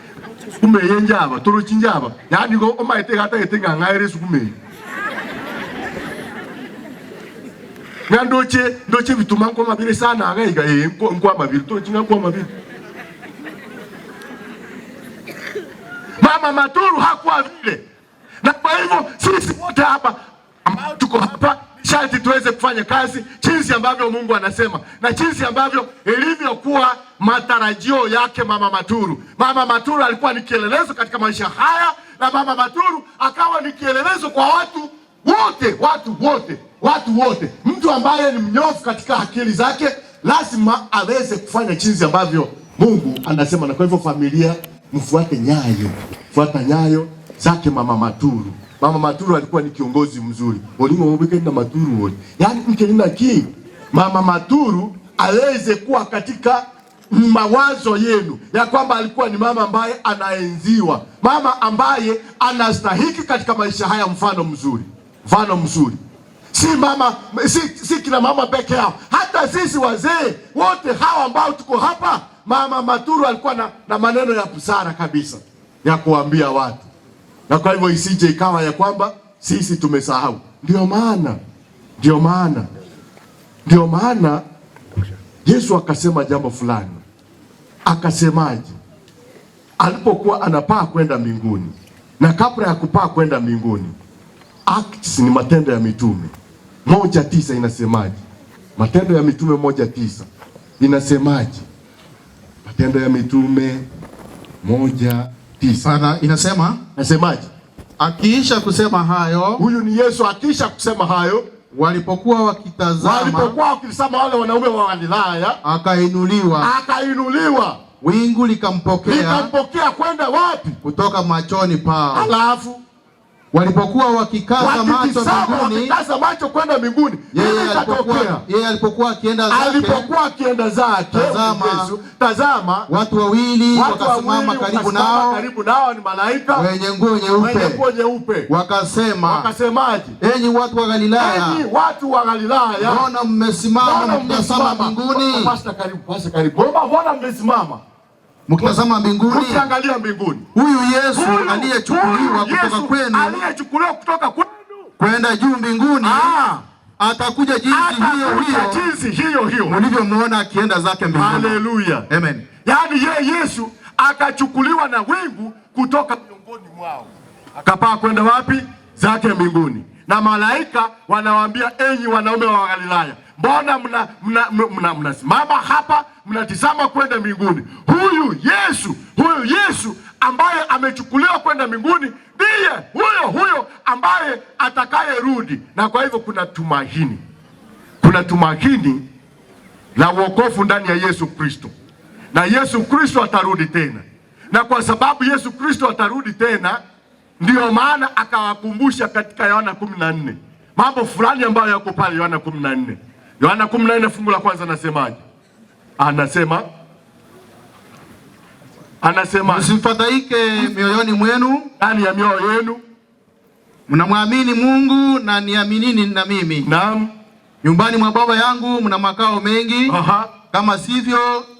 Speaker 14: kumeye njaba, toruchi njaba. Yani go, o maite gata ete nga ngaire sukume. Na ndoche, ndoche bituma nkwa mabiri sana, aga iga, nkwa mabiri, toruchi nga nkwa mabiri. Mama Maturu hakuwa vile. Na kwa hivyo sisi wote hapa ambao tuko hapa sharti tuweze kufanya kazi jinsi ambavyo Mungu anasema na jinsi ambavyo ilivyokuwa matarajio yake Mama Maturu. Mama Maturu alikuwa ni kielelezo katika maisha haya, na Mama Maturu akawa ni kielelezo kwa watu wote, watu wote, watu wote. Mtu ambaye ni mnyofu katika akili zake lazima aweze kufanya jinsi ambavyo Mungu anasema. Na kwa hivyo familia, mfuate nyayo, fuata nyayo zake Mama Maturu. Mama Maturu alikuwa ni kiongozi mzuri. Oria ng'a obekani na Maturu oria. Yaani nkeri naki Mama Maturu aweze kuwa katika mawazo yenu ya kwamba alikuwa ni mama ambaye anaenziwa, mama ambaye anastahiki katika maisha haya, mfano mzuri, mfano mzuri. Si mama, si, si kina mama peke yao, hata sisi wazee wote hawa ambao tuko hapa. Mama Maturu alikuwa na, na maneno ya busara kabisa ya kuambia watu, na kwa hivyo isije ikawa ya kwamba sisi tumesahau. Ndio maana ndio maana ndio maana Yesu akasema jambo fulani. Akasemaje? Alipokuwa anapaa kwenda mbinguni, na kabla ya kupaa kwenda mbinguni, Acts ni matendo ya mitume 1:9 inasemaje? Matendo ya Mitume 1:9 inasemaje? Matendo ya Mitume 1:9
Speaker 7: Ana, inasema
Speaker 14: nasemaje?
Speaker 7: Akiisha kusema hayo,
Speaker 14: huyu ni Yesu akiisha kusema hayo,
Speaker 7: walipokuwa wakitazama,
Speaker 14: walipokuwa wakitazama wale wanaume wa Galilaya,
Speaker 7: akainuliwa,
Speaker 14: akainuliwa,
Speaker 7: wingu likampokea,
Speaker 14: likampokea kwenda wapi?
Speaker 7: Kutoka machoni pao.
Speaker 14: Alafu
Speaker 7: walipokuwa wakikaza macho mbinguni,
Speaker 14: wakikaza macho kwenda mbinguni,
Speaker 7: yeye alipokuwa yeye alipokuwa akienda zake,
Speaker 14: alipokuwa akienda zake,
Speaker 7: tazama,
Speaker 14: Yesu, tazama
Speaker 7: watu wawili
Speaker 14: watu
Speaker 7: wakasimama
Speaker 14: wawili
Speaker 7: karibu
Speaker 14: wakasimama
Speaker 7: nao,
Speaker 14: karibu nao ni malaika
Speaker 7: wenye nguo nyeupe,
Speaker 14: wenye nguo nyeupe,
Speaker 7: wakasema,
Speaker 14: wakasemaje?
Speaker 7: Enyi watu wa Galilaya,
Speaker 14: Enyi watu wa Galilaya,
Speaker 7: mbona mmesimama
Speaker 14: mbona
Speaker 7: mkitazama
Speaker 14: mmesimama?
Speaker 7: mbinguni?
Speaker 14: Pastor, karibu, pastor, karibu. Mbona mbona mmesimama
Speaker 7: Mkitazama mbinguni,
Speaker 14: mkiangalia mbinguni?
Speaker 7: Huyu Yesu
Speaker 14: Huyu-
Speaker 7: aliyechukuliwa
Speaker 14: huyu
Speaker 7: kutoka
Speaker 14: Yesu
Speaker 7: kwenu
Speaker 14: aliyechukuliwa kutoka kwenu
Speaker 7: kwenda juu mbinguni atakuja jinsi hiyo
Speaker 14: atakuja
Speaker 7: hiyo
Speaker 14: jinsi hiyo hiyo
Speaker 7: mlivyomwona akienda zake mbinguni.
Speaker 14: Haleluya,
Speaker 7: Amen.
Speaker 14: Yaani ye Yesu akachukuliwa na wingu kutoka miongoni mwao akapaa kwenda wapi? Zake mbinguni. Na malaika wanawaambia, enyi wanaume wa Galilaya, mbona mnasimama mna, mna, mna, mnasimama hapa mnatizama kwenda mbinguni? Huyu Yesu, huyu Yesu ambaye amechukuliwa kwenda mbinguni ndiye huyo huyo ambaye atakayerudi. Na kwa hivyo kuna tumaini, kuna tumaini la wokovu ndani ya Yesu Kristo, na Yesu Kristo atarudi tena. Na kwa sababu Yesu Kristo atarudi tena, ndiyo maana akawakumbusha katika Yohana 14 mambo fulani ambayo yako pale Yohana 14. Yohana 14 fungu la kwanza anasemaje? Anasema anasema
Speaker 7: Msifadhaike mioyoni mwenu,
Speaker 14: ndani ya mioyo yenu
Speaker 7: mnamwamini Mungu na niaminini na mimi.
Speaker 14: Naam.
Speaker 7: Nyumbani mwa Baba yangu mna makao mengi.
Speaker 14: Aha.
Speaker 7: Kama sivyo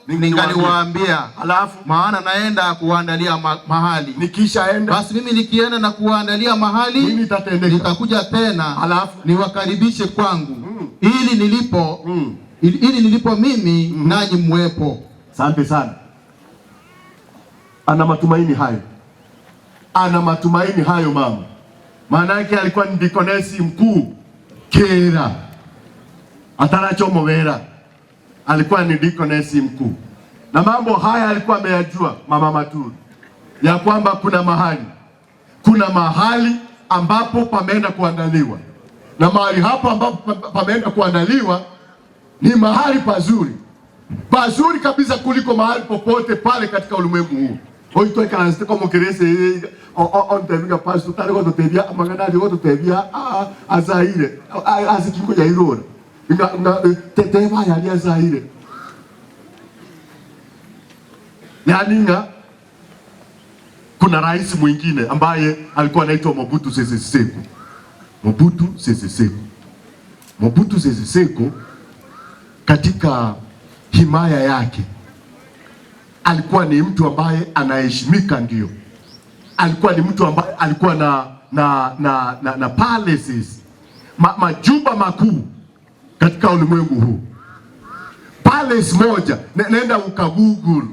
Speaker 7: ningaliwaambia.
Speaker 14: Alafu
Speaker 7: maana naenda kuwaandalia ma mahali.
Speaker 14: Nikishaenda
Speaker 7: basi mimi nikienda na kuwaandalia mahali nitakuja tena,
Speaker 14: alafu
Speaker 7: niwakaribishe kwangu, ili nilipo ili, ili nilipo mimi nanyi mwepo.
Speaker 14: Asante sana. Ana matumaini hayo, ana matumaini hayo mama. Maana yake alikuwa ni dikonesi mkuu Kera atarachomowera, alikuwa ni dikonesi mkuu, na mambo haya alikuwa ameyajua mama Maturu, ya kwamba kuna mahali, kuna mahali ambapo pameenda kuandaliwa, na mahali hapo ambapo pameenda kuandaliwa ni mahali pazuri pazuri kabisa kuliko mahali popote pale katika ulimwengu huu oitwekaranzite komokerese ontebia pastor tari gototebia amang'ana aria gototebia azaire ase kingo yairora teba yaria azaire yaani ng'a kuna rais mwingine ambaye alikuwa anaitwa Mobutu Sese Seko. Mobutu Sese Seko. Mobutu Sese Seko katika himaya yake alikuwa ni mtu ambaye anaheshimika, ndio alikuwa ni mtu ambaye alikuwa na na na, na, na palaces ma, majumba makuu katika ulimwengu huu. Palace moja ne, nenda ukagoogle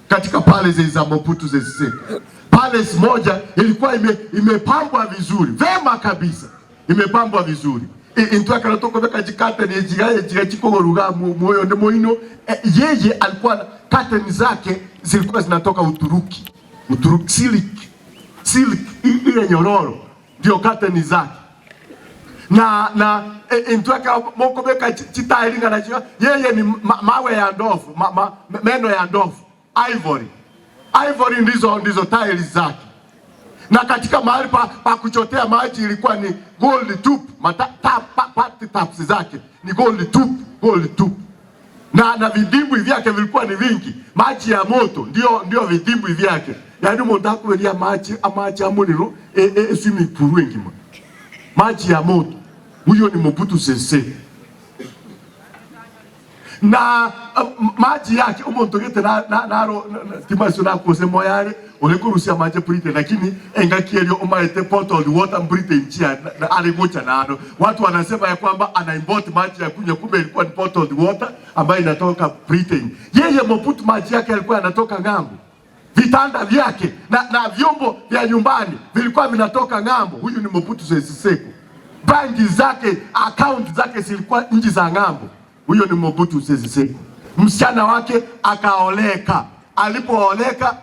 Speaker 14: katika palaces za Mobutu Sese Seko, palace moja ilikuwa ime, imepambwa vizuri vema kabisa, imepambwa vizuri intwakana tukoveka jikateni jigaye jigachikogoruga moyo ndi moino. Yeye alikuwa kateni zake zilikuwa zinatoka Uturuki, Uturuki silk silk ile nyororo ndio kateni zake na na intwaka mokobeka chitailinga na chika yeye ni ma, mawe ya ndovu ma, ma, meno ya ndovu ivory ivory ndizo ndizo tiles zake.
Speaker 16: Na katika mahali pa, pa kuchotea maji ilikuwa ni gold tube, mata, tap, pa, pa, taps zake ni gold tube, gold tube. Na na vidimbwi vyake vilikuwa ni vingi, maji ya moto ndio ndio vidimbwi vyake. Yaani umuntu akuberia maji amaji amuriro e, e, swimming pool engima. Maji ya moto. Huyo ni Mobutu Sese na maji yake omonto gete na na naro timasio nakose moyare ore korusia amache Britain lakini engaki erio omaete bottled water Britain chia are gocha naro watu wanasema ya kwamba ana import maji ya kunywa, kumbe ilikuwa ni bottled water ambayo inatoka Britain. Yeye Mobutu maji yake yalikuwa yanatoka ng'ambo vitanda vyake na, na vyombo vya nyumbani vilikuwa vinatoka ng'ambo. Huyu ni Mobutu Sese Seko. Banki zake, akaunti zake zilikuwa nchi za ng'ambo. Huyo ni Mobutu Sese Seko. Msichana wake akaoleka, alipooleka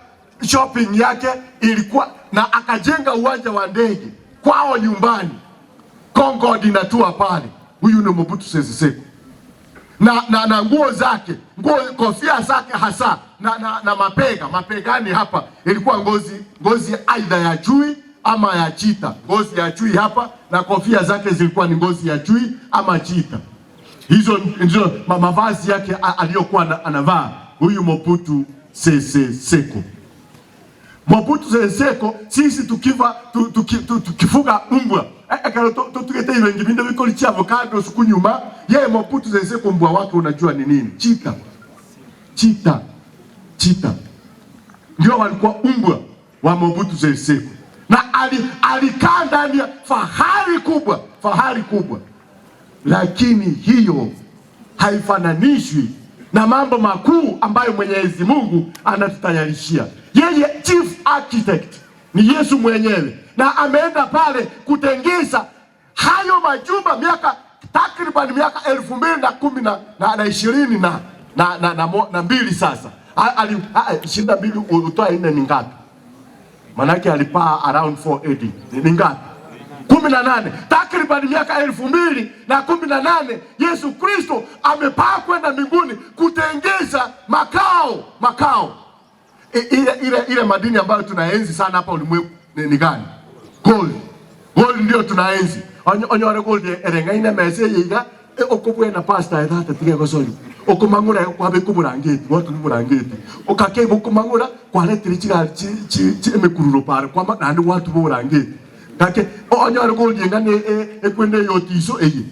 Speaker 16: shopping yake ilikuwa na akajenga uwanja wa ndege kwao nyumbani, Concorde inatua pale. Huyu ni Mobutu Sese Seko na, na, na nguo zake nguo kofia zake hasa na, na, na mapega mapegani hapa ilikuwa ngozi ngozi aidha ya chui ama ya chita, ngozi ya chui hapa, na kofia zake zilikuwa ni ngozi ya chui ama chita. Hizo ndizo mavazi yake aliyokuwa anavaa huyu Mobutu Sese Seko. Mobutu Sese Seko, sisi tukiva tu, tuki, tu, tukifuga mbwa ekero totugete ibengi binde bikori chia avocado siku nyuma yeye Mobutu Sese Seko mbwa wake unajua ni nini? Chita. Chita. Chita. Ndio walikuwa mbwa wa Mobutu Sese Seko. Na alikaa ndani ya fahari kubwa, fahari kubwa. Lakini hiyo haifananishwi na mambo makuu ambayo Mwenyezi Mungu anatutayarishia. Yeye chief architect ni Yesu mwenyewe, na ameenda pale kutengeza hayo majumba miaka takriban miaka elfu mbili na kumi na, na, na ishirini na, na, na, na, na, na mbili sasa. 22 utoa nne ni ngapi? Manake alipaa around 480 ni ngapi? 18, takriban miaka 2018 Yesu Kristo amepaa kwenda mbinguni kutengeza makao makao. Ile ile ile madini ambayo tunaenzi sana hapa ulimwengu ni, ni gani? Gold. Gold ndio tunaenzi. Onyore gold ereng'aine mese yiga okobwena pastor ethate tige gosori okomang'ura kwabe kuburangeti watu burangeti okake bokomang'ura kwaretire chigari chi chi emikururo pare kwama nandi watu burangeti kake onyore gold eng'ana ekwende yotiso eye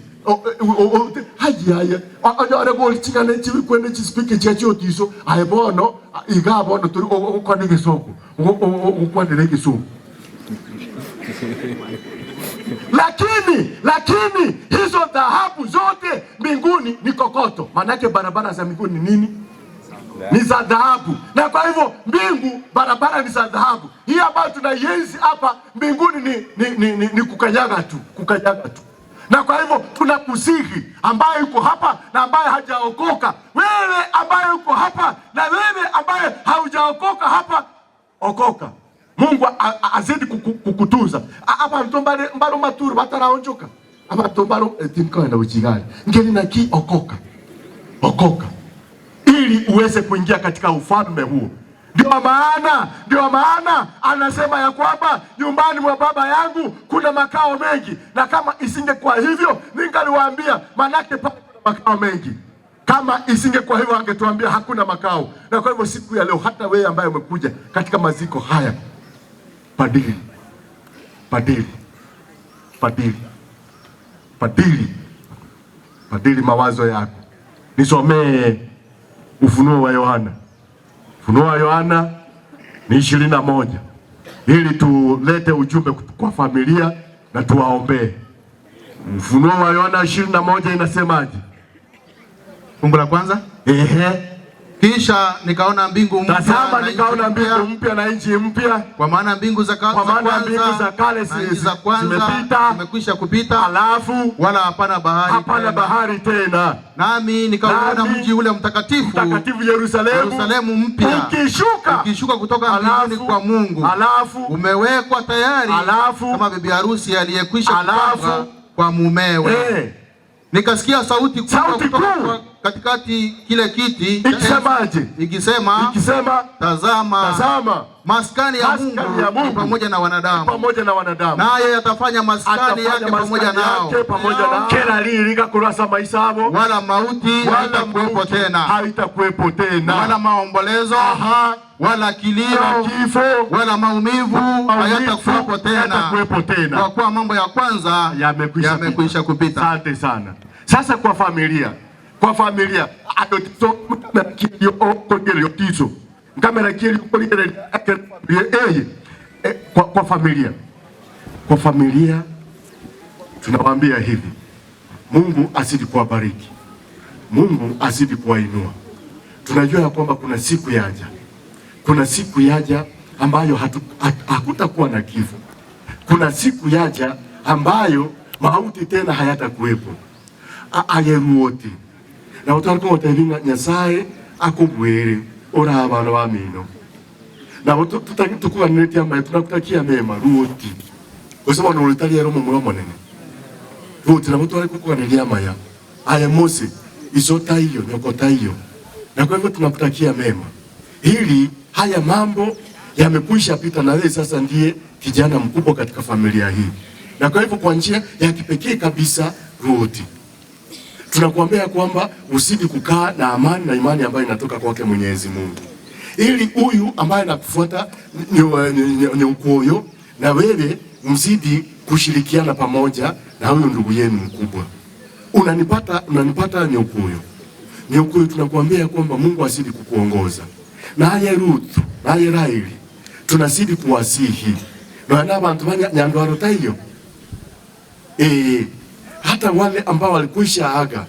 Speaker 16: hayi onyore gold ching'ana chikwende chisipiki chia chiotiso aye bono iga bono tori ogokwana egesongo ogokwanera egesongo. Lakini lakini hizo dhahabu zote mbinguni ni kokoto. Maanake barabara za mbinguni ni nini? Ni za dhahabu. Na kwa hivyo mbingu barabara ni za dhahabu. Hii ambayo tunaienzi hapa mbinguni ni, ni, ni, ni, ni kukanyaga tu, kukanyaga tu. Na kwa hivyo tunakusihi ambaye yuko hapa na ambaye hajaokoka, wewe ambaye uko hapa na wewe ambaye haujaokoka hapa, okoka. Mungu azidi kukutunza. Abantu mbale mbalo maturu bataraonjoka. Abantu mbalo timkaenda uchigari. Ngeni naki okoka. Okoka. Ili uweze kuingia katika ufalme huo. Ndio maana, ndio maana anasema ya kwamba nyumbani mwa baba yangu kuna makao mengi, na kama isingekuwa hivyo ningaliwaambia, manake pale kuna makao mengi. Kama isingekuwa hivyo angetuambia hakuna makao. Na kwa hivyo siku ya leo, hata wewe ambaye umekuja katika maziko haya, badili, badili, badili, badili, badili mawazo yako. Nisomee Ufunuo wa Yohana. Ufunuo wa Yohana ni 21 ili tulete ujumbe kwa familia na tuwaombee. Ufunuo wa Yohana 21 inasemaje?
Speaker 7: Fungu la kwanza.
Speaker 16: Ehe.
Speaker 7: Kisha nikaona mbingu mpya
Speaker 16: Tazama
Speaker 7: na
Speaker 16: nikaona
Speaker 7: nchi mpya.
Speaker 16: mbingu mpya na nchi mpya.
Speaker 7: Kwa maana mbingu za
Speaker 16: Kwa maana
Speaker 7: kwanza
Speaker 16: mbingu za kale
Speaker 7: na nchi za kwanza
Speaker 16: zimepita.
Speaker 7: zimekwisha kupita.
Speaker 16: Alafu
Speaker 7: wala hapana bahari
Speaker 16: hapana
Speaker 7: tena.
Speaker 16: bahari tena.
Speaker 7: Nami nikauona
Speaker 16: Nami
Speaker 7: mji ule mtakatifu
Speaker 16: mtakatifu Yerusalemu,
Speaker 7: Yerusalemu mpya
Speaker 16: ukishuka,
Speaker 7: ukishuka kutoka mbinguni kwa Mungu.
Speaker 16: Alafu
Speaker 7: umewekwa tayari
Speaker 16: alafu
Speaker 7: kama bibi harusi aliyekwisha
Speaker 16: Alafu
Speaker 7: kupambwa kwa mumewe. Nikasikia sauti kubwa
Speaker 16: Sauti
Speaker 7: kutoka
Speaker 16: kuu.
Speaker 7: katikati kile kiti cha enzi,
Speaker 16: Ikisemaje?
Speaker 7: ikisema,
Speaker 16: Ikisema,
Speaker 7: tazama,
Speaker 16: tazama,
Speaker 7: maskani ya
Speaker 16: maskani
Speaker 7: Mungu
Speaker 16: ya Mungu
Speaker 7: ni pamoja na wanadamu,
Speaker 16: pamoja na wanadamu,
Speaker 7: naye atafanya maskani
Speaker 16: Atafanya
Speaker 7: yake pamoja
Speaker 16: maskani
Speaker 7: nao,
Speaker 16: yake pamoja nao. Kila lilikakurasa maisha abo,
Speaker 7: wala mauti
Speaker 16: Wala
Speaker 7: haitakuwepo
Speaker 16: mauti
Speaker 7: tena,
Speaker 16: haitakuwepo tena,
Speaker 7: wala maombolezo wala kilio
Speaker 16: Wala kifo
Speaker 7: wala maumivu hayatakuwepo tena,
Speaker 16: hayatakuwepo tena.
Speaker 7: kwa kuwa mambo ya kwanza
Speaker 16: yamekwisha
Speaker 7: yamekwisha kupita.
Speaker 16: Asante sana. Sasa kwa familia, kwa familia adotiso mkamera okogelio tiso nkamera kilio eye eh, kwa familia, kwa familia tunawaambia hivi, Mungu azidi kuwabariki, Mungu azidi kuwainua. Tunajua ya kwamba kuna siku yaja, kuna siku yaja ambayo hakutakuwa na kifo. Kuna siku yaja ambayo mauti tena hayatakuwepo. Ayeruoti na utari Nyasaye akubwire uri abana ba mino nabo tukuganiretie amaye tunakutakia mema ruoti gose bono ritari ero mumura monene ruoti nabo twari kukuganiria amaya aya Mose iso taiyo nyoko taiyo na kwa hivyo tunakutakia mema ili haya mambo yamekwisha pita na wewe sasa ndiye kijana mkubwa katika familia hii na kwa hivyo kwa njia ya kipekee kabisa Ruoti tunakuambia kwamba usidi kukaa na amani na imani ambayo inatoka kwake Mwenyezi Mungu, ili huyu ambaye anakufuata ni ukuoyo na wewe mzidi kushirikiana pamoja na huyu ndugu yenu mkubwa. Unanipata, unanipata Nyeukuyo. Nyeukuyo, tunakuambia kwamba Mungu azidi kukuongoza. Naye Ruth, naye Raeli, tunazidi kuwasihi na abantu banya nyandwaro taiyo hata wale ambao walikwisha aga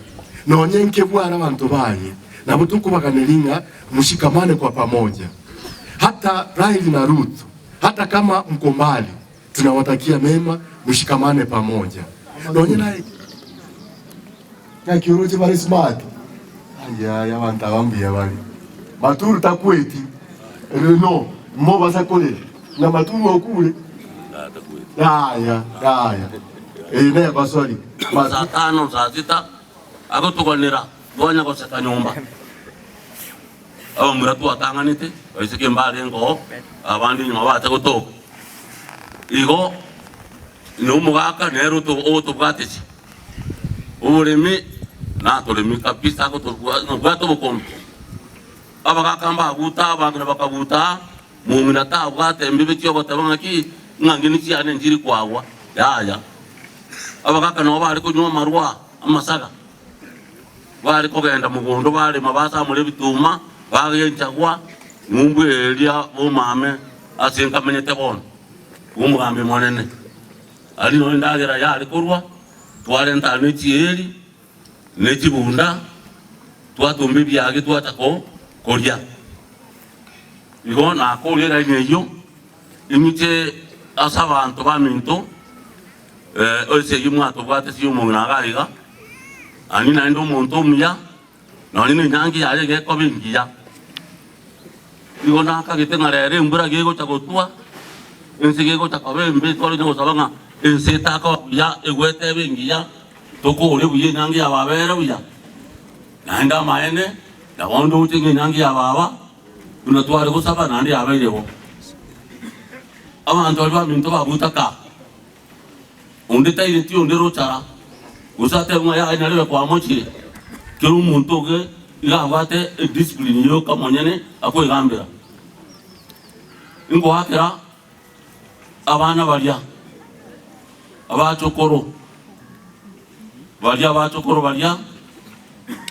Speaker 16: nonyenke bwana bantu baye nabo tukubaganiringa mushikamane kwa pamoja. Hata Raeli na Ruth, hata kama mko mbali, tunawatakia mema, mshikamane pamoja. Nonye naye nyakiuruti bari smart aya ya bantu abambuya bari maturu takweti no mo basakole na maturu okule aya aya ne baswali
Speaker 13: Saa tano saa sita agotuganira twanya goseka nyumba abamura twatang'anete baiseke mbare ngoo abandi nyuma bate gotoka igo nomogaka nero otobwateti oboremi natoremi kabisa agotobwate obokombe abagaka mbaguta abang'ina bakaguta mong'ina tabwate embibe chiogoteba ng'aki ng'angi nichiane nchiri kwagwa yaya abagaka nabo bari kunywa amarwa amasaga bari kogenda mugondo barima basamura ebituma bagenchagwa ng'umbu eria bomame ase nkamenyete bono omogambi monene ari noe ndagera yare korwa twarenta na echieri na echibunda twatumba ebiage twacha ko koria igo nakoria eraini eywo ing'iche ase abanto baminto ase eywo mwatobwate ase omong'ina iga iga ani naende omonto omuya nonye na enyangi yaye gekoba engiya igo nakagete ng'a rero embura gegocha gotwa ense gegocha koba embe tware gosaba ng'a ense etakoba buya egwete ebe engiya tokore buya enyangi ya baba ere buya naende amaene nabo ndoche ng'a enyangi ya baba buna tware gosaba naende yabeire bo abanto baria baminto babutaka onde taireti onde rochara gose atebe ng'a yaye narebe kwamochire kera omonto oge iga abwate ediscipline yoka monyene akoegambera ingoakera abana baria abachokoro baria abachokoro baria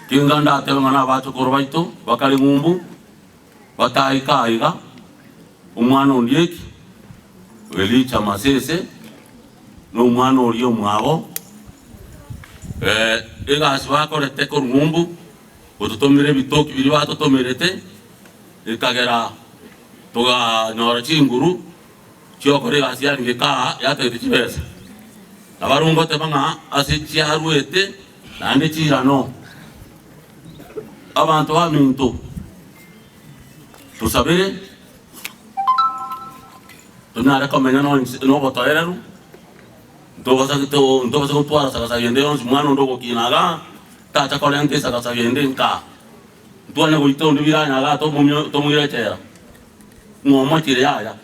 Speaker 13: kinga ndatebe ng'a na abachokoro baito bakare ng'umbu bataika iga omwana ondieki Elicha Masese na omwana oria omwabo egasi bakorete korwa ng'umbu gototomera ebitoki biria batotomerete ekagera toganyora chinguru chiokora egasi yarenge kaa yatagete chibesa nabarungoteba ng'a ase chiarwete naende chirano abanto baminto tosabere tonyare komenya na obotoereru ntobasa gotwara sagasaga ende yonsi mwana onde ogokina igaa
Speaker 4: Tacha korenta esagasaga ende nkaa. Ntwane goita onde biranya igaa tomomia tomoire echela. Ng'a omochire yaya.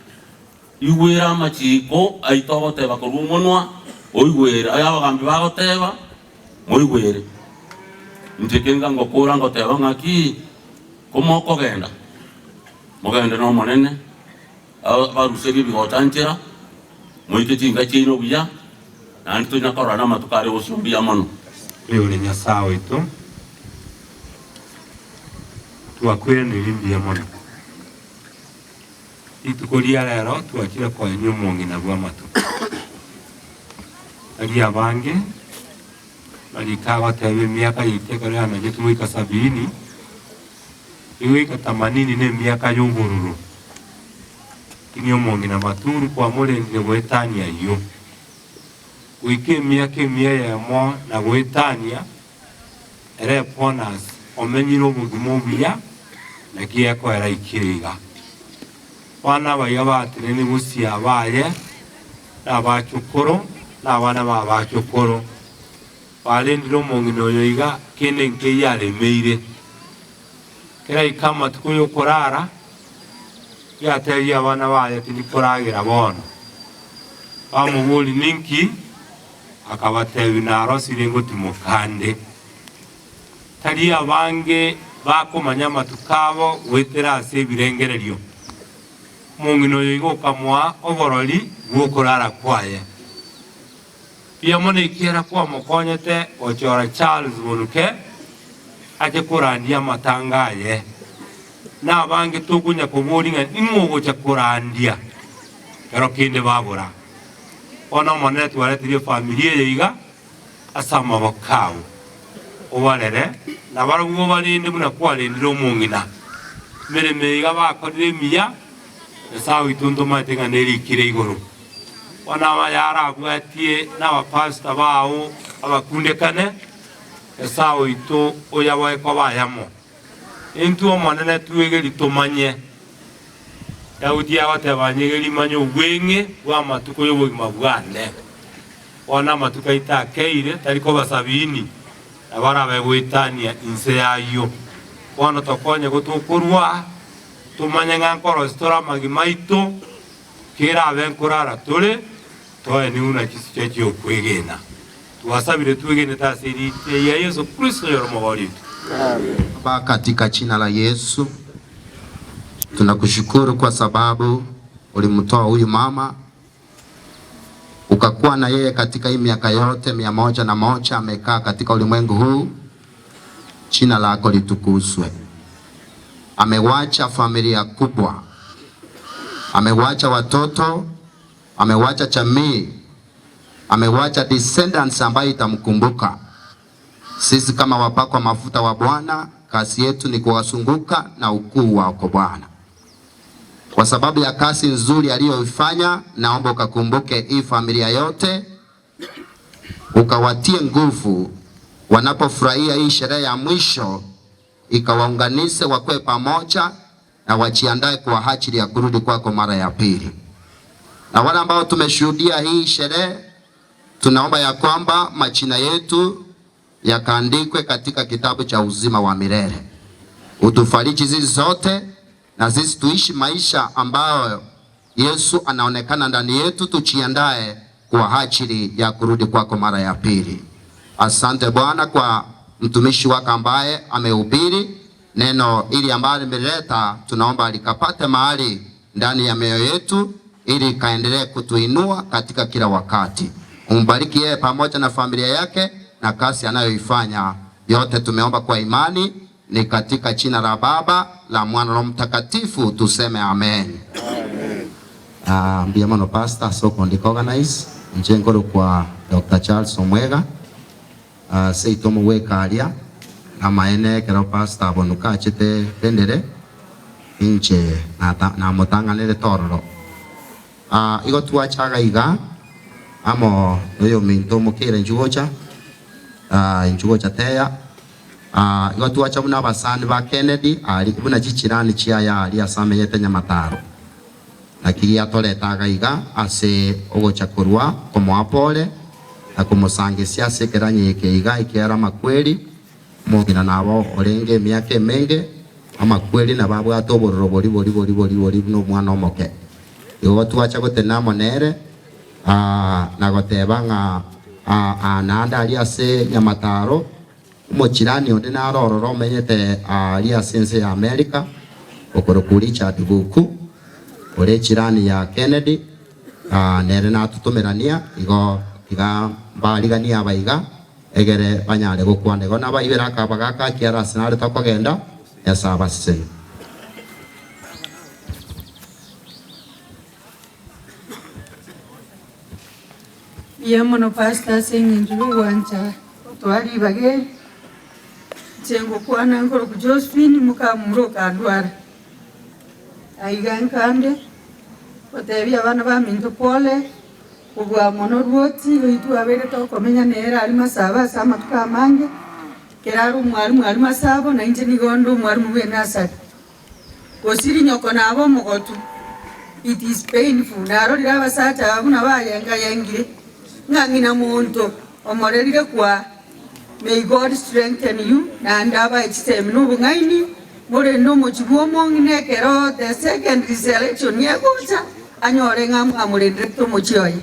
Speaker 4: Igwera amachiko aito ogoteba korwa omonwa, oigwere aya abagambi bagoteba, moigwere. Inche kenga ngokora ngoteba ng'aki, komokogenda, mogende n'Omonene, abaruserie ebigocha nchera, moike chinka chiaino buya, naende tonya kororana amatuko are bosio mbuya mono.
Speaker 10: Oyore Nyasae oito, twakwiraneria mbuya mono. Rituko ria rero twachire koenia omong'ina bw'amatuko. Tari abange barika agoteba emiaka yaito ekero yanachetwe goika sabini, igoika tamanini na emiaka y'obororo. Lakini omong'ina maturu kwamorendire goetania ayio. Goika emiaka emia eyemo na goetania, ere bonus omenyire obogima obuya naki ekoera ikire iga. Bono abaiga batenenire gosia abaye na abachokoro na abana ba abachokoro, barendire omong'ina oyo iga kende nkeiyo aremeire. Keraike amatuko y'okorara, riatebirie abana baye tindi koragera bono. Bamoboria ninki? Akabatebia, Narosire ngotimoka nde. Tari abange bakomanya amatuko abo goetera ase ebirengererio. Omong'ina oyo igo okamoa oborori bw'okorara kwaye. Mbuya mono ekiagera kwamokonyete gochora Charles Bonuke ache korandia amatanga aye. Nabange tokonya koboria ng'a ning'o ogocha korandia ekero kende babora. Bono Omonene twaretirie efamiri eye iga ase amaboko ao, obarere, na barabwo obarende buna kwarendire omong'ina. Emeremo eye iga bakorire emiya, Nyasae oito ntomaete ng'a nerikire igoro. Bono abaya arabwatie nabapastor bao abakundekane, Nyasae oito oyaboe koba ayamo. Intwe Omonene twegeri tomanye. Daudi agoteba, Nyegeri manye obweng'e bw'amatuko y'obogima bwane. Bono amatuko aito akeire, tari koba sabini, nabo arabe goetania inse y'ayio. Bono tokonye gotokorwa, tomanye ng'a nkorosia tore amagima aito, kerabe nkorara tore, toenigwe buna chisucha chi'okwegena. Twasabire twegenete ase erieta ria Yeso Kristo oyore Omobori oito.
Speaker 22: Baba, katika jina la Yesu tunakushukuru kwa sababu ulimtoa huyu mama ukakuwa na yeye katika hii miaka yote 101 amekaa katika ulimwengu huu. Jina lako litukuzwe. Amewacha familia kubwa, amewacha watoto, amewacha jamii, amewacha descendants ambayo itamkumbuka. Sisi kama wapakwa mafuta wa Bwana, kazi yetu ni kuwazunguka na ukuu wako Bwana. Kwa sababu ya kazi nzuri aliyoifanya, naomba ukakumbuke hii familia yote, ukawatie nguvu wanapofurahia hii sherehe ya mwisho, ikawaunganishe wakuwe pamoja na wajiandae kwa ajili ya kurudi kwako mara ya pili. Na wale ambao tumeshuhudia hii sherehe, tunaomba ya kwamba majina yetu yakaandikwe katika kitabu cha uzima wa milele. Utufariji sisi sote na sisi tuishi maisha ambayo Yesu anaonekana ndani yetu, tujiandae kwa ajili ya kurudi kwako mara ya pili. Asante Bwana kwa mtumishi wako ambaye amehubiri neno ili ambalo limeleta, tunaomba likapate mahali ndani ya mioyo yetu ili ikaendelee kutuinua katika kila wakati. Umbariki yeye pamoja na familia yake na kazi anayoifanya. Yote tumeomba kwa imani ni katika jina la Baba, la Mwana na Mtakatifu, tuseme amen. Amen. Mbuya mono pastor ase okondika organize inche nkorokwa Doctor Charles Omwega seito omogweka aria namaene ekero pastor Bonuka achete bendere inche namotang'anerete ororo. Igo twacha iga amo noyominto omokeire inchuo gocha inchuo gocha teya. Igo twacha buna abasani ba Kennedy aria buna chichirani chiaye aria ase amenyete Nyamataro. Naki giatoreta iga iga ase ogocha korwa komoa pole na komosangesia ase ekeranyo eke iga ekiagera amakweri. Omong'ina nabo orenge emiaka emenge, amakweri nabo abwate obororo bori bori bori bori bori buna omwana omoke. Igo twacha gotenena amo nere, na goteba ng'a aa naende aria ase nyamataro, omochirani onde naro ororo omenyete aaria ase ense ya Amerika, okorokwa Richard Guku, ore echirani ya Kennedy, nere natotomerania, igo tiga mbariganie aba iga, egere banyare gokwana. Igo nabaibere akabagaka ekiagera ase nare tokogenda, Nyasae abasesenie.
Speaker 6: Mbuya mono Pastor ase eng'encho y'ogwancha gotoa ribaga eri. Inche ngokwana nkorokwa Josephine mokamura okandwara. Aiga nkande gotebia abana baminto pole kobua mono Ruoti oyio twabeire tokomenya nere aria Masaba ase amatuko amange, ekero are omwalimu aria Masabo na inche nigo nde omwalimu bwe enursery. Gosiri nyoko nabe omogotu. It is painful. Narorire abasacha aba buna bayengayengire, ng'a ng'ina monto omorerire kwa May God strengthen you naende abae chisemi na obong'aini, morende omochie bw'omong'ina ekero the second resurrection egocha, anyore ng'a mwamorenderete omochie oye.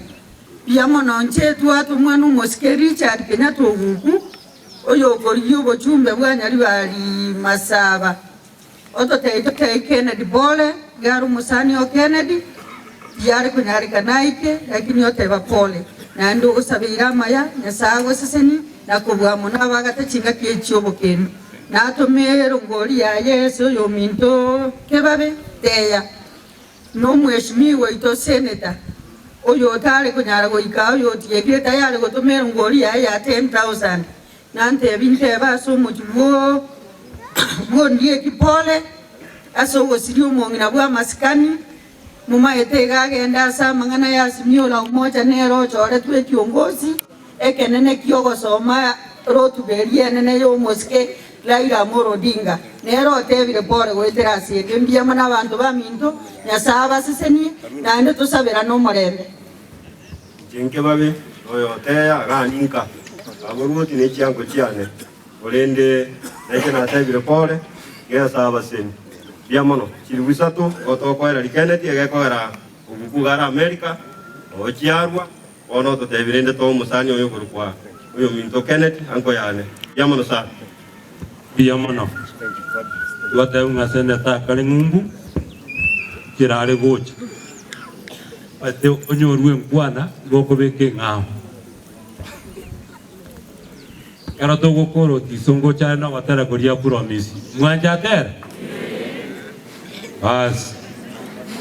Speaker 6: Mbuya mono inche twatomwa nomosike Richard Kenyatta Oguku, oyokorigia obochumbe bwa Nyaribari Masaba. Ototebie totebie Kennedy pole, iga are omosani o Kennedy, tiyare konyarekana aike, lakini oteba pole. Naende ogosabeire amaya, Nyasae agosesenie, na kobua mono abagate chingaki echi chi'obokendu. Natome erongori yaye ase oyominto kebabe, teya, na omweshimiwa oito senator, oyo otare konyara goika oyo otiekire tayare gotoma erongori yaye ya 10,000. Nantebie ntebe ase omochie bw'Ondieki pole, ase ogosiria omong'ina bw'amasikani, momaete iga agende ase amang'ana y'Azimio la Umoja nere ochoretwe ekiongosi ekenene ki'ogosoma rotuba eria enene y'omosike Raila Amolo Odinga. Nere otebire pole goetera ase eke. Mbuya mono abanto baminto, Nyasae abasesenie, naende tosaberane omorembe.
Speaker 8: Inche nkebabe noyoteya aganinka, aborwoti ne chiango chiane, korende nainche natebire pole, ngesa abaseni. Mbuya mono, chilifu isato igo tokoera rikeneti egekogera obuku iga are America, ochiarwa, bono ototebi rende toe omosani oyo okorokwa oyominto Kennedy anko yane. Mbuya mono sana.
Speaker 10: Mbuya mono. Twateba ng'a seneta akare ng'umbu, nchera are gocha. Ase onyorwe enkwana igo okobeka eng'ao. Ekero togokora otiso ngocha are nogotera koria promise. Mwanche atere? Baas.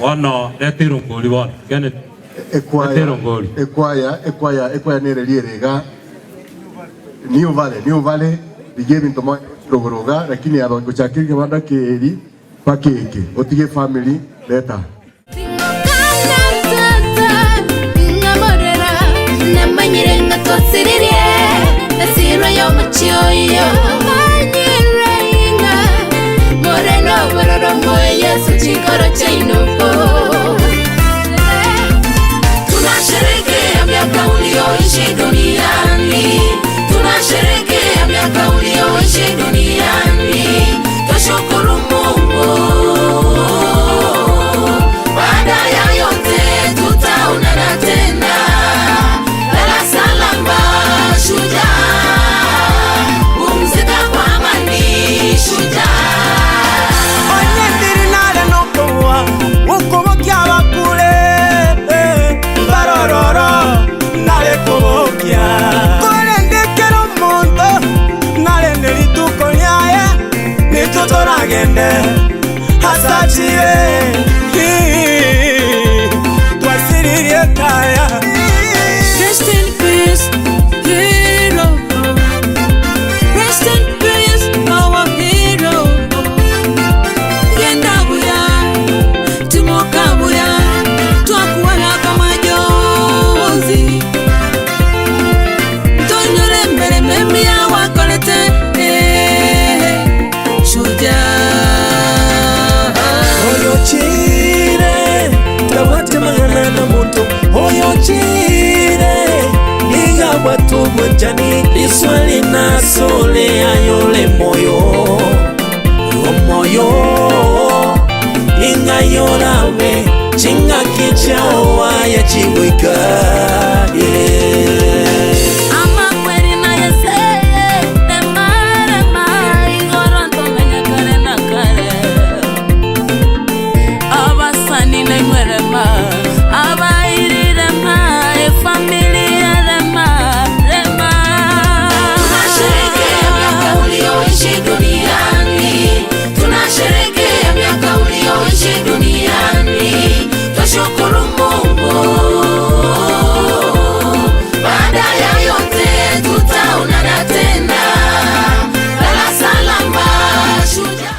Speaker 10: Bono reta erongori bono. Kennedy. Reta
Speaker 23: Ekwaya,
Speaker 10: erongori.
Speaker 23: ekwaya, ekwaya, ekwaya nere riere iga New Valley, New Valley, rigia ebinto mo rogoro iga, lakini aba gochaka ekebanda keri mpaka eke, otige efamily, leta.
Speaker 24: Namanyire ng'a twasiririe esiro y'omochie oyo Manyire ng'a more nobororo moe Yesu chinkoro chiaino Tunasherekea miaka ulioishi duniani Tunasherekea miaka ulioishi duniani Twashukuru Mungu baada ya yote tutaonana tena. Lala salama.
Speaker 5: Tobwate obwanchani Riswali nasore ayore moyo Omoyo Ing'ai orabe Ching'aki chiao aye chigoika yeah.
Speaker 24: Amakweri na Yese, rema, rema, igoro ntomenye kare na kare. Abasani naimwe rema, abairi rema, efamilia rema, rema.
Speaker 9: Tunasherehekea miaka ulioishi duniani, tunasherehekea miaka ulioishi duniani, twashukuru Mungu. Baada ya yote tutaonana tena, lala salama shujaa.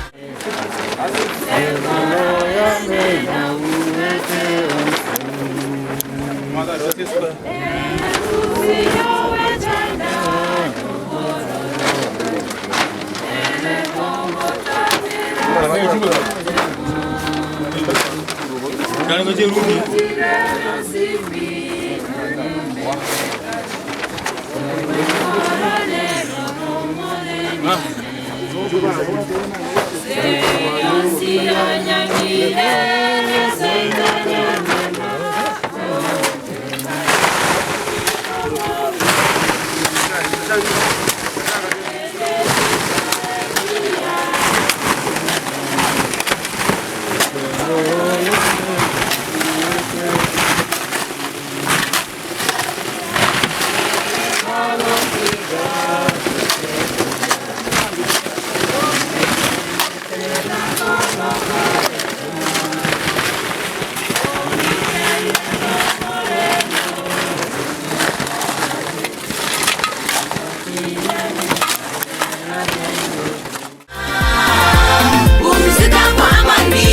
Speaker 9: Pumzika kwa amani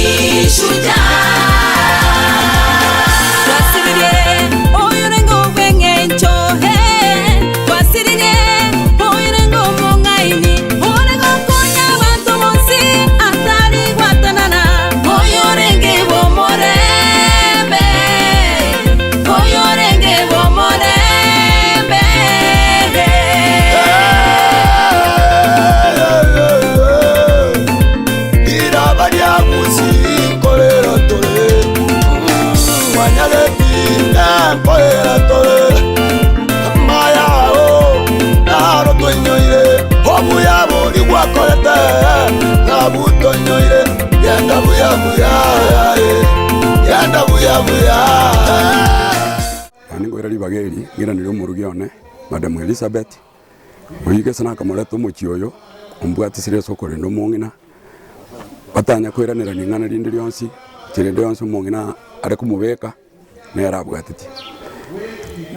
Speaker 9: shujaa.
Speaker 24: Twasiririe oyurengo bweng'encho he twasiririe oyurengo omong'aini orego konya abanto bonsi atari gwatanana oyorenge bomorembe oyorenge bomorembe
Speaker 2: Iraba lyakusikolera tole mwanyaletinda nkolera tole mayao naro twenyoire obuya buli gwakolete nabutonyoire yenda buyabuya yenda buyabuya
Speaker 11: Yaani ngoira ribaga eri, ng'iranere omorugi one, Madam Elizabeth, oyio gese nakamoreta omochie oyo, ombwatisire ase okorenda omong'ina, batanya koiranerania ring'ana rinde rionsi, chirende yonsi omong'ina are komobeka, nere abwatetie.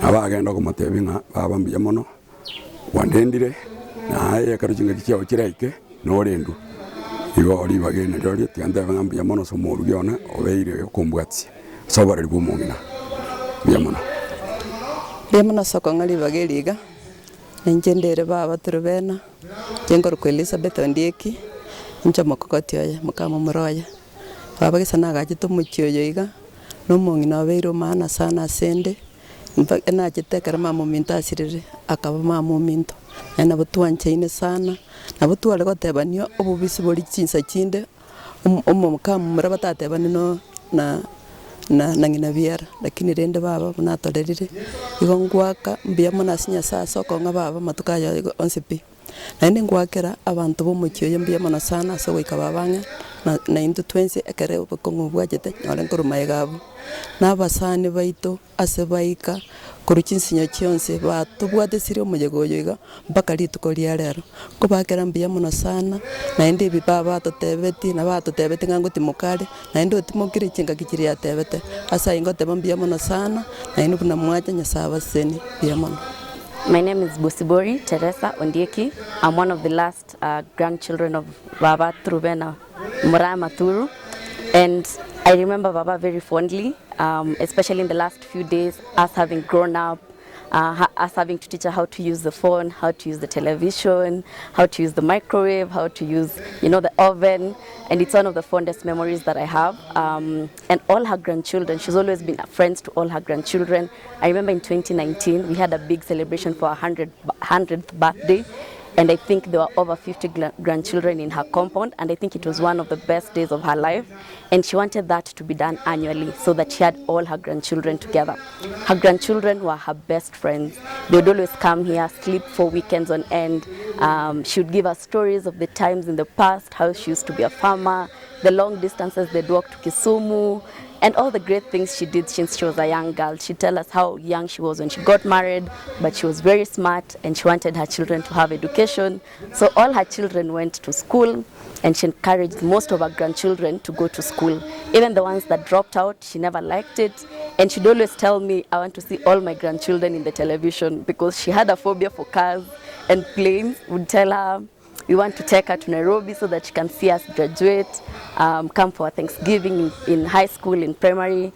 Speaker 11: Nabo agenda okomotebia ng'a baba mbuya mono, kwandendire, naye ekero chingaki chiago chiraike, norendwe. Igo ribaga eri nario tiga ntebe ng'a mbuya mono ase omorugi one, obeire okombwatisia ase oboreri bwa omong'ina, mbuya mono.
Speaker 12: Mbuya mono ase okong'a ribaga eri iga, ninche ndere baba Trubena, inche nkorokwa Elizabeth Ondieki, inche omokogoti oye, moka momura oye. Baba gese nagachete omochie oyo iga, na omong'ina obeire omaana sana ase ende, infact nachete ekero mama ominto asirire, akaba mama ominto, naende nabo twanchaine sana, nabo tware gotebania obobisi boria chinsa chinde, omo omoka momura batatebani no na na na ng'ina biara, lakini rende baba buna atorerire, igo ngoaka mbuya mono ase Nyasaye ase okong'a baba amatuko aya igo onsi pi. Naende ngoakera abanto ba omochie oyo mbuya mono sana ase ogoika baba ang'e, na naintwe twensi ekere obokong'u bwachete nyore nkorwa magega abwo. Na abasani baito ase baika korwa chinsinyo chionsi batobwatesirie omoyega oyo iga mpaka rituko ria rero. Nkobakera mbuya mono sana, naende ebi babatotebeti na batotebeti ng'a ngotimoka are, naende otimokire chingaki chiria atebete. Ase ayio ngoteba mbuya mono sana, naende buna mwacha Nyasaye abasesenie, mbuya mono.
Speaker 21: My name is Bosibori Teresa Ondieki. I'm one of the last uh, grandchildren of Baba Trubena Muraya Maturu. And I remember Baba very fondly, um, especially in the last few days, us having grown up. Uh, us having to teach her how to use the phone, how to use the television, how to use the microwave, how to use, you know, the oven. And it's one of the fondest memories that I have. Um, and all her grandchildren, she's always been friends to all her grandchildren. I remember in 2019, we had a big celebration for her 100th birthday. And I think there were over 50 grandchildren in her compound. And I think it was one of the best days of her life. And she wanted that to be done annually so that she had all her grandchildren together. Her grandchildren were her best friends. They would always come here, sleep for weekends on end. Um, she would give us stories of the times in the past, how she used to be a farmer, the long distances they'd walk to Kisumu, and all the great things she did since she was a young girl. She'd tell us how young she was when she got married, but she was very smart and she wanted her children to have education. So all her children went to school and she encouraged most of her grandchildren to go to school. Even the ones that dropped out, she never liked it. And she'd always tell me, I want to see all my grandchildren in the television because she had a phobia for cars and planes. Would tell her, we want to take her to Nairobi so that she can see us graduate, um, come for Thanksgiving in, in high school, in primary.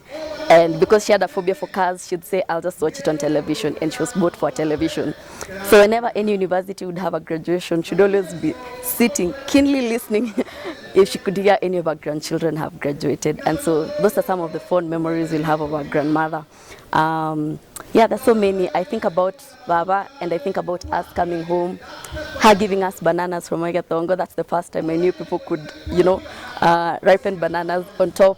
Speaker 21: And because she had a phobia for cars, she'd say, I'll just watch it on television. And she was bought for television. So whenever any university would have a graduation, she'd always be sitting, keenly listening if she could hear any of her grandchildren have graduated. And so those are some of the fond memories we'll have of our grandmother. Um, yeah, there's so many. I think about Baba and I think about us coming home, her giving us bananas from Oigatongo. That's the first time I knew people could, you know, uh, ripen bananas on top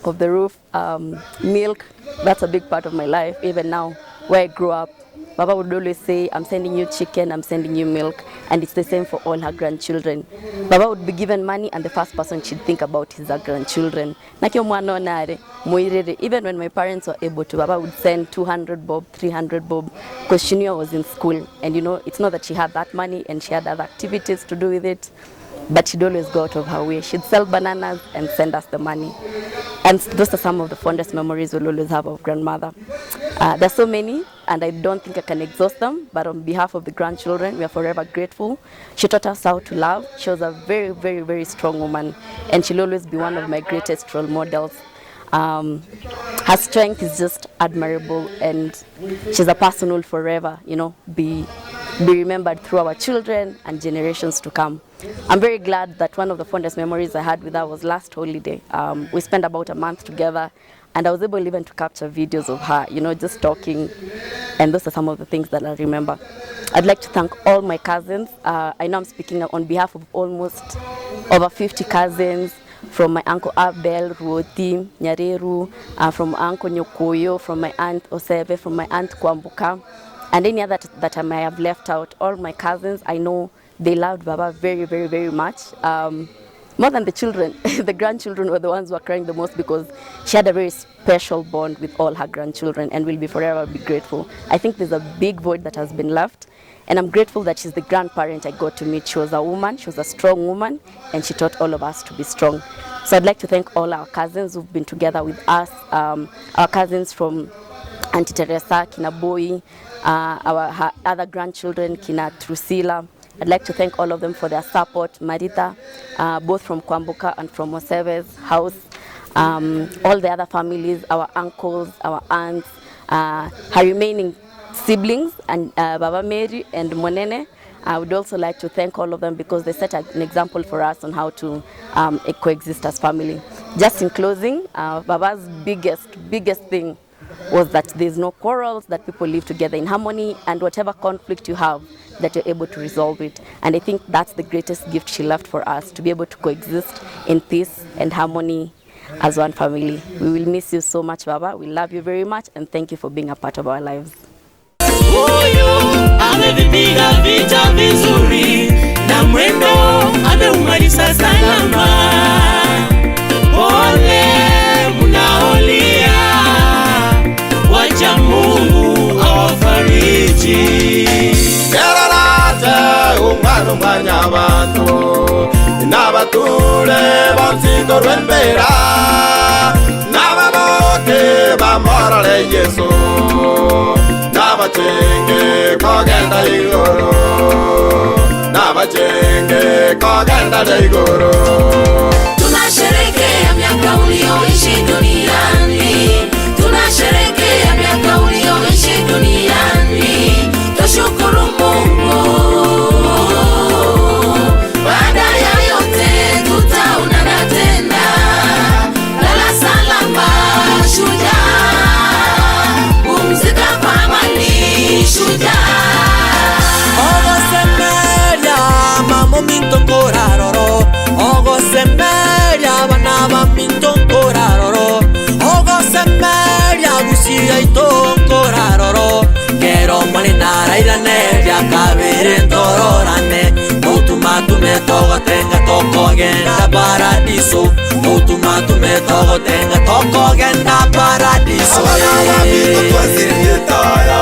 Speaker 21: of the roof. Um, milk, that's a big part of my life, even now, where I grew up. Baba would always say, I'm sending you chicken, I'm sending you milk. And it's the same for all her grandchildren. Baba would be given money, and the first person she'd think about is her grandchildren. Nakio mwana onare, moirere. Even when my parents were able to, Baba would send 200 bob, 300 bob, because she knew I was in school. And you know, it's not that she had that money and she had other activities to do with it, but she'd always go out of her way. She'd sell bananas and send us the money. And those are some of the fondest memories we'll always have of grandmother. Uh, there's so many, and I don't think I can exhaust them, but on behalf of the grandchildren, we are forever grateful. She taught us how to love. She was a very, very, very strong woman, and she'll always be one of my greatest role models. Um, her strength is just admirable, and she's a person who will forever, you know, be, be remembered through our children and generations to come. I'm very glad that one of the fondest memories I had with her was last holiday. Um, we spent about a month together, and I was able even to capture videos of her, you know, just talking. And those are some of the things that I remember. I'd like to thank all my cousins. Uh, I know I'm speaking on behalf of almost over 50 cousins from my uncle Abel, Ruoti, Nyareru, uh, from uncle Nyokoyo, from my aunt Osebe, from my aunt Kwambuka, and any other that I may have left out. All my cousins, I know they loved Baba very, very, very much. Um, more than the children. the grandchildren were the ones who were crying the most because she had a very special bond with all her grandchildren and will be forever be grateful. I think there's a big void that has been left. And I'm grateful that she's the grandparent I got to meet. She was a woman, she was a strong woman, and she taught all of us to be strong. So I'd like to thank all our cousins who've been together with us, um, our cousins from Auntie Teresa, Kina Boy, uh, our her other grandchildren, Kina Trusila. I'd like to thank all of them for their support, Marita, uh, both from Kwambuka and from Moseve's house, um, all the other families, our uncles, our aunts, uh, her remaining siblings, and uh, Baba Mary and Monene. I would also like to thank all of them because they set an example for us on how to um, coexist as family. Just in closing, uh, Baba's biggest, biggest thing was that there's no quarrels, that people live together in harmony, and whatever conflict you have, that you're able to resolve it. And I think that's the greatest gift she left for us, to be able to coexist in peace and harmony as one family. We will miss you so much, Baba. We love you very much, and thank you for being a part of our lives.
Speaker 5: Huyu amevipiga vita vizuri na mwendo ameumaliza salama. Pole mnaolia, wacha Mungu awafariji.
Speaker 2: Kerarate umwana umwanya abantu n'abature bonsingo rw'embera n'ababoke bamorore Yesu n'abacenge kogenda igoro n'abacenge kogenda igoro
Speaker 9: Tunasherekea miaka ulioishi duniani, tunasherekea miaka ulioishi duniani.
Speaker 5: kabere ntororane Totumatume togotenga tokogenda paradiso Totumatume togotenga tokogenda paradiso
Speaker 2: Twasiriye taya.